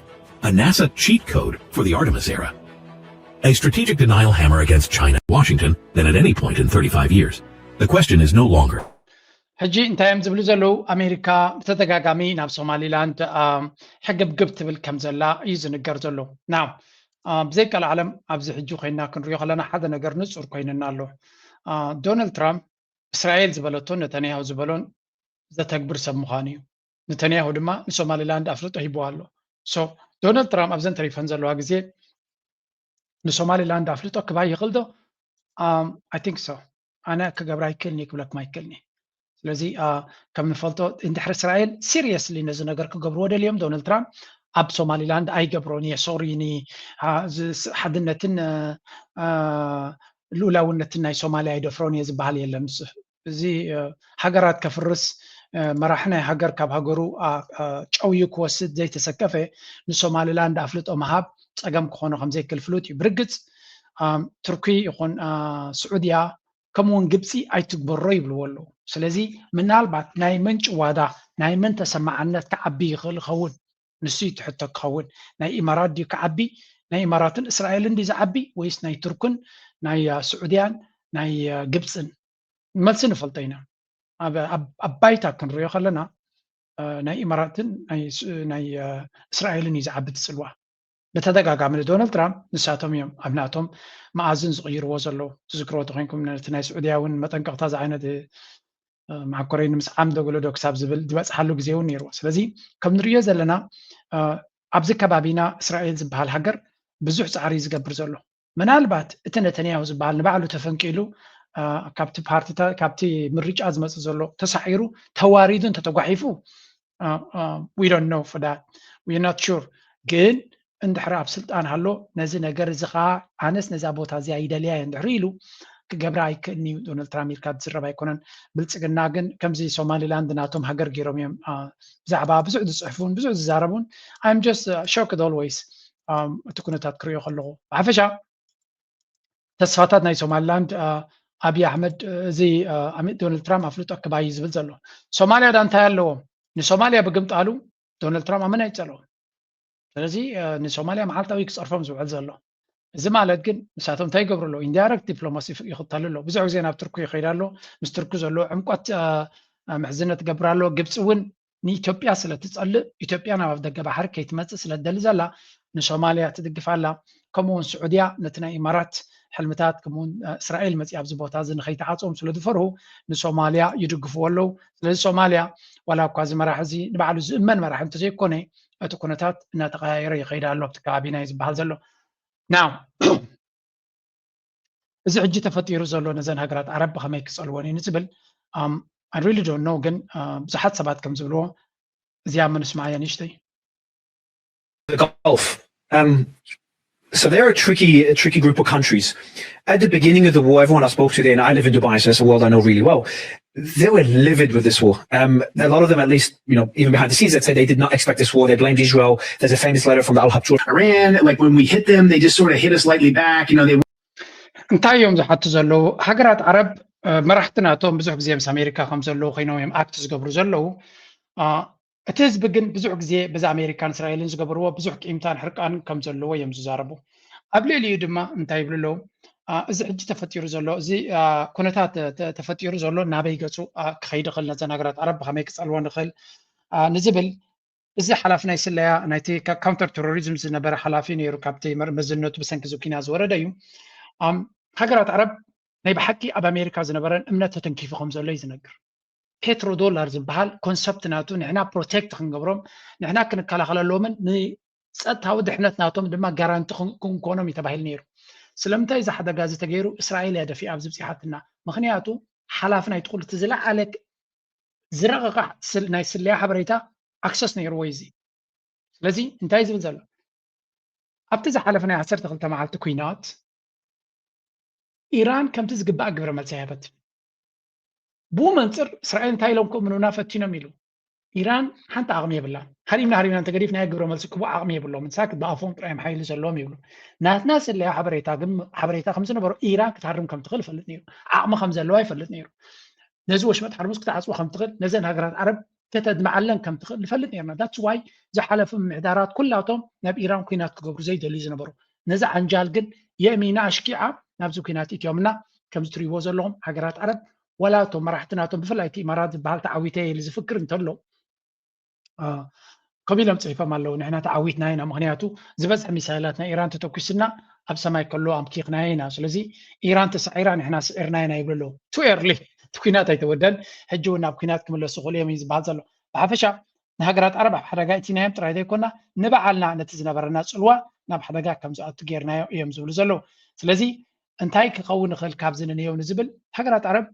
a NASA cheat code for the Artemis era. A strategic denial hammer against China, Washington, than at any point in thirty-five years. The question is no longer. ሕጂ እንታይ እዮም ዝብሉ ዘለዉ? ኣሜሪካ ብተደጋጋሚ ናብ ሶማሊላንድ ሕግብግብ ትብል ከም ዘላ እዩ ዝንገር ዘሎ። ና ብዘይቀልዓለም ኣብዚ ሕጂ ኮይና ክንሪኦ ከለና ሓደ ነገር ንፁር ኮይንና ኣሎ። ዶናልድ ትራምፕ እስራኤል ዝበለቶን ነተንያሁ ዝበሎን ዘተግብር ሰብ ምዃኑ እዩ። ነተንያሁ ድማ ንሶማሊላንድ ኣፍልጦ ሂብዋ ኣሎ። ሶ ዶናልድ ትራምፕ ኣብዘን ተሪፈን ዘለዋ ግዜ ንሶማሊላንድ ኣፍልጦ ክባ ይኽእል ዶ? I think so። ኣነ ክገብራ ኣይክእልኒ ክብለኩም ኣይክእልኒ። ስለዚ ከም ንፈልጦ እንድሕር እስራኤል ሲሪየስሊ ነዚ ነገር ክገብርዎ ደልዮም ዶናልድ ትራምፕ ኣብ ሶማሊላንድ ኣይገብሮን እየ ሶሪ ሓድነትን ልኡላውነትን ናይ ሶማሊያ ኣይደፍሮን እየ ዝበሃል የለን። እዚ ሃገራት ከፍርስ መራሒ ናይ ሃገር ካብ ሃገሩ ጨውዩ ክወስድ ዘይተሰከፈ ንሶማሊላንድ ኣፍልጦ ምሃብ ፀገም ክኾኖ ከምዘይክእል ፍሉጥ እዩ። ብርግፅ ቱርኪ ይኹን ስዑድያ ከምኡውን ግብፂ ኣይትግበሮ ይብልዎ ኣለዉ። ስለዚ ምናልባት ናይ መን ጭዋዳ ናይ መን ተሰማዕነት ክዓቢ ይኽእል ይኸውን? ንሱ እዩ ትሕቶ ክኸውን። ናይ ኢማራት ድዩ ክዓቢ? ናይ ኢማራትን እስራኤልን ድዩ ዝዓቢ ወይስ ናይ ቱርክን ናይ ስዑድያን ናይ ግብፅን? መልሲ ንፈልጦ ኢና። ኣብ ባይታ ክንሪኦ ከለና ናይ ኢማራትን ናይ እስራኤልን እዩ ዝዓቢ ትፅልዋ። ብተደጋጋሚ ንዶናልድ ትራምፕ ንሳቶም እዮም ኣብ ናቶም መኣዝን ዝቕይርዎ ዘለዉ። ትዝክርዎ ተኮይንኩም ነቲ ናይ ስዑድያ እውን መጠንቀቕታ ዝዓይነት መዓኮረይ ንምስዓም ዶ ገለ ዶ ክሳብ ዝብል ዝበፅሓሉ ግዜ እውን ነይርዎ። ስለዚ ከም ንሪኦ ዘለና ኣብዚ ከባቢና እስራኤል ዝበሃል ሃገር ብዙሕ ፃዕሪ እዩ ዝገብር ዘሎ። ምናልባት እቲ ነተንያሁ ዝበሃል ንባዕሉ ተፈንቂሉ ካብቲ ፓርቲታት ካብቲ ምርጫ ዝመፅእ ዘሎ ተሳዒሩ ተዋሪዱ እንተተጓሒፉ we don't know for that, we are not sure። ግን እንድሕር ኣብ ስልጣን ሃሎ ነዚ ነገር እዚ ከዓ ኣነስ ነዛ ቦታ እዚኣ ይደልያ እየ እንድሕር ኢሉ ክገብራ ኣይክእልንዩ። ዶናልድ ትራምፕ ኢልካ ዝዝረብ ኣይኮነን። ብልፅግና ግን ከምዚ ሶማሊላንድ ናቶም ሃገር ገይሮም እዮም ብዛዕባ ብዙሕ ዝፅሕፉን ብዙሕ ዝዛረቡን። I'm just shocked always እቲ ኩነታት ክሪኦ ከለኹ ብሓፈሻ ተስፋታት ናይ ሶማሊላንድ ኣብይ ኣሕመድ እዚ ዶናልድ ትራምፕ ኣፍልጦ ክባይ ዝብል ዘሎ። ሶማልያ ዳ እንታይ ኣለዎም? ንሶማልያ ብግምጣሉ ዶናልድ ትራምፕ ኣመና ይፀልኦ። ስለዚ ንሶማልያ መዓልታዊ ክፀርፎም ዝውዕል ዘሎ። እዚ ማለት ግን ንሳቶም እንታይ ይገብሩ ኣለዉ? ኢንዳይረክት ዲፕሎማሲ ይኽተሉ ኣለዉ። ብዙሕ ግዜ ናብ ቱርኪ ይኸይድ ኣሎ። ምስ ቱርኪ ዘሎ ዕምቆት ምሕዝነት ገብር ኣሎ። ግብፂ እውን ንኢትዮጵያ ስለ ትፀልእ ኢትዮጵያ ናብ ኣፍ ደገ ባሕሪ ከይትመፅእ ስለ ትደሊ ዘላ ንሶማልያ ትድግፍ ኣላ። ከምኡ እውን ስዑድያ ነቲ ናይ ኢማራት ሕልምታት ከምኡውን እስራኤል መፂኣ ኣብዚ ቦታ እዚ ንኸይትዓፅዎም ስለ ዝፈርሁ ንሶማልያ ይድግፍዎ ኣለዉ። ስለዚ ሶማልያ ዋላ እኳ እዚ መራሒ እዚ ንባዕሉ ዝእመን መራሒ እንተዘይኮነ እቲ ኩነታት እናተቐያየረ ይኸይድ ኣሎ ኣብቲ ከባቢ ናይ ዝበሃል ዘሎ ናው እዚ ሕጂ ተፈጢሩ ዘሎ ነዘን ሃገራት ዓረብ ብኸመይ ክፀልወን እዩ ንዝብል I really don't know ግን ብዙሓት ሰባት ከም ዝብልዎ እዚኣ ምንስማዓያ ንእሽተይ the Gulf. Um, so they're a tricky, a tricky group of countries. At the beginning of the war, everyone I spoke to there, and I live in Dubai, so that's a world I know really well. They were livid with this war. Um, a lot of them, at least, you know, even behind the scenes, that said they did not expect this war. They blamed Israel. There's a famous letter from the Al Habsha. Iran, like when we hit them, they just sort of hit us lightly back. You know, they. እንታይ እዮም ዝሓቱ ዘለዉ? ሃገራት ዓረብ መራሕቲ ናቶም ብዙሕ ግዜ ምስ ኣሜሪካ ከም ዘለዉ ኮይኖም እዮም ኣክት ዝገብሩ ዘለዉ። እቲ ህዝቢ ግን ብዙሕ ግዜ በዚ ኣሜሪካን እስራኤልን ዝገበርዎ ብዙሕ ቂምታን ሕርቃን ከም ዘለዎ እዮም ዝዛረቡ። ኣብ ልዕሊኡ ድማ እንታይ ይብሉ ኣለዉ? እዚ ሕጂ ተፈጢሩ ዘሎ እዚ ኩነታት ተፈጢሩ ዘሎ ናበይ ገፁ ክኸይድ ይኽእል፣ ነዘን ሃገራት ዓረብ ብኸመይ ክፀልወን ይኽእል ንዝብል እዚ ሓላፊ ናይ ስለያ ናይቲ ካውንተር ቴሮሪዝም ዝነበረ ሓላፊ ነይሩ። ካብቲ መዝነቱ ብሰንኪ እዚ ኲናት ዝወረደ እዩ። ሃገራት ዓረብ ናይ ብሓቂ ኣብ ኣሜሪካ ዝነበረን እምነት ተተንኪፉ ከም ዘሎ እዩ ዝነግር። ፔትሮ ዶላር ዝበሃል ኮንሰፕት ናቱ ንሕና ፕሮቴክት ክንገብሮም ንሕና ክንከላኸለሎምን ንፀጥታዊ ድሕነት ናቶም ድማ ጋራንቲ ክንኮኖም እዩ ተባሂሉ ነይሩ። ስለምንታይ እዚ ሓደጋ እዚ ተገይሩ? እስራኤል እያ ደፊኣ ኣብዚ ብፂሓትና። ምክንያቱ ሓላፊ ናይቲ ኩሉ እቲ ዝለዓለ ዝረቐቐ ናይ ስለያ ሓበሬታ ኣክሰስ ነይርዎ እዩ እዚ። ስለዚ እንታይ ዝብል ዘሎ ኣብቲ ዝሓለፈ ናይ ዓሰርተ ክልተ መዓልቲ ኩናት ኢራን ከምቲ ዝግባእ ግብረ መልሲ ኣይሃበትን። ብኡ መንፅር እስራኤል እንታይ ኢሎም ክእምኑና ፈቲኖም ኢሉ ኢራን ሓንቲ ዓቕሚ የብላን። ሃሪምና ሃሪምና እንተገዲፍናዮ ግብረ መልሲ ክቡ ዓቕሚ የብሎም። ንሳ ክትበኣፎም ጥራዮም ሓይሊ ዘለዎም ይብሉ። ናትና ስለያ ሓበሬታ ግን ሓበሬታ ከም ዝነበሮ ኢራን ክትሃርም ከም ትኽእል ይፈልጥ ነይሩ። ዓቕሚ ከም ዘለዋ ይፈልጥ ነይሩ። ነዚ ወሽመጥ ሓርሙዝ ክትዓፅቦ ከም ትኽእል ነዘን ሃገራት ዓረብ ከተድምዓለን ከም ትኽእል ንፈልጥ ነርና። ዳትስ ዋይ ዝሓለፉ ምምሕዳራት ኩላቶም ናብ ኢራን ኩናት ክገብሩ ዘይደልዩ ዝነበሩ። ነዚ ዓንጃል ግን የእሚና ኣሽኪዓ ናብዚ ኩናት እትዮምና። ከምዚ ትሪእዎ ዘለኹም ሃገራት ዓረብ ዋላ እቶም መራሕቲ ናቶም ብፍላይ እቲ ኢማራት ዝበሃል ተዓዊተ ኢሉ ዝፍክር እንተሎ ከምኡ ኢሎም ፅሒፎም ኣለዉ። ንሕና ተዓዊትና ኢና፣ ምክንያቱ ዝበዝሐ ሚሳይላት ናይ ኢራን ተተኩስና ኣብ ሰማይ ከሎ ኣምኪኽናዮ ኢና። ስለዚ ኢራን ተሳዒራ ንሕና ስዒርና ኢና ይብሉ ኣለዉ። ቱ ኤርሊ እቲ ኩናት ኣይተወደን፣ ሕጂ እውን ናብ ኩናት ክምለሱ ይኽእሉ እዮም እዩ ዝበሃል ዘሎ። ብሓፈሻ ንሃገራት ዓረብ ኣብ ሓደጋ እቲናዮም ጥራይ ዘይኮና ንባዕልና ነቲ ዝነበረና ፅልዋ ናብ ሓደጋ ከም ዝኣቱ ጌርናዮ እዮም ዝብሉ ዘለዉ። ስለዚ እንታይ ክኸውን ይኽእል ካብዚ ንንየው ንዝብል ሃገራት ዓረብ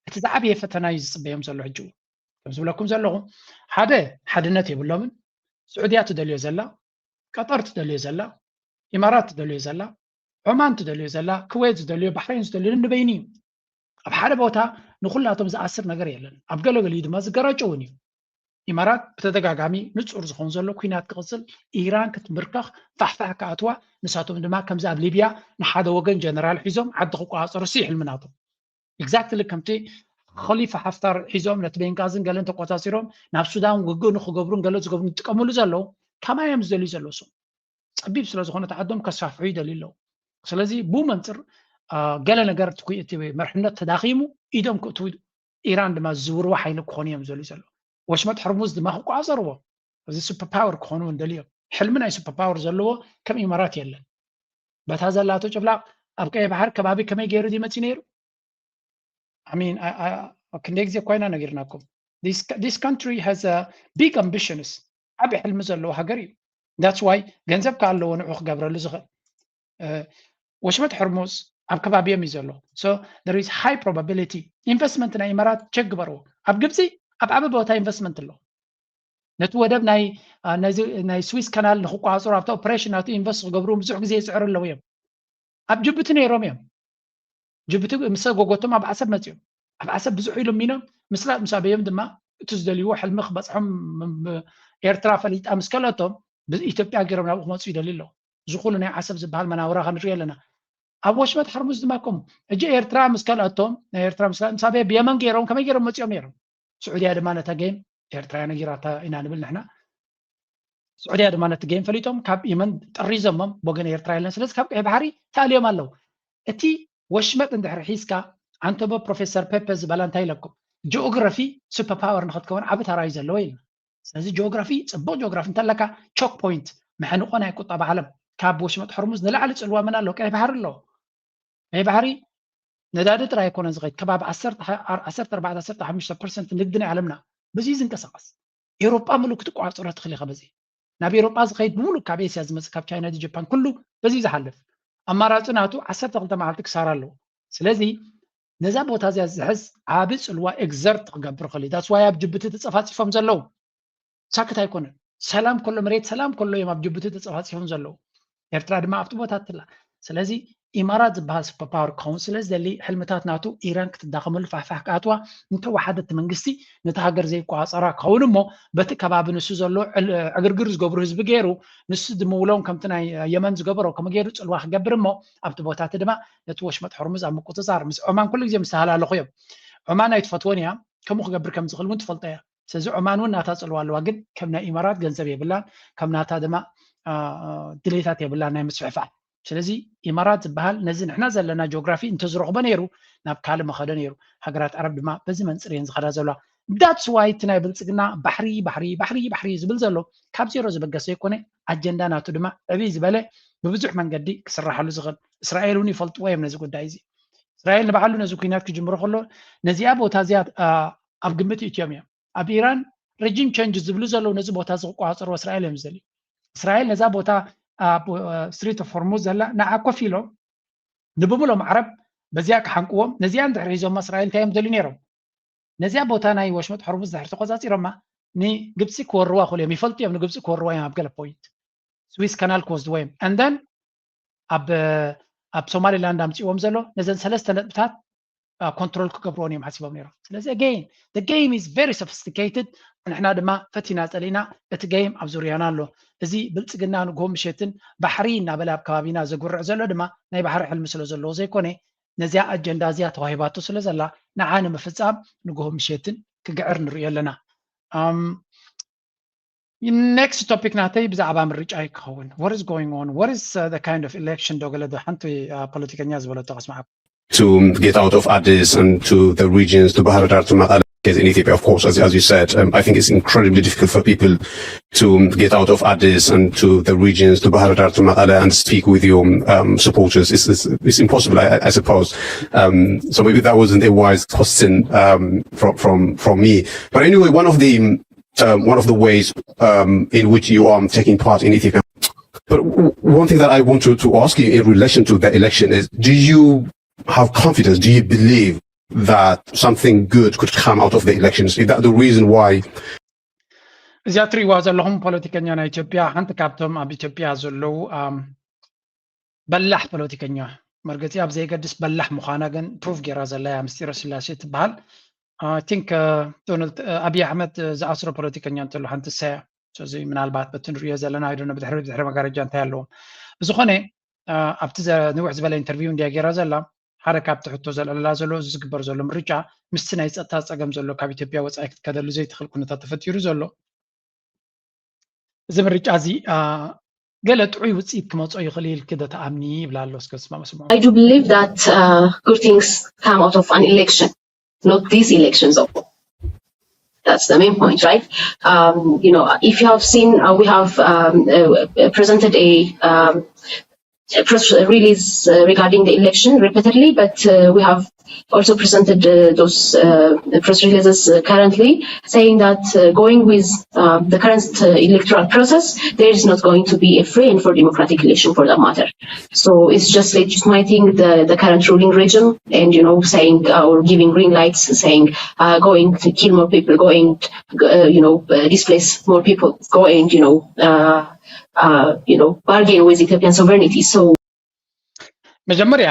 እቲ ዝዓበየ ፈተና እዩ ዝፅበዮም ዘሎ። ሕጂ እውን ከም ዝብለኩም ዘለኹ ሓደ ሓድነት የብሎምን። ስዑድያ ትደልዮ ዘላ፣ ቀጠር ትደልዮ ዘላ፣ ኢማራት ትደልዮ ዘላ፣ ዖማን ትደልዮ ዘላ፣ ክዌት ዝደልዮ፣ ባሕሬን ዝደልዮ ንበይኑ እዩ። ኣብ ሓደ ቦታ ንኩላቶም ዝኣስር ነገር የለን። ኣብ ገለገሊኡ ድማ ዝገራጨውን እዩ። ኢማራት ብተደጋጋሚ ንፁር ዝኸውን ዘሎ ኩናት ክቕፅል፣ ኢራን ክትምርከኽ ፋሕፋሕ ክኣትዋ፣ ንሳቶም ድማ ከምዚ ኣብ ሊብያ ንሓደ ወገን ጀነራል ሒዞም ዓዲ ክቆፃፀሩ ሲ ሕልሚ ናቶም። ኤግዛክትሊ ከምቲ ኸሊፋ ሓፍታር ሒዞም ነቲ ቤንጋዝን ገለን ተቆፃፂሮም ናብ ሱዳን ውግእ ንክገብሩን ገለ ዝገብሩ ዝጥቀምሉ ዘለዉ ከማይ እዮም ዝደልዩ ዘለዉ። ሰው ፀቢብ ስለ ዝኾነ ተዓዶም ከስፋፍሑ ይደልዩ ኣለዉ። ስለዚ ብኡ መንፅር ገለ ነገር እቲ መርሕነት ተዳኺሙ ኢዶም ክእትዉ ኢራን ድማ ዝዝውርዎ ሓይሊ ክኾኑ እዮም ዝደልዩ ዘለዉ። ወሽመጥ ሕርሙዝ ድማ ክቆፃፀርዎ እዚ ሱፐር ፓወር ክኾኑ እውን ደልዮም። ሕልሚ ናይ ሱፐር ፓወር ዘለዎ ከም ኢማራት የለን። በታ ዘላቶ ጭፍላቕ ኣብ ቀይ ባሕር ከባቢ ከመይ ገይሩ ድዩ መፂኡ ነይሩ? I mean, ክንደይ ግዜ እኳ ኢና ነጊርናኩም። This country has big ambitions. ዓቢ ሕልሚ ዘለዎ ሃገር እዩ። That's why ገንዘብ ከ ኣለዎ ንዑ ክገብረሉ ዝኽእል። ወሽመጥ ሕርሙዝ ኣብ ከባቢኦም እዩ ዘሎ። So there is high probability ኢንቨስትመንት ናይ ኢማራት ቸክ ግበርዎ። ኣብ ግብፂ ኣብ ዓቢ ቦታ ኢንቨስትመንት ኣሎ። ነቲ ወደብ ናይ ናይ ስዊስ ካናል ንክቆፃፀሩ ኣብቲ ኦፕሬሽን ናቱ ኢንቨስት ክገብሩ ብዙሕ ግዜ ይፅዕሩ ኣለዉ እዮም። ኣብ ጅቡቲ ነይሮም እዮም። ጅቡቲ ምስ ጎጎቶም ኣብ ዓሰብ መፅኦም ኣብ ዓሰብ ብዙሕ ኢሉ ሚኖም ምስላ ምስ ኣበዮም ድማ እቲ ዝደልይዎ ሕልሚ ክበፅሖም ኤርትራ ፈሊጣ ምስ ከለቶም ብኢትዮጵያ ገይሮም ናብኡ ክመፁ ይደልዩ ኣለዉ። እዚ ኩሉ ናይ ዓሰብ ዝበሃል መናውራ ክንርኢ ኣለና። ኣብ ወሽመጥ ሕርሙዝ ድማ ከምኡ። ሕጂ ኤርትራ ምስ ካልኣቶም፣ ናይ ኤርትራ ምስ ምስ ኣበይ ብየመን ገይሮም፣ ከመይ ገይሮም መጺኦም ነይሮም? ስዑድያ ድማ ነታ ጌም ኤርትራ ነጊራታ ኢና ንብል ንሕና። ስዑድያ ድማ ነቲ ጌም ፈሊጦም ካብ የመን ጠሪዞሞም፣ ብወገን ኤርትራ የለን። ስለዚ ካብ ቀይ ባሕሪ ተኣልዮም ኣለዉ። እቲ ወሽመጥ እንድሕር ሒዝካ፣ ኣንቶቦ ፕሮፌሰር ፔፐ ዝበላ እንታይ ኢለኩም? ጂኦግራፊ ሱፐር ፓወር ንክትከውን ዓቢ ተራ እዩ ዘለዎ ኢልና። ስለዚ ጂኦግራፊ፣ ጽቡቕ ጂኦግራፊ እንተለካ፣ ቾክ ፖይንት፣ መሕንቆ ናይ ቁጠባ ዓለም፣ ካብ ወሽመጥ ሕርሙዝ ንላዕሊ ጽልዋ መን ኣሎ? ቀይ ባሕሪ ኣሎ። ቀይ ባሕሪ ነዳዲ ጥራይ ኣይኮነን ዝኸይድ፣ ከባቢ ዓሰርተ፣ ዓሰርተ ኣርባዕተ፣ ዓሰርተ ሓሙሽተ ፐርሰንት ንግዲ ናይ ዓለምና በዚ እዩ ዝንቀሳቐስ። ኤውሮጳ ምሉእ ክትቆጻጸሮ ትኽእል ኢኻ በዚ። ናብ ኤውሮጳ ዝኸይድ ብምሉእ ካብ ኤስያ ዝመጽእ፣ ካብ ቻይና፣ ጃፓን፣ ኩሉ በዚ እዩ ዝሓልፍ። ኣማራጺ ናቱ ዓሰርተ ክልተ መዓልቲ ክሳራ ኣለዎ። ስለዚ ነዛ ቦታ እዚኣ ዝሕዝ ዓቢ ጽልዋ ኤግዘርት ክገብር ይኽእል እዩ። ዳትስ ዋይ ኣብ ጅቡቲ ተጸፋጺፎም ዘለዉ። ሳክት ኣይኮነን። ሰላም ከሎ፣ መሬት ሰላም ከሎ እዮም ኣብ ጅቡቲ ተጸፋጺፎም ዘለዉ። ኤርትራ ድማ ኣብቲ ቦታ ትላ። ስለዚ ኢማራት ዝበሃል ሱፐር ፓወር ክኸውን ስለ ዝደሊ፣ ሕልምታት ናቱ ኢራን ክትዳኸመሉ ፋሕፋሕ ክኣትዋ፣ እንተወሓደ እቲ መንግስቲ ነቲ ሃገር ዘይቆጻጸራ ክኸውን እሞ፣ በቲ ከባቢ ንሱ ዘሎ ዕል-፣ ዕግርግር ዝገብሩ ህዝቢ ገይሩ፣ ንሱ ዝምውሎም ከምቲ ናይ የመን ዝገበሮ ከምኡ ገይሩ ጽልዋ ክገብር እሞ፣ ኣብቲ ቦታ እቲ ድማ ነቲ ወሽመጥ ሕርሙዝ ኣብ ምቁጽጻር፣ ምስ ዖማን ኩሉ ግዜ ምስ ተሃላለኹ እዮም። ዖማን ኣይትፈትዎን እያ፣ ከምኡ ክገብር ከም ዝኽእል እውን ትፈልጦ እያ። ስለዚ ዖማን እውን ናታ ጽልዋ ኣለዋ፣ ግን ከም ናይ ኢማራት ገንዘብ የብላን፣ ከም ናታ ድማ፣ አ፣ አ፣ ድሌታት የብላን ናይ ምስፍሕፋሕ። ስለዚ ኢማራት ዝበሃል ነዚ ንሕና ዘለና ጂኦግራፊ እንተዝረኽቦ ነይሩ፣ ናብ ካልእ መኸደ ነይሩ። ሃገራት ዓረብ ድማ በዚ መንጽር እየን ዝኸዳ ዘለዋ። ዳትስ ዋይ እቲ ናይ ብልጽግና ባሕሪ፣ ባሕሪ፣ ባሕሪ፣ ባሕሪ ዝብል ዘሎ ካብ ዜሮ ዝበገሰ ዘይኮነ፣ ኣጀንዳ ናቱ ድማ ዕብይ ዝበለ፣ ብብዙሕ መንገዲ ክስራሓሉ ዝኽእል። እስራኤል እውን ይፈልጥዎ እዮም ነዚ ጉዳይ እዚ። እስራኤል ንባዕሉ ነዚ ኲናት ክጅምሮ ከሎ፣ ነዚኣ ቦታ እዚኣ፣ አ፣ ኣብ ግምት ይእትዮም እዮም። ኣብ ኢራን ረጂም ቸንጅ ዝብሉ ዘለዉ ነዚ ቦታ እዚ ክቆጻጸርዎ እስራኤል እዮም ዝደልዩ። እስራኤል ነዛ ቦታ ኣብ፣ አ፣ ስትሪት ኦፍ ሆርሙዝ ዘላ ንዓ ኮፍ ኢሎም ንብምሎም ዓረብ በዚኣ ክሓንቅዎም፣ ነዚኣ እንድሕር ሒዞማ እስራኤል እንታይ እዮም ዝደልዩ ነይሮም? ነዚኣ ቦታ ናይ ወሽመጥ ሆርሙዝ እንድሕር ተቆጻጺሮማ ንግብጺ ክወርዋ ክእሉ እዮም። ይፈልጡ እዮም ንግብጺ ክወርዋ እዮም ኣብ ገለ ፖይንት። ስዊስ ካናል ክወስድዎ እዮም። And then ኣብ፣ ኣብ ሶማሊላንድ ኣምጺእዎም ዘሎ ነዘን ሰለስተ ነጥብታት፣ አ፣ ኮንትሮል ክገብርዎን እዮም ሓሲቦም ነይሮም። ስለዚ again, the game is very sophisticated። ንሕና ድማ ፈቲና ጸሊእና እቲ ጌም ኣብ ዙርያና ኣሎ። እዚ ብልጽግና ንግሆ ምሸትን ባሕሪ እናበለ ኣብ ከባቢና ዘጉርዕ ዘሎ ድማ ናይ ባሕሪ ሕልሚ ስለ ዘለዎ ዘይኮነ፣ ነዚኣ ኣጀንዳ እዚኣ ተዋሂባቶ ስለ ዘላ ንዓ ንምፍጻም ንግሆ ምሸትን ክግዕር ንርእዮ ኣለና። ኣም፣ ኔክስት ቶፒክ ናተይ ብዛዕባ ምርጫ እዩ ክኸውን። What is going on? What is, uh, the kind of election? ዶ ገለ ዶ ሓንቲ፣ uh, ፖለቲከኛ ዝበለቶ ከስምዓኩም። To get out of Addis and to the regions, to Bahir Dar, to Mekelle, in Ethiopia, of course, as, as you said. Um, I think it's incredibly difficult for people to get out of Addis and to the regions, to Bahir Dar, to Mekelle, and speak with your, um, supporters. It's, it's, it's impossible, I, I suppose. Um, so maybe that wasn't a wise question, um, from, from, from me. But anyway, one of the, um, one of the ways, um, in which you are taking part in Ethiopia. But w-, one thing that I want to, to ask you in relation to the election is, do you have confidence? Do you believe that something good could come out of the elections? Is that the reason why? እዚኣ ትርእይዋ ዘለኹም ፖለቲከኛ ናይ ኢትዮጵያ፣ ሓንቲ ካብቶም ኣብ ኢትዮጵያ ዘለዉ፣ ኣም፣ በላሕ ፖለቲከኛ፣ መርገጺ ኣብ ዘይገድስ በላሕ ምዃና ግን ፕሩፍ ገይራ ዘላ እያ፣ ምስጢረ ስላሴ ትበሃል። I think፣ እ፣ ዶናልድ፣ እ፣ ኣብይ ኣሕመድ፣ እ፣ ዝኣስሮ ፖለቲከኛ እንተሎ ሓንቲ እሳ እያ። ስለዚ ምናልባት በቲ ንርእዮ ዘለና፣ I don't know፣ ብድሕሪ፣ ብድሕሪ መጋረጃ እንታይ ኣለዎም። ብዝኾነ፣ እ፣ ኣብቲ ዘ-፣ ንውሕ ዝበለ ኢንተርቪው እንድያ ገይራ ዘላ። ሓደ ካብቲ ሕቶ ዘልዕለላ ዘሎ፣ እዚ ዝግበር ዘሎ ምርጫ ምስቲ ናይ ጸጥታ ጸገም ዘሎ ካብ ኢትዮጵያ ወጻኢ ክትከደሉ ዘይትኽእል ኩነታት ተፈጢሩ ዘሎ፣ እዚ ምርጫ እዚ፣ አ፣ ገለ ጥዑይ ውጽኢት ክመጾ ይኽእል ኢልኪ ዶ ትኣምኒ ይብላ ኣሎ። እስከ ስማዕ ስምዑ። I do believe that, uh, good things come out of an election, not these elections, though. That's the main point, right? Um, you know, if you have seen, uh, we have, um, uh, presented a, um, a press release, uh, regarding the election repeatedly, but, uh, we have also presented, uh, those, uh, press releases, uh, currently, saying that, uh, going with, uh, the current, uh, electoral process, there is not going to be a free and fair democratic election for that matter. So it's just legitimating the, the current ruling regime and, you know, saying, uh, or giving green lights, saying, uh, going to kill more people, going to, uh, you know, uh, displace more people, going, you know, uh, uh, you know, bargain with Ethiopian sovereignty. So መጀመርያ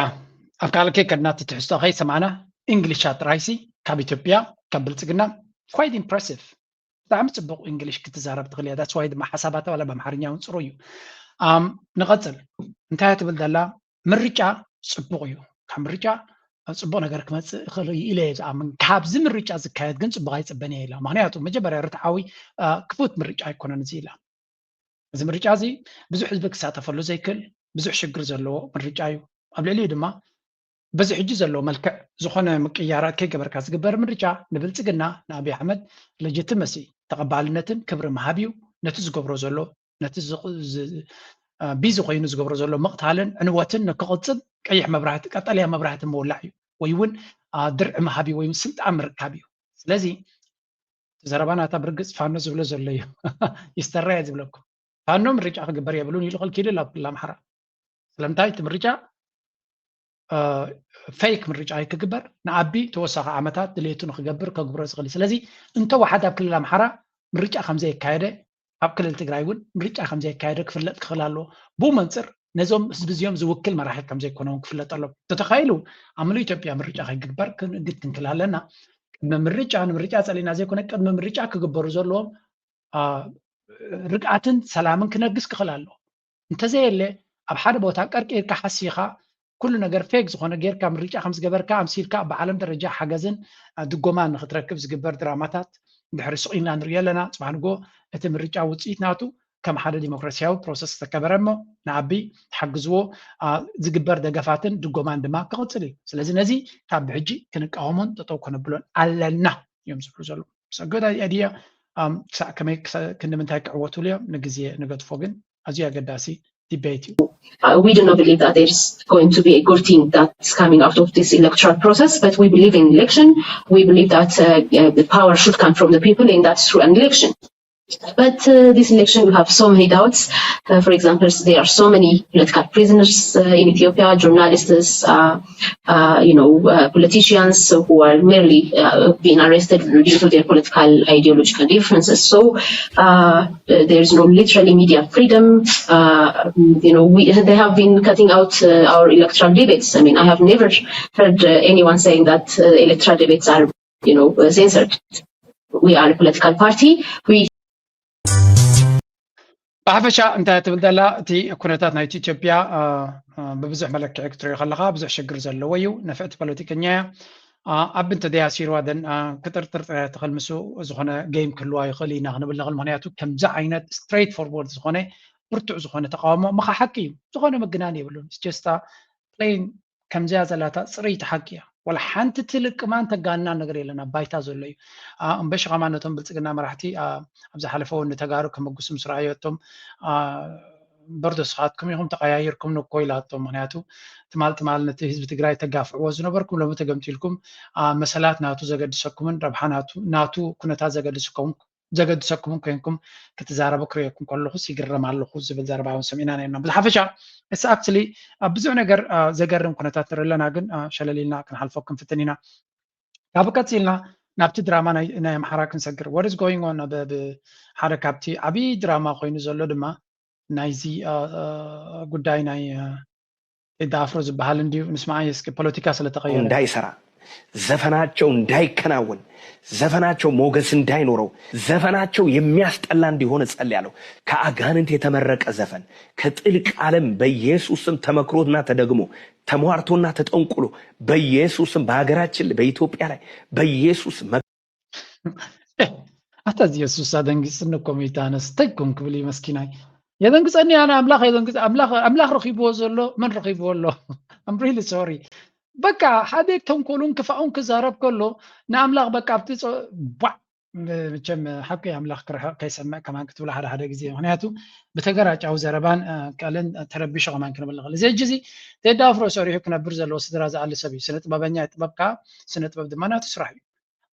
ኣብ ካልእ ከይከድና እቲ ትሕዝቶ ከይሰማዕና፣ እንግሊሻ ጥራይሲ ካብ ኢትዮጵያ፣ ካብ ብልጽግና፣ quite impressive። ብጣዕሚ ጽቡቕ እንግሊሽ ክትዛረብ ትኽእል እያ። That's why ድማ ሓሳባታ ዋላ ብኣምሓርኛ እውን ጽሩይ እዩ። ኣም፣ ንቐጽል። እንታይ እያ ትብል ዘላ? ምርጫ ፅቡቕ እዩ። ካብ ምርጫ ፅቡቕ ነገር ክመፅእ ይኽእል እዩ ኢለ እየ ዝኣምን። ካብዚ ምርጫ ዝካየድ ግን ፅቡቕ ኣይፅበን እየ ኢላ። ምክንያቱ መጀመርያ ርትዓዊ ክፉት ምርጫ ኣይኮነን እዚ ኢላ። እዚ ምርጫ እዚ ብዙሕ ህዝቢ ክሳተፈሉ ዘይክእል ብዙሕ ሽግር ዘለዎ ምርጫ እዩ። ኣብ ልዕሊኡ ድማ በዚ ሕጂ ዘሎ መልክዕ ዝኾነ ምቅያራት ከይገበርካ ዝግበር ምርጫ ንብልፅግና ንኣብይ ኣሕመድ ሌጂቲመሲ ተቐባልነትን ክብሪ ምሃብ እዩ። ነቲ ዝገብሮ ዘሎ ነቲ ቢዚ ኮይኑ ዝገብሮ ዘሎ ምቕታልን ዕንወትን ንክቕፅል ቀይሕ መብራህቲ ቀጠልያ መብራህቲ ምውላዕ እዩ ወይ እውን ድርዒ ምሃብ እዩ ወይ ስልጣን ምርካብ እዩ። ስለዚ ዘረባ ናታ ብርግፅ ፋኖ ዝብሎ ዘሎ እዩ። ይስተራየ ዝብለኩም ፋኖ ምርጫ ክግበር የብሉን ኢሉ ከልኪሉ ኣብ ክልል ኣምሓራ። ስለምንታይ እቲ ምርጫ ፌክ ምርጫ ኣይክግበር ንኣቢ ተወሳኺ ዓመታት ድሌቱ ንክገብር ከግብሮ ዝኽእል እዩ። ስለዚ እንተወሓደ ኣብ ክልል ኣምሓራ ምርጫ ከምዘየካየደ ኣብ ክልል ትግራይ እውን ምርጫ ከምዘየካየደ ክፍለጥ ክኽእል ኣለዎ። ብኡ መንፅር ነዞም ህዝቢ እዚኦም ዝውክል መራሒ ከምዘይኮነ እውን ክፍለጥ ኣለዎ። ተተኻኢሉ ኣብ ምሉእ ኢትዮጵያ ምርጫ ከይግበር ክንእግድ ክንክእል ኣለና። ቅድሚ ምርጫ ንምርጫ ፀሊና ዘይኮነ ቅድሚ ምርጫ ክግበሩ ዘለዎም ርግኣትን ሰላምን ክነግስ ክኽእል ኣለዎ። እንተዘየለ ኣብ ሓደ ቦታ ቀርቂርካ ሓሲኻ ኩሉ ነገር ፌክ ዝኾነ ጌርካ ምርጫ ከም ዝገበርካ ኣምሲልካ ኣብ ዓለም ደረጃ ሓገዝን ድጎማን ንክትረክብ ዝግበር ድራማታት ድሕሪ ስቕ ኢልና ንሪኦ ኣለና። ፅባሕ ንጎ እቲ ምርጫ ውፅኢት ናቱ ከም ሓደ ዲሞክራሲያዊ ፕሮሰስ ዝተከበረ እሞ ንኣቢ ሓግዝዎ ዝግበር ደገፋትን ድጎማን ድማ ክቕፅል እዩ። ስለዚ ነዚ ካብ ብሕጂ ክንቃወሞን ጠጠው ከነብሎን ኣለና እዮም ዝብሉ ዘለዉ። So good idea። ክሳዕ ከመይ ክንዲ ምንታይ ክዕወትሉ እዮም ንግዜ ንገድፎ፣ ግን ኣዝዩ ኣገዳሲ debate እዩ። Uh, we do not believe that there is going to be a good thing that's coming out of this electoral process, but we believe in election. We believe that uh, uh, the power should come from the people, and that's through an election. But uh, this election, we have so many doubts. Uh, for example, there are so many political prisoners uh, in Ethiopia, journalists, uh, uh, you know, uh, politicians who are merely uh, being arrested due to their political ideological differences. So uh, there is no literally media freedom. Uh, you know, we, they have been cutting out uh, our electoral debates. I mean, I have never heard uh, anyone saying that uh, electoral debates are, you know, uh, censored. We are a political party. We ብሓፈሻ እንታይ ትብል ዘላ እቲ ኩነታት ናይቲ ኢትዮጵያ ብብዙሕ መለክዒ ክትሪኦ ከለካ ብዙሕ ሽግር ዘለዎ እዩ። ነፍዕቲ ፖለቲከኛ እያ። ኣብ እንተ ደያሲርዋ ደን ክጥርጥር ጥራይ ትኽእል ምስ ዝኾነ ጌም ክህልዋ ይኽእል ኢና ክንብል ንኽእል። ምክንያቱ ከምዚ ዓይነት ስትሬት ፎርወርድ ዝኾነ ብርቱዕ ዝኾነ ተቃውሞ ምኻ ሓቂ እዩ። ዝኾነ ምግናን የብሉን። ጀስታ ፕሌን ከምዚያ ዘላታ ፅርይቲ ሓቂ እያ። ዋላ ሓንቲ ትልቅማን ተጋንናን ነገር የለን ኣብ ባይታ ዘሎ እዩ። እምበሺ ከማ ነቶም ብልፅግና መራሕቲ ኣብ ዝሓለፈ እውን ንተጋሩ ከመጉሱ ምስ ረኣዮ እቶም በርዶ ስኻትኩም ኢኹም ተቐያይርኩም ንኮ ኢላቶም። ምክንያቱ ትማል ትማል ነቲ ህዝቢ ትግራይ ተጋፍዕዎ ዝነበርኩም ሎሚ ተገምጢልኩም መሰላት ናቱ ዘገድሰኩምን ረብሓ ናቱ ኩነታት ዘገድስኩም ዘገድሰኩምን ኮይንኩም ክትዛረቡ ክርእየኩም ከለኹስ ይግረም ኣለኹ ዝብል ዘረባ እውን ሰሚዕና ነርና። ብዝሓፈሻ እስ ኣክሊ ኣብ ብዙሕ ነገር ዘገርም ኩነታት ንርኢ ኣለና፣ ግን ሸለል ኢልና ክንሓልፎ ክንፍትን ኢና። ካብ ቀፂልና ናብቲ ድራማ ናይ ኣምሓራ ክንሰግር። What is going on? ሓደ ካብቲ ዓብዪ ድራማ ኮይኑ ዘሎ ድማ ናይዚ ጉዳይ ናይ ቴዲ ኣፍሮ ዝበሃል እንዲዩ። ንስማዓይ እስኪ ፖለቲካ ስለተቐየረ እንዳይሰራ፣ ዘፈናቸው እንዳይከናወን፣ ዘፈናቸው ሞገስ እንዳይኖረው፣ ዘፈናቸው የሚያስጠላ እንዲሆን እጸልያለሁ። ከአጋንንት የተመረቀ ዘፈን ከጥልቅ ዓለም በኢየሱስ ስም ተመክሮና ተደግሞ ተሟርቶና ተጠንቁሎ በኢየሱስ ስም በሀገራችን በኢትዮጵያ ላይ በኢየሱስ ኣታ እዚ የሱስ ኣደንጊፅኒ እኮ መይታነስ እንታይ ኮን ክብል እዩ መስኪናይ። የደንግፀኒ ኣነ ኣምላኽ የደንግፅ ኣምላኽ ኣምላኽ ረኺብዎ ዘሎ መን ረኺብዎ ኣሎ? I'm really sorry። በቃ ሓደ ተንኮሉን ክፋኡን ክዛረብ ከሎ ንኣምላኽ በቃ ኣብቲ ጸ- ቧዕ መቸም ሓቂ ኣምላኽ ክርሕቕ ከይሰምዕ ከማን ክትብሎ ሓደ ሓደ ግዜ። ምክንያቱ ብተገራጫዊ ዘረባን ቀልን ተረቢሹ ከማን ክንብል ንኽእል። እዚ ሕጂ እዚ ቴዲ ኣፍሮ ሰሪሑ ክነብር ዘለዎ ስድራ ዝኣሊ ሰብ እዩ። ስነ ጥበበኛ እዩ። ጥበብ ከዓ ስነ ጥበብ ድማ ናቱ ስራሕ እዩ።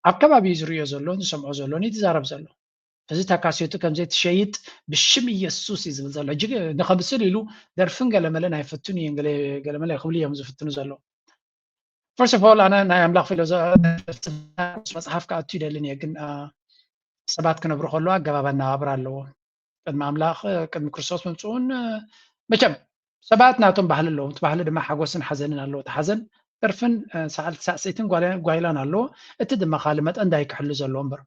ኣብ ከባቢኡ ዝርእዮ ዘሎ ዝሰምዖ ዘሎ እዩ ዝዛረብ ዘሎ። እዚ እታ ካሴቱ ከምዘይትሸይጥ ብሽም ኢየሱስ እዩ ዝብል ዘሎ። ሕጂ ንኸምስል ኢሉ ደርፍን ገለመለን ኣይፈቱን እየን ገለመለ ክብሉ እዮም ዝፍትኑ ዘለዉ። First of all ኣነ ናይ ኣምላኽ ፊሎዞፊ መፅሓፍ ክኣቱ ይደልን እየ፣ ግን ሰባት ክነብሩ ከለዉ ኣገባብ ኣነባብራ ኣለዎም። ቅድሚ ኣምላኽ ቅድሚ ክርስቶስ ምምፅኡን መቸም ሰባት ናቶም ባህሊ ኣለዎም። እቲ ባህሊ ድማ ሓጎስን ሓዘንን ኣለዎ። እቲ ሓዘን ደርፍን ሳዕስዒትን ጓይላን ኣለዎ። እቲ ድማ ካልእ መጠን እንታይ ክሕሉ ዘለዎ እምበር።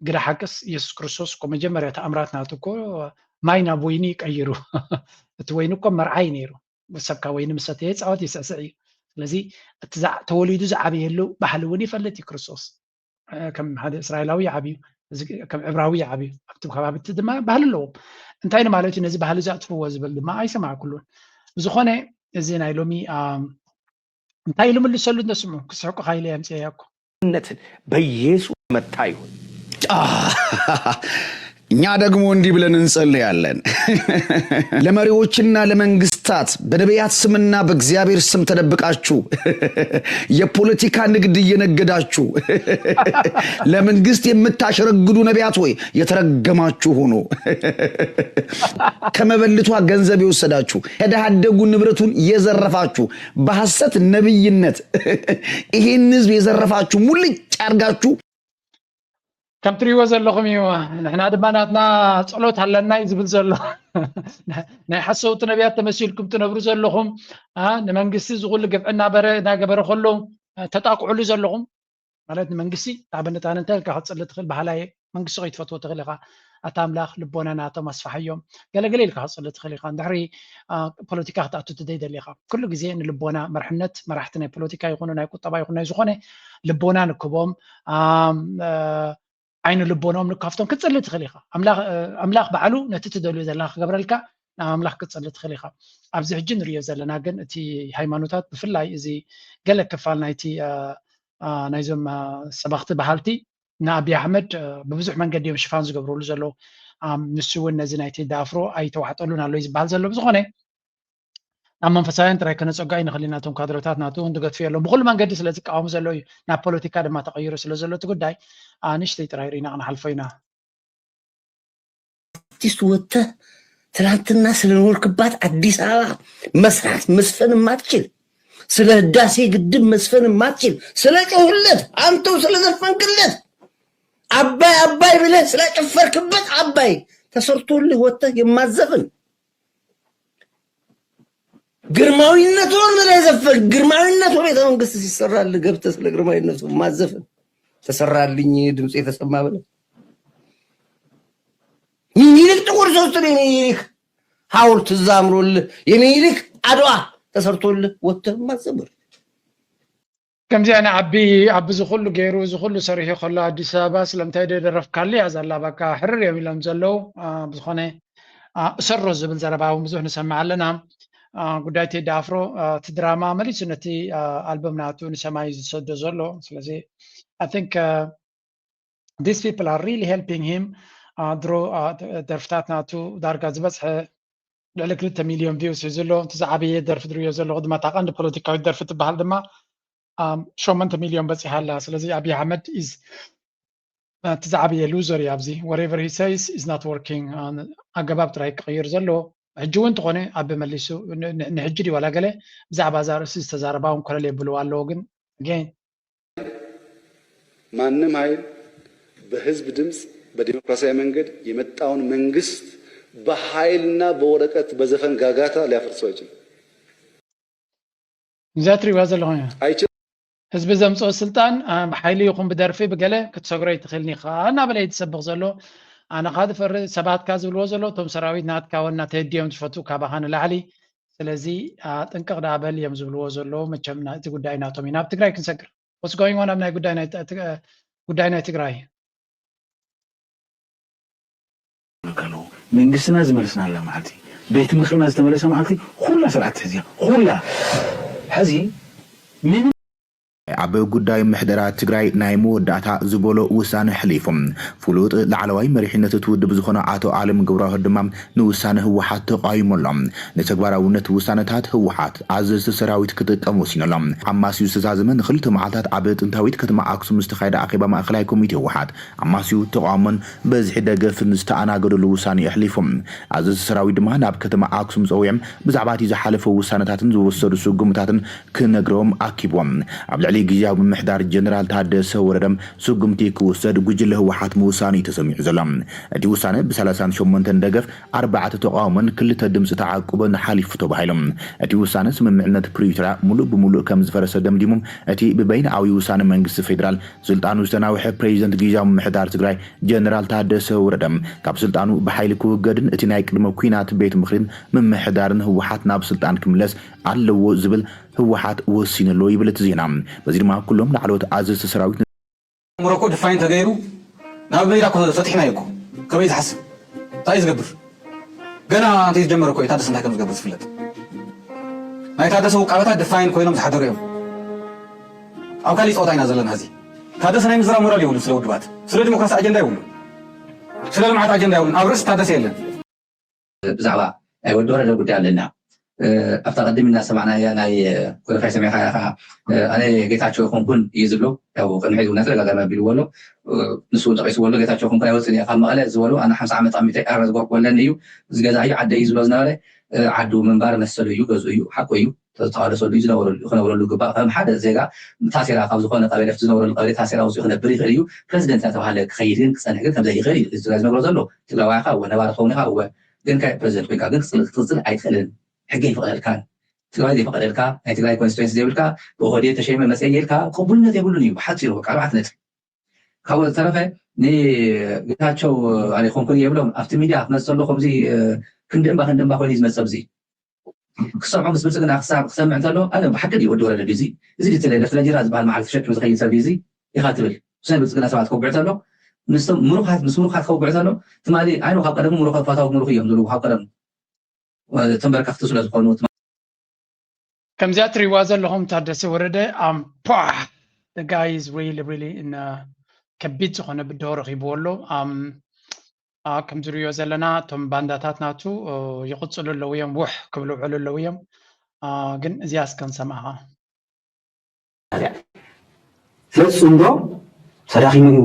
ግዳ ሓቅስ ኢየሱስ ክርስቶስ እኮ መጀመርያ ተኣምራት ናቱ እኮ ማይ ናብ ወይኒ ይቀይሩ። እቲ ወይኒ እኮ መርዓይ ነይሩ። ሰብካ ወይኒ ምስ ሰተየ ፃወት ይስዕስዕ እዩ። ስለዚ እቲ ዝዓ- ተወሊዱ ዝዓበየሉ ባህሊ እውን ይፈልጥ እዩ ክርስቶስ። ከም ሓደ እስራኤላዊ ይዓብዩ፣ ከም ዕብራዊ ይዓብዩ፣ ኣብቲ ከባቢ እቲ ድማ ባህሊ ኣለዎም። እንታይ ንማለት እዩ ነዚ ባህሊ ዘጥፍዎ ዝብል ድማ ኣይሰማዕኩሉን። ብዝኾነ እዚ ናይ ሎሚ እንታይ ኢሉ ምልሰሉ እነስምዑ። ክስሕቁ ካይለ የምፅአ እኮ። ነትን በኢየሱስ መታ ይሁን። እኛ ደግሞ እንዲህ ብለን እንጸልያለን። ለመሪዎችና ለመንግስታት በነቢያት ስምና በእግዚአብሔር ስም ተደብቃችሁ የፖለቲካ ንግድ እየነገዳችሁ ለመንግስት የምታሸረግዱ ነቢያት ወይ የተረገማችሁ ሁኑ። ከመበልቷ ገንዘብ የወሰዳችሁ፣ ከደሃደጉ ንብረቱን የዘረፋችሁ፣ በሐሰት ነቢይነት ይህን ህዝብ የዘረፋችሁ ሙልጭ አርጋችሁ ከም ትሪእዎ ዘለኹም እዩ። ንሕና ድማ ናትና ጸሎት ኣለና እዩ ዝብል ዘሎ። ናይ ሓሰውቲ ነቢያት ተመሲልኩም ትነብሩ ዘለኹም፣ ንመንግስቲ ዝኹሉ ግፍዒ እናበረ እናገበረ ከሎ ተጣቅዕሉ ዘለኹም ማለት ንመንግስቲ ታበነታን እንተ ኢልካ ክትጽሊ ትኽእል ባህላየ መንግስቲ ከይትፈትዎ ትኽእል ኢኻ። ኣታ ኣምላኽ ልቦና ናቶም ኣስፋሓዮም ገለገለ ኢልካ ክትጽሊ ትኽእል ኢኻ። እንድሕሪ ፖለቲካ ክትኣቱ ትደይደሊ ኢኻ። ኩሉ ግዜ ንልቦና መርሕነት መራሕቲ ናይ ፖለቲካ ይኹኑ ናይ ቁጠባ ይኹን ናይ ዝኾነ ልቦና ንክቦም ኣይኑ ልቦኖም ንካፍቶም ክትጽሊ ትኽእል ኢኻ። ኣምላኽ ባዕሉ ነቲ ትደልዮ ዘለና ክገብረልካ ናብ ኣምላኽ ክትጽሊ ትኽእል ኢኻ። ኣብዚ ሕጂ ንሪኦ ዘለና ግን እቲ ሃይማኖታት ብፍላይ እዚ ገለ ክፋል ናይቲ ናይዞም ሰበኽቲ በሃልቲ ንኣብይ ኣሕመድ ብብዙሕ መንገዲ እዮም ሽፋን ዝገብርሉ ዘለዉ። ንሱ እውን ነዚ ናይቲ ዳፍሮ ኣይተዋሕጠሉን ኣሎ እዩ ዝበሃል ዘሎ። ብዝኾነ ናብ መንፈሳውያን ጥራይ ከነፀጓ ኣይንኽእል ኢና። እቶም ካድረታት ናቱ ንገድፉ የለዎም። ብኩሉ መንገዲ ስለ ዝቃወሙ ዘለዉ እዩ። ናብ ፖለቲካ ድማ ተቐይሩ ስለ ዘሎ እቲ ጉዳይ ንእሽተይ ጥራይ ርኢና ክንሓልፎ ኢና። አርቲስት ወጥተህ ትናንትና ስለኖርክባት አዲስ አበባ መስራት መስፈን የማትችል፣ ስለ ህዳሴ ግድብ መስፈን የማትችል፣ ስለ ጮህለት አንተው ስለዘፈንክለት አባይ አባይ ብለህ ስለጨፈርክበት አባይ ተሰርቶልህ ወጥተህ የማትዘፍን ግርማዊነቱን ብለህ ዘፈን ግርማዊነቱ ቤተ መንግስት ሲሰራልህ ገብተህ ስለ ግርማዊነቱ የማትዘፍን ተሰራልኝ ድምፅ የተሰማ ብለህ ሚኒሊክ ጥቁር ሰው ስለ የሚኒሊክ ሐውልት እዛ አምሮልህ የሚኒሊክ አድዋ ተሰርቶልህ ወጥተህ የማትዘምር ከምዚኣ ንዓቢ ኣብዚ ኩሉ ገይሩ እዚ ኩሉ ሰሪሑ ከሎ ኣዲስ ኣበባ ስለምንታይ ዶ ደረፍካሉ እያ ዘላ። በቃ ሕርር እዮም ኢሎም ዘለዉ። ብዝኾነ እሰሮ ዝብል ዘረባ እውን ብዙሕ ንሰምዕ ኣለና። ጉዳይ ቴዲ ኣፍሮ እቲ ድራማ መሊሱ ነቲ ኣልበም ናቱ ንሰማይ ዝሰዶ ዘሎ። ስለዚ I think these people are really helping him. ድሮ ደርፍታት ናቱ ዳርጋ ዝበፅሐ ልዕሊ ክልተ ሚልዮን ቪውስ እዩ ዘሎ። እቲ ዝዓበየ ደርፊ ድርዮ ዘለኹ ድማ እታ ቀንዲ ፖለቲካዊት ደርፊ ትበሃል ድማ ሸሞንተ ሚልዮን በፂሓ ኣላ። ስለዚ ኣብይ ኣሕመድ is እቲ ዝዓበየ ሉዘር እዩ ኣብዚ። Whatever he says is not working። ኣገባብ ጥራይ ክቕይር ዘሎ ሕጂ እውን እንተኾነ ኣብ መሊሱ ንሕጂ ድዩ ዋላ ገለ ብዛዕባ እዛ ርእሲ ዝተዛረባ እውን ኮለል የብልዋ ኣለዎ። ግን again ማንም ኃይል በህዝብ ድምፅ በዲሞክራሲያዊ መንገድ የመጣውን መንግስት በኃይልና በወረቀት በዘፈን ጋጋታ ሊያፈርሰው አይችልም። እዛ ትሪእዋ ዘለኹም እያ። አይችልም። ህዝቢ ዘምፅኦ ስልጣን ብሓይሊ ይኹን ብደርፊ ብገለ ክትሰግሮ ይትኽእልኒ ኢኻ እናበለ እዩ ዝሰብኽ ዘሎ። ኣነ ካ ዝፈርህ ሰባትካ ዝብልዎ ዘሎ እቶም ሰራዊት ናትካ ወና ተድዮም ዝፈቱ ካባኻ ንላዕሊ። ስለዚ ጥንቅቕ ደኣ በል እዮም ዝብልዎ ዘለዉ። መቸም እቲ ጉዳይ ናቶም እዩ። ናብ ትግራይ ክንሰግር። What's going on ኣብ ናይ ጉዳይ ናይ ጉዳይ ናይ ትግራይ ከለዉ መንግስትና ዝመለስናላ መዓልቲ ቤት ምክርና ዝተመለሰ መዓልቲ ኩላ ስርዓት ሕዝያ ኩላ ሕዚ ምንም ኣብ ጉዳይ ምሕደራ ትግራይ ናይ መወዳእታ ዝበሎ ውሳነ ኣሕሊፉ። ፍሉጥ ላዕለዋይ መሪሕነት እቲ ውድብ ዝኾነ ኣቶ ኣለም ገብረዋህድ ድማ ንውሳነ ህወሓት ተቃይሙ ኣሎ። ንተግባራውነት ውሳነታት ህወሓት ኣዘዝቲ ሰራዊት ክጥቀም ወሲኑ ኣሎ። ኣማስዩ ዝተዛዘመ ንክልተ መዓልታት ኣብ ጥንታዊት ከተማ ኣክሱም ዝተኻየደ ኣኼባ ማእኸላይ ኮሚቴ ህወሓት ኣማስዩ ተቃውሞን በዝሒ ደገፍን ዝተኣናገደሉ ውሳነ ኣሕሊፉ። ኣዘዝቲ ሰራዊት ድማ ናብ ከተማ ኣክሱም ፀዊዖም ብዛዕባ እቲ ዝሓለፈ ውሳነታትን ዝወሰዱ ስጉምታትን ክነግሮም ኣኪብዎም። ኣብ ልዕሊ ግዝያዊ ምምሕዳር ጀነራል ታደሰ ወረደ ስጉምቲ ክውሰድ ጉጅለ ህወሓት ምውሳኑ እዩ ተሰሚዑ ዘሎ። እቲ ውሳነ ብ ሰላሳን ሸሞንተን ደገፍ፣ ኣርባዕተ ተቓውሞን ክልተ ድምፂ ተዓቁበን ሓሊፉ ተባሂሉ። እቲ ውሳነ ስምምዕነት ፕሪቶርያ ሙሉእ ብሙሉእ ከም ዝፈረሰ ደምዲሙ። እቲ ብበይንኣዊ ውሳነ መንግስቲ ፌዴራል ስልጣኑ ዝተናውሐ ፕሬዚደንት ግዝያዊ ምምሕዳር ትግራይ ጀነራል ታደሰ ወረደ ካብ ስልጣኑ ብሓይሊ ክውገድን እቲ ናይ ቅድመ ኲናት ቤት ምኽሪን ምምሕዳርን ህወሓት ናብ ስልጣን ክምለስ ኣለዎ ዝብል ህወሓት ወሲኑ ኣሎ ይብል እቲ ዜና። በዚ ድማ ኩሎም ላዕለዎት ኣዘዝቲ ሰራዊት ሞሮኮ ድፋይን ተገይሩ ናብ ሜዳ እኮ ሰጢሕናዮ እኮ። ከመይ ዝሓስብ? እንታይ እዩ ዝገብር? ገና እንተይዝጀመረ እኮ እዩ ታደሰ እንታይ ከም ዝገብር ዝፍለጥ። ናይ ታደሰ ውቃበታት ድፋይን ኮይኖም ዝሓደሩ እዮም። ኣብ ካሊእ ፀወታ ኢና ዘለና ሕዚ። ታደሰ ናይ ምዝራብ ሞራል የብሉን ስለ ውድባት። ስለ ዲሞክራሲ ኣጀንዳ የብሉን። ስለ ልምዓት ኣጀንዳ የብሉን። ኣብ ርእሲ ታደሰ የለን። ብዛዕባ ናይ ወዲ ወረደ ጉዳይ ኣለና። ኣብታ ቅድም እናሰማዕናያ ናይ ኮረፋይ ሰሚዕካ ኢኻ። ኣነ ጌታቸው ይኹንኩን እዩ ዝብሎ። ያው ቅድሚ ሕዚ እውን ተደጋጋሚ ኣቢልዎ ኣሎ። ንሱ እውን ጠቂስዎ ኣሎ። ጌታቸው ይኹንኩን ኣይወፅን እየ ካብ መቐለ ዝበሎ ኣነ ሓምሳ ዓመት ኣሚተ ኣረ ዝጎርጎለኒ እዩ ዝገዛ እዩ ዓደ እዩ ዝብሎ ዝነበረ። ዓዱ ምንባር መሰሉ እዩ፣ ገዝኡ እዩ፣ ሓቁ እዩ። ተቃለሰሉ እዩ ዝነበረሉ ክነብረሉ ግባእ ከም ሓደ ዜጋ ታሴራ ካብ ዝኾነ ቀበሌ ዝነበረሉ ቀበሌ ታሴራ ወፂኡ ክነብር ይኽእል እዩ። ፕረዚደንት እናተባሃለ ክኸይድ ግን ክፀንሕ ግን ከምዘይ ይኽእል እዩ እዚ ትግራይ ዝነግሮ ዘሎ። ትግራዋይ ኢኻ እወ ነባሪ ትኸውን ኢኻ እወ ግን ከ ፕረዚደንት ኮይንካ ግን ክትፅል ክትፅል ኣይትኽእልን። ሕጊ ኣይፈቕደልካን። ትግራይ ዘይፈቐደልካ ናይ ትግራይ ኮንስቲትዌንሲ ዘይብልካ ብኦህዴድ ተሸይመ መፀ ኢልካ ቅቡልነት የብሉን እዩ ብሓፂሩ በቃ ኣርባዕተ ነጥቢ። ካብኡ ዝተረፈ ንጌታቸው ኣይኮንኩን የብሎም ኣብቲ ሚድያ ክመፅእ ከሎ ከምዚ ክንዲ እምባ ክንዲ እምባ ኮይኑ እዩ ዝመፅእ ኣብዚ ክሰምዖ ምስ ብልፅግና ክሰምዕ እንተሎ ኣነ ብሓቂ ድዩ ወዲ ወረደ ድዩ እዚ እዚ ድዩ ስለ ኤርትራ ጅራ ዝበሃል መዓልቲ ተሸኪሙ ዝኸይድ ሰብ ድዩ እዚ ኢኻ ትብል ምስ ናይ ብልፅግና ሰባት ክውግዕ ተሎ ምስቶም ምሩኻት ምስ ምሩኻት ክውግዕ ተሎ ትማሊ ኣይኖ ካብ ቀደሙ ምሩኻት ፋታዊ ምሩኽ እዮም ዝብሉ ካብ ቀደሙ ተንበርከኽቲ ስለ ዝኾኑ ከምዚኣ ትሪዋ ዘለኹም ታደሰ ወረደ ኣም ፖሕ the guy is really really in ከቢድ ዝኾነ ብድሆ ረኺብዎ ኣሎ ኣም ከም ዝሪዮ ዘለና እቶም ባንዳታት ናቱ ይቕፅሉ ኣለዉ እዮም ውሕ ክብሉ ውዕሉ ኣለዉ እዮም ግን እዚኣ እስከ ንሰምዓኻ ስለዚ ፅምዶ ተዳኺሙ እዩ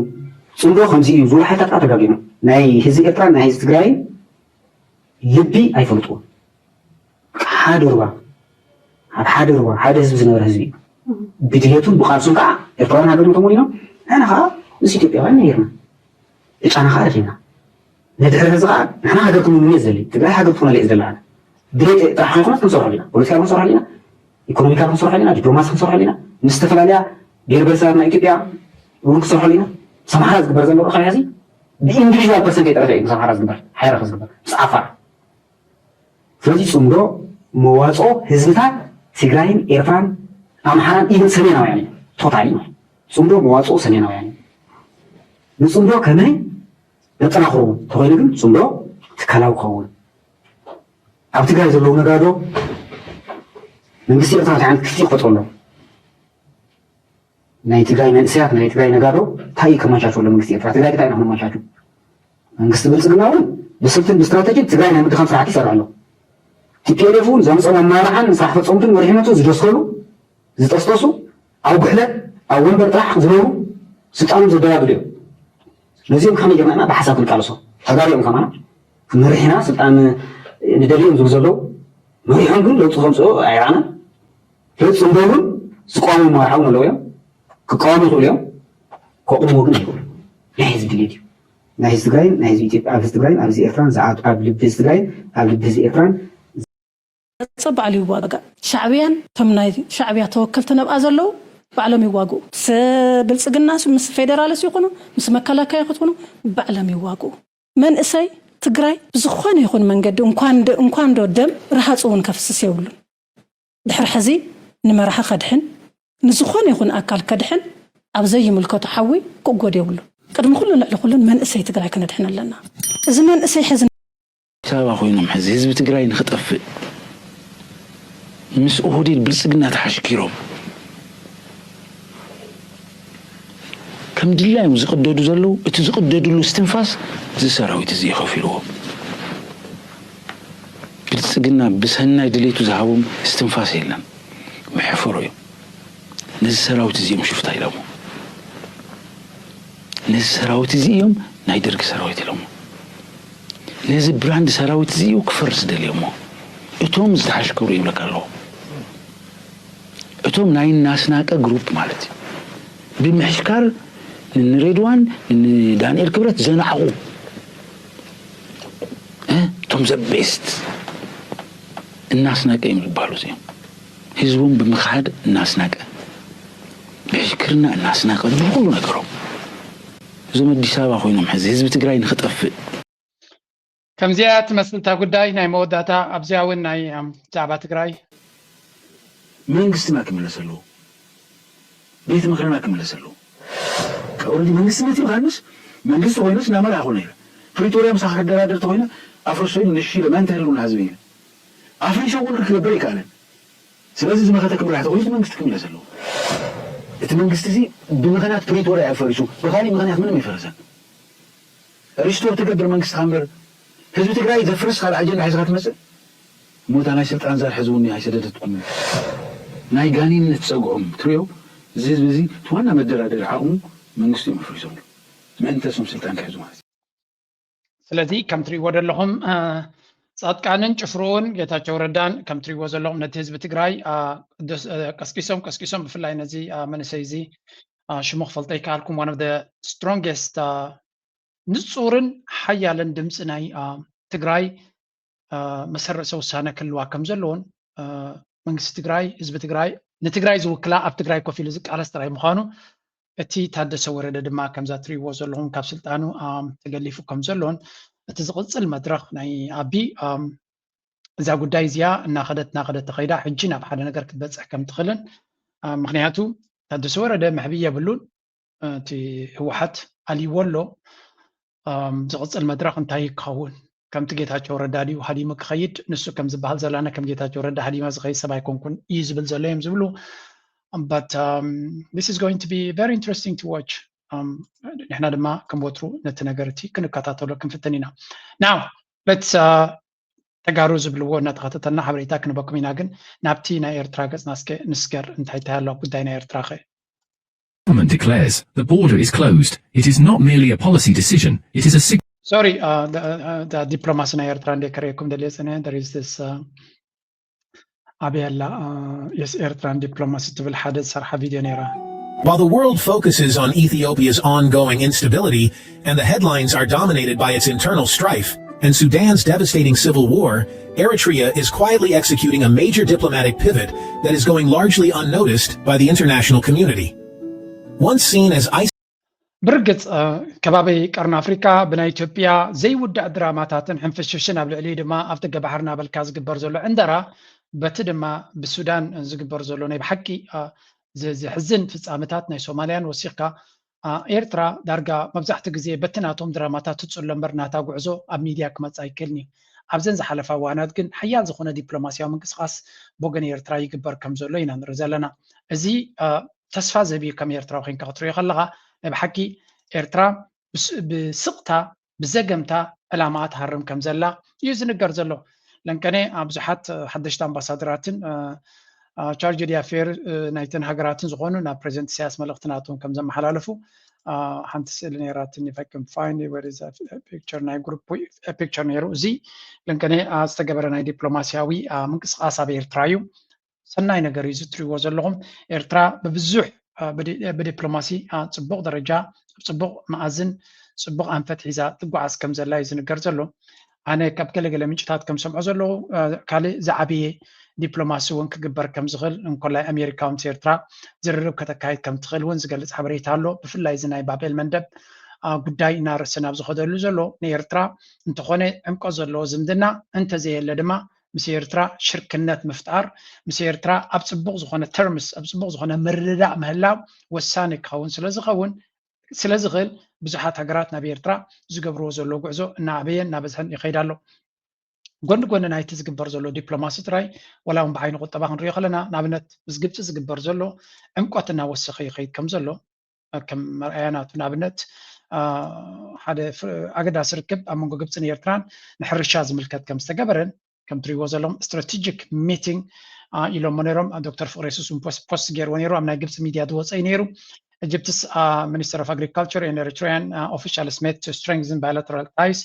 ፅምዶ ከምዚ እዩ ዝብሉ ሓይልታት ከዓ ተጋጊኑ ናይ ህዝቢ ኤርትራ ናይ ህዝቢ ትግራይ ልቢ ኣይፈልጥዎ ሓደ ሩባ ኣብ ሓደ ሩባ ሓደ ህዝቢ ዝነበረ ህዝቢ እዩ ብድሌቱን ብቃልሱን ከዓ ኤርትራውያን ሃገርና ተሞሊኖም ንሕና ከዓ ምስ ኢትዮጵያውያን ነይርና ዕጫና ከዓ ረኪብና ንድሕሪ ህዚ ከዓ ንሕና ሃገር ክንውንን እየ ዝደሊ ትግራይ ሃገር ትኾነለ እየ ዝደሊ ኣነ ድሌት ጥራሕ ከይኮነስ ክንሰርሖ ኢና ፖለቲካ ክንሰርሖ ኢና ኢኮኖሚካ ክንሰርሖ ኢና ዲፕሎማሲ ክንሰርሖ ኢና ምስ ዝተፈላለያ ብሄር ብሄረሰባት ናይ ኢትዮጵያ እውን ክንሰርሖ ኢና ሰምሓራ ዝግበር ዘሎ ካብ ሕዚ ብኢንዲቪዥዋል ፐርሰንት የጠረፈ እዩ ምስ ኣምሓራ ዝግበር ሓይራኸ ዝግበር ምስ ዓፋር ስለዚ ፅምዶ መዋፅኦ ህዝብታት ትግራይን ኤርትራን ኣምሓራን ኢቨን ሰሜናውያን እዩ ቶታሊ ማለት ፅምዶ መዋፅኦ ሰሜናውያን እዩ ንፅምዶ ከመይ ነጠናኽሮ ተኮይኑ ግን ፅምዶ ትካላዊ ክኸውን ኣብ ትግራይ ዘለዉ ነጋዶ መንግስቲ ኤርትራ እንታይ ዓይነት ክፍቲ ይፈጥረሎም ናይ ትግራይ መንእሰያት ናይ ትግራይ ነጋዶ እንታይ እዩ ከመቻችወሎም መንግስቲ ኤርትራ ትግራይ እንታይ ኢና ክነመቻቹ መንግስቲ ብልፅግና እውን ብስልትን ብስትራተጂን ትግራይ ናይ ምድኻም ስራሕቲ ይሰርሕ ኣሎ ቲፒኤልኤፍ እውን ዘምፀኦም ኣመራርሓን ስራሕ ፈፀምቱን መሪሕነቱን ዝደስከሉ ዝጠስጠሱ ኣብ ጉሕለት ኣብ ወንበር ጥራሕ ዝነብሩ ስልጣኖም ዘደላድሉ እዮም ነዚኦም ከመይ ጌርና ኢና ብሓሳብ ክንቃለሶ ተጋሩ እዮም ከማና መሪሕና ስልጣን ንደሊ እዮም ዝብሉ ዘለዉ መሪሖም ግን ለውጢ ከምፅኡ ኣይረኣናን ለውጢ ፅምዶ እውን ዝቃወሙ ኣመራርሓ እውን ኣለዉ እዮም ክቃወሙ ይኽእሉ እዮም ከቑምዎ ግን ኣይኽእሉ ናይ ህዝቢ ድሌት እዩ ናይ ህዝቢ ትግራይን ናይ ህዝቢ ኢትዮጵያ ኣብ ህዝቢ ትግራይን ኣብ ህዝቢ ኤርትራን ኣብ ልቢ ህዝቢ ትግራይን ኣብ ልቢ ህዝቢ ኤርትራን ገጸ ባዕሉ ይዋጋእ። ሻዕብያን እቶም ናይ ሻዕብያ ተወከልቲ ነብኣ ዘለዉ ባዕሎም ይዋግኡ። ምስ ብልጽግናስ ምስ ፌደራልስ ይኹኑ ምስ መከላከያ ክትኹኑ ባዕሎም ይዋግኡ። መንእሰይ ትግራይ ብዝኾነ ይኹን መንገዲ እንኳን ዶ ደም ርሃፁ እውን ከፍስስ የብሉን። ድሕሪ ሕዚ ንመራሒ ከድሕን ንዝኾነ ይኹን ኣካል ከድሕን ኣብ ዘይምልከቶ ሓዊ ክእጎድ የብሉን። ቅድሚ ኩሉን ልዕሊ ኩሉን መንእሰይ ትግራይ ክነድሕን ኣለና። እዚ መንእሰይ ሕዚ። ኣዲስ ኣበባ ኮይኖም ሕዚ ህዝቢ ትግራይ ንክጠፍእ ምስ ኦህዴድ ብልፅግና ተሓሽኪሮም ከም ድላዮም ዝቕደዱ ዘለዉ እቲ ዝቕደድሉ እስትንፋስ እዚ ሰራዊት እዚ እዩ ከፊልዎ። ብልፅግና ብሰናይ ድሌቱ ዝሃቦም እስትንፋስ የለን። መሕፈሮ እዩ። ነዚ ሰራዊት እዚ እዮም ሽፍታ ኢሎሞ። ነዚ ሰራዊት እዚ እዮም ናይ ደርጊ ሰራዊት ኢሎሞ። ነዚ ብራንድ ሰራዊት እዚ እዩ ክፈርስ ደልዮሞ። እቶም ዝተሓሽከሩ ይብለካ ኣለኹ። እቶም ናይ ናስናቀ ግሩፕ ማለት እዩ። ብምሕሽካር ንሬድዋን ንዳንኤል ክብረት ዘናዕቑ እቶም ዘቤስት እናስናቀ እዮም ዝበሃሉ እዚኦም። ህዝቦም ብምኽሓድ እናስናቀ፣ ብሕሽክርና እናስናቀ ኩሉ ነገሮም። እዞም ኣዲስ ኣበባ ኮይኖም ሕዚ ህዝቢ ትግራይ ንኽጠፍእ ከምዚኣ ትመስል እታ ጉዳይ ናይ መወዳእታ ኣብዚኣ እውን ናይ ዛዕባ ትግራይ መንግስትና ክምለስ ኣለዎ። ቤት ምኽርና ክምለስ ኣለዎ። ኦረዲ መንግስትነት ይብሃልስ መንግስቲ ኮይነስ ናመራ ኮነ ኢለ ፕሪቶሪያ ምሳኻ ክደራደር ተኮይነ ኣፍርሶ ኢሉ ንሺ ኢለ መን ተህልውና ህዝቢ ኢለ ኣፍሪሶ እውን ክገብር ይከኣለን። ስለዚ ዝመኸተ ክምራሕ ተኮይኑ መንግስቲ ክምለስ ኣለዎ። እቲ መንግስቲ እዚ ብምኽንያት ፕሪቶሪያ እዩ ፈሪሱ፣ ብካሊእ ምኽንያት ምንም ይፈረሰን። ሪስቶር ትገብር መንግስትኻ እምበር ህዝቢ ትግራይ ዘፍርስ ካልእ ኣጀንዳ ሒዝካ ትመፅእ። እሞ እታ ናይ ስልጣን ዛር ሕዝውኒ ኣይሰደደትኩም። ናይ ጋኔን ነቲ ፀግዖም ትሪኦ። እዚ ህዝቢ እዚ እቲ ዋና መደራደሪ ዓቕሙ መንግስቲ እዮም ኣፍሪሶምሉ። ምእንተ እሶም ስልጣን ክሕዙ ማለት እዩ። ስለዚ ከም ትሪእዎ ዘለኹም ፃድቃንን ጭፍርኡን ጌታቸው ረዳን ከም ትሪእዎ ዘለኹም ነቲ ህዝቢ ትግራይ ቀስቂሶም ቀስቂሶም ብፍላይ ነዚ መንእሰይ እዚ ሽሙ ክፈልጦ ይከኣልኩም one of the strongest ንፁርን ሓያልን ድምፂ ናይ ትግራይ መሰረሰ ውሳነ ክህልዋ ከም ዘለዎን መንግስቲ ትግራይ ህዝቢ ትግራይ ንትግራይ ዝውክላ ኣብ ትግራይ ኮፍ ኢሉ ዝቃለስ ጥራይ ምዃኑ እቲ ታደሰ ወረደ ድማ ከምዛ ትሪእዎ ዘለኹም ካብ ስልጣኑ ተገሊፉ ከም ዘሎን እቲ ዝቕፅል መድረኽ ናይ ኣቢ እዛ ጉዳይ እዚኣ እናኸደት እናኸደት ተኸይዳ ሕጂ ናብ ሓደ ነገር ክትበፅሕ ከም ትኽእልን ምክንያቱ ታደሰ ወረደ መሕብኢ የብሉን እቲ ህወሓት ኣልይዎ ኣሎ ዝቕፅል መድረኽ እንታይ ክኸውን ከምቲ ጌታቸው ረዳ ድዩ ሃዲሙ ክኸይድ ንሱ ከም ዝበሃል ዘለና ከም ጌታቸው ረዳ ሃዲማ ዝኸይድ ሰብ ኣይኮንኩን እዩ ዝብል ዘሎ እዮም ዝብሉ but um, this is going to be very interesting to watch ንሕና ድማ ከም ወትሩ ነቲ ነገር እቲ ክንከታተሎ ክንፍትን ኢና now let's ተጋሩ ዝብልዎ እናተኸታተልና ሓበሬታ ክንበኩም ኢና ግን ናብቲ ናይ ኤርትራ ገፅና እስከ ንስገር እንታይ እንታይ ኣሎ ጉዳይ ናይ ኤርትራ ኸ government declares the border is closed, it is not merely a policy decision, it is a sig- Sorry, uh, the, uh, the diplomacy ናይ ኤርትራ እንደ ከረየኩም ደልየ ጽነ there is this uh, ኣበይ ኣላ የስ ኤርትራን ዲፕሎማሲ ትብል ሓደ ዝሰርሓ ቪድዮ ነይራ While the world focuses on Ethiopia's ongoing instability and the headlines are dominated by its internal strife and Sudan's devastating civil war, Eritrea is quietly executing a major diplomatic pivot that is going largely unnoticed by the international community. Once seen as ብርግጽ ከባቢ ቀርኒ ኣፍሪካ ብናይ ኢትዮጵያ ዘይውዳእ ድራማታትን ሕንፍሽፍሽን ኣብ ልዕሊኡ ድማ ኣብ ደገ ባሕሪ እናበልካ ዝግበር ዘሎ ዕንደራ በቲ ድማ ብሱዳን ዝግበር ዘሎ ናይ ብሓቂ ዘሕዝን ፍጻመታት ናይ ሶማልያን ወሲኽካ ኤርትራ ዳርጋ መብዛሕትኡ ግዜ በቲ ናቶም ድራማታት ትጽሎ እምበር ናታ ጉዕዞ ኣብ ሚድያ ክመጽእ ኣይክእልን እዩ። ኣብዘን ዝሓለፋ እዋናት ግን ሓያል ዝኾነ ዲፕሎማስያዊ ምንቅስቓስ ብወገን ኤርትራ ይግበር ከም ዘሎ ኢና ንርኢ ዘለና። እዚ ተስፋ ዝህብ እዩ ከም ኤርትራዊ ኮይንካ ክትሪኦ ከለኻ ናይ ብሓቂ ኤርትራ ብስቕታ ብዘገምታ ዕላማኣ ትሃርም ከም ዘላ እዩ ዝንገር ዘሎ። ለንቀነ ብዙሓት ሓደሽቲ ኣምባሳደራትን ቻርጅ ዲ ኣፌር ናይተን ሃገራትን ዝኾኑ ናብ ፕሬዚደንት ኢሳያስ መልእኽቲ ናቶም ከም ዘመሓላለፉ ሓንቲ ስእሊ ነይራትኒ if I can find it where is that picture ናይ ግሩፕ ፒክቸር ነይሩ እዚ ለንቀነ ዝተገበረ ናይ ዲፕሎማስያዊ ምንቅስቃስ ኣብ ኤርትራ እዩ ሰናይ ነገር እዩ ዝትሪዎ ዘለኹም ኤርትራ ብብዙሕ ብዲፕሎማሲ ጽቡቕ ደረጃ ኣብ ጽቡቕ መኣዝን ጽቡቕ ኣንፈት ሒዛ ትጓዓዝ ከም ዘላ እዩ ዝንገር ዘሎ ኣነ ካብ ገለገለ ምንጭታት ከም ሰምዖ ዘለኹ ካልእ ዝዓበየ ዲፕሎማሲ እውን ክግበር ከም ዝኽእል እንኮላይ ኣሜሪካ ምስ ኤርትራ ዝርርብ ከተካይድ ከም ትኽእል እውን ዝገልጽ ሓበሬታ ኣሎ ብፍላይ እዚ ናይ ባቤል መንደብ ጉዳይ እናርሲ ናብ ዝኸደሉ ዘሎ ንኤርትራ እንተኾነ ዕምቆት ዘለዎ ዝምድና እንተዘየለ ድማ ምስ ኤርትራ ሽርክነት ምፍጣር ምስ ኤርትራ ኣብ ፅቡቕ ዝኾነ terms ኣብ ፅቡቕ ዝኾነ ምርድዳእ ምህላው ወሳኒ ክኸውን ስለዝኸውን ስለዝኽእል ብዙሓት ሃገራት ናብ ኤርትራ ዝገብርዎ ዘሎ ጉዕዞ እናዓበየ እናበዝሐን ይኸይድ ኣሎ። ጎኒ ጎኒ ናይቲ ዝግበር ዘሎ ዲፕሎማሲ ጥራይ ዋላ እውን ብዓይኒ ቁጠባ ክንሪኦ ከለና ንኣብነት ምስ ግብፂ ዝግበር ዘሎ ዕምቆት እናወሰኸ ይኸይድ ከም ዘሎ ከም መርኣያ ናቱ ንኣብነት ሓደ ኣገዳሲ ርክብ ኣብ መንጎ ግብፅን ኤርትራን ንሕርሻ ዝምልከት ከም ዝተገበረን ከም ትሪእዎ ዘለኹም strategic meeting ኢሎሞ ነይሮም ዶክተር ፍቅረ የሱስ ፖስት ገይርዎ ነይሩ ኣብ ናይ ግብፂ ሚድያ ዝወፀ እዩ ነይሩ Egypt's uh, Minister of Agriculture and Eritrean uh, officials met to strengthen bilateral ties,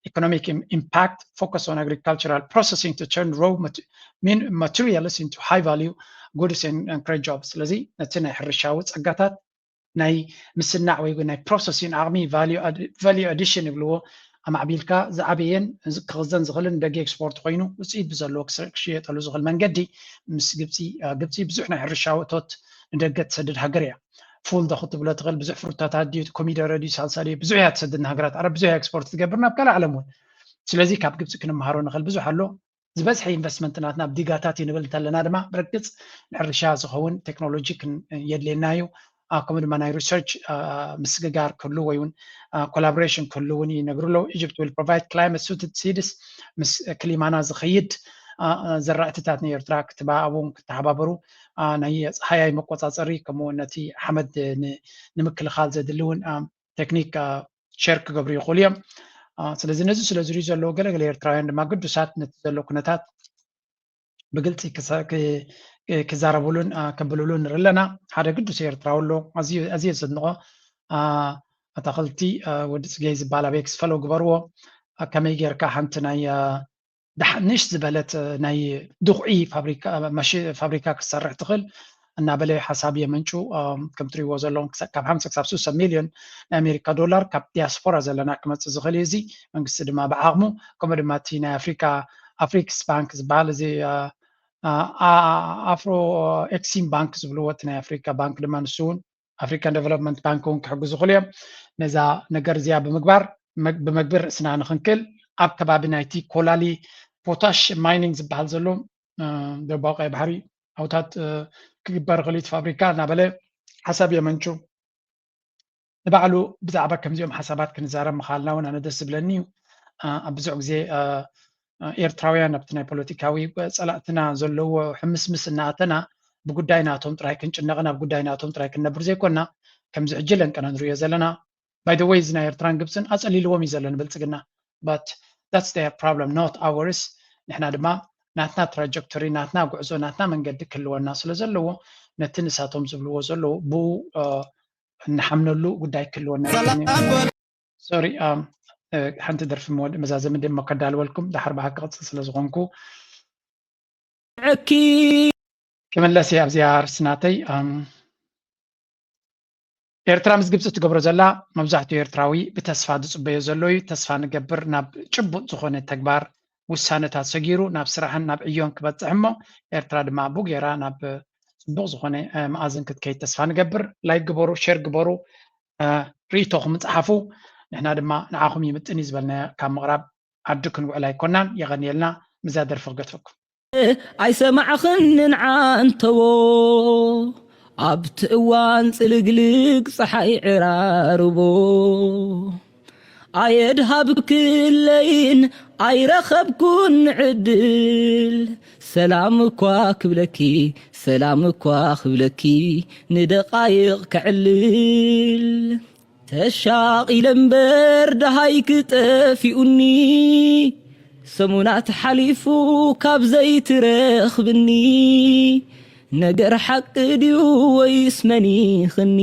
economic Im- impact, focus on agricultural processing to turn raw mat- min- materials into high value goods and, and create jobs. ስለዚ ነቲ ናይ ሕርሻዊ ጸጋታት ናይ ምስናዕ ወይ ናይ processing ዓቕሚ፣ value addition ይብልዎ፣ ኣማዕቢልካ ዝዓበየን ክኽዘን ዝኽእልን ንደገ ኤክስፖርት ኮይኑ ውፅኢት ብዘለዎ ክሽየጠሉ ዝኽእል መንገዲ። ምስ ግብፂ ግብፂ ብዙሕ ናይ ሕርሻ ውእቶት ንደገ ትሰድድ ሃገር እያ። ፉል ዶ ክትብሎ ትኽእል፣ ብዙሕ ፍሩታታት ድዩ፣ ኮሚደረ ድዩ፣ ሳልሳ ድዩ፣ ብዙሕ እያ ትሰድድ ንሃገራት ዓረብ፣ ብዙሕ እያ ኤክስፖርት ትገብር ናብ ካልእ ዓለም እውን። ስለዚ ካብ ግብፂ ክንመሃሮ ንኽእል ብዙሕ ኣሎ። ዝበዝሐ ኢንቨስትመንት ናትና ኣብ ዲጋታት እዩ ንብል እንተለና ድማ፣ ብርግፅ ንሕርሻ ዝኸውን ቴክኖሎጂ የድልየና እዩ። ከምኡ ድማ ናይ ሪሰርች ምስግጋር ክህሉ ወይ እውን ኮላቦሬሽን ክህሉ እውን ይነግሩ ኣለዉ። Egypt will provide climate suited seeds፣ ምስ ክሊማና ዝኸይድ ዘራእትታት ንኤርትራ ክትበኣቡ ክተሓባበሩ፣ ናይ ፀሃያይ መቆፃፀሪ ከምኡ ነቲ ሓመድ ንምክልኻል ዘድሊ እውን ቴክኒክ ሸር ክገብሩ ይኽእሉ እዮም። ስለዚ ነዚ ስለ ዝርዩ ዘለዉ ገለገለ ኤርትራውያን ድማ ግዱሳት ነቲ ዘሎ ኩነታት ብግልፂ ክዛረቡሉን ከብልሉን ንርኢ ኣለና። ሓደ ግዱስ ኤርትራዊ ኣሎ፣ ኣዝየ ዘድንቖ ኣታኽልቲ ወዲ ፅገይ ዝበሃል ኣብ ኤክስ ፈሎ ግበርዎ። ከመይ ጌርካ ሓንቲ ናይ ንእሽ ዝበለት ናይ ድኹዒ ፋብሪካ ክሰርሕ ትኽእል እናበለ ሓሳብ የመንጩ። ከም ትሪእዎ ዘለኹም ካብ ሓምሳ ክሳብ ስሳ ሚልዮን ናይ ኣሜሪካ ዶላር ካብ ዲያስፖራ ዘለና ክመፅእ ዝኽእል እዩ። እዚ መንግስቲ ድማ ብዓቕሙ፣ ከምኡ ድማ እቲ ናይ ኣፍሪካ ኣፍሪክስ ባንክ ዝበሃል፣ እዚ ኣፍሮ ኤክሲም ባንክ ዝብልዎ እቲ ናይ ኣፍሪካ ባንክ ድማ ንሱ እውን ኣፍሪካን ዴቨሎፕመንት ባንክ እውን ክሕግዙ ይኽእሉ እዮም። ነዛ ነገር እዚኣ ብምግባር ብመግቢ ርእስና ንኽንክል ኣብ ከባቢ ናይቲ ኮላሊ ፖታሽ ማይኒንግ ዝበሃል ዘሎ ደቡባዊ ቀይ ባሕሪ ኣውታት ክግበር ይኽእል እዩ እቲ ፋብሪካ እናበለ ሓሳብ የመንጩ። ንባዕሉ ብዛዕባ ከምዚኦም ሓሳባት ክንዛረብ ምኻልና እውን ኣነ ደስ ዝብለኒ እዩ። ኣብ ብዙሕ ግዜ ኤርትራውያን ኣብቲ ናይ ፖለቲካዊ ፀላእትና ዘለዎ ሕምስምስ እናኣተና ብጉዳይ ናቶም ጥራይ ክንጭነቕን ኣብ ጉዳይ ናቶም ጥራይ ክንነብር ዘይኮና፣ ከምዚ ሕጂ ለንቀና ንሪኦ ዘለና። By the way፣ እዚ ናይ ኤርትራን ግብፅን ኣፀሊልዎም እዩ ዘሎ ንብልፅግና። But that's their problem, not ours። ንሕና ድማ ናትና ትራጀክቶሪ፣ ናትና ጉዕዞ፣ ናትና መንገዲ ክህልወና ስለ ዘለዎ፣ ነቲ ንሳቶም ዝብልዎ ዘለዉ ብኡ እንሓምነሉ ጉዳይ ክህልወና። ሶሪ፣ ሓንቲ ደርፊ መወዲ መዛዘሚ ድማ ከዳልወልኩም፣ ዳሓር ብሓቂ ቅፅል ስለ ዝኾንኩ። ዕኪ ክምለስ እየ ኣብዚኣ ኣርስናተይ። ኤርትራ ምስ ግብፂ ትገብሮ ዘላ፣ መብዛሕትኡ ኤርትራዊ ብተስፋ ዝፅበዮ ዘሎ እዩ። ተስፋ ንገብር ናብ ጭቡጥ ዝኾነ ተግባር ውሳነታት ሰጊሩ ናብ ስራሕን ናብ ዕዮን ክበፅሕ እሞ፣ ኤርትራ ድማ ብኡ ገይራ ናብ ፅቡቕ ዝኾነ መኣዝን ክትከይድ ተስፋ ንገብር። ላይክ ግበሩ፣ ሸር ግበሩ፣ ርእይቶኹም ፃሓፉ። ንሕና ድማ ንዓኹም ይምጥን እዩ ዝበልናዮ ካብ ምቕራብ ዓዲ ክንውዕል ኣይኮናን። የቐንየልና። ምዛ ደርፊ ክገድፈኩም። ኣይሰማዕኽንን ዓንተዎ ኣብቲ እዋን ጽልግልግ ጸሓይ ዕራርቦ ኣየድሃብክለይን ኣይረኸብኩን ዕድል ሰላም እኳ ክብለኪ ሰላም እኳ ክብለኪ ንደቓይቕ ከዕልል ተሻቒለ እምበር ደሃይ ክጠፊኡኒ ሰሙናት ሓሊፉ ካብ ዘይትረኽብኒ ነገር ሓቂ ድዩ ወይስ መኒኽኒ?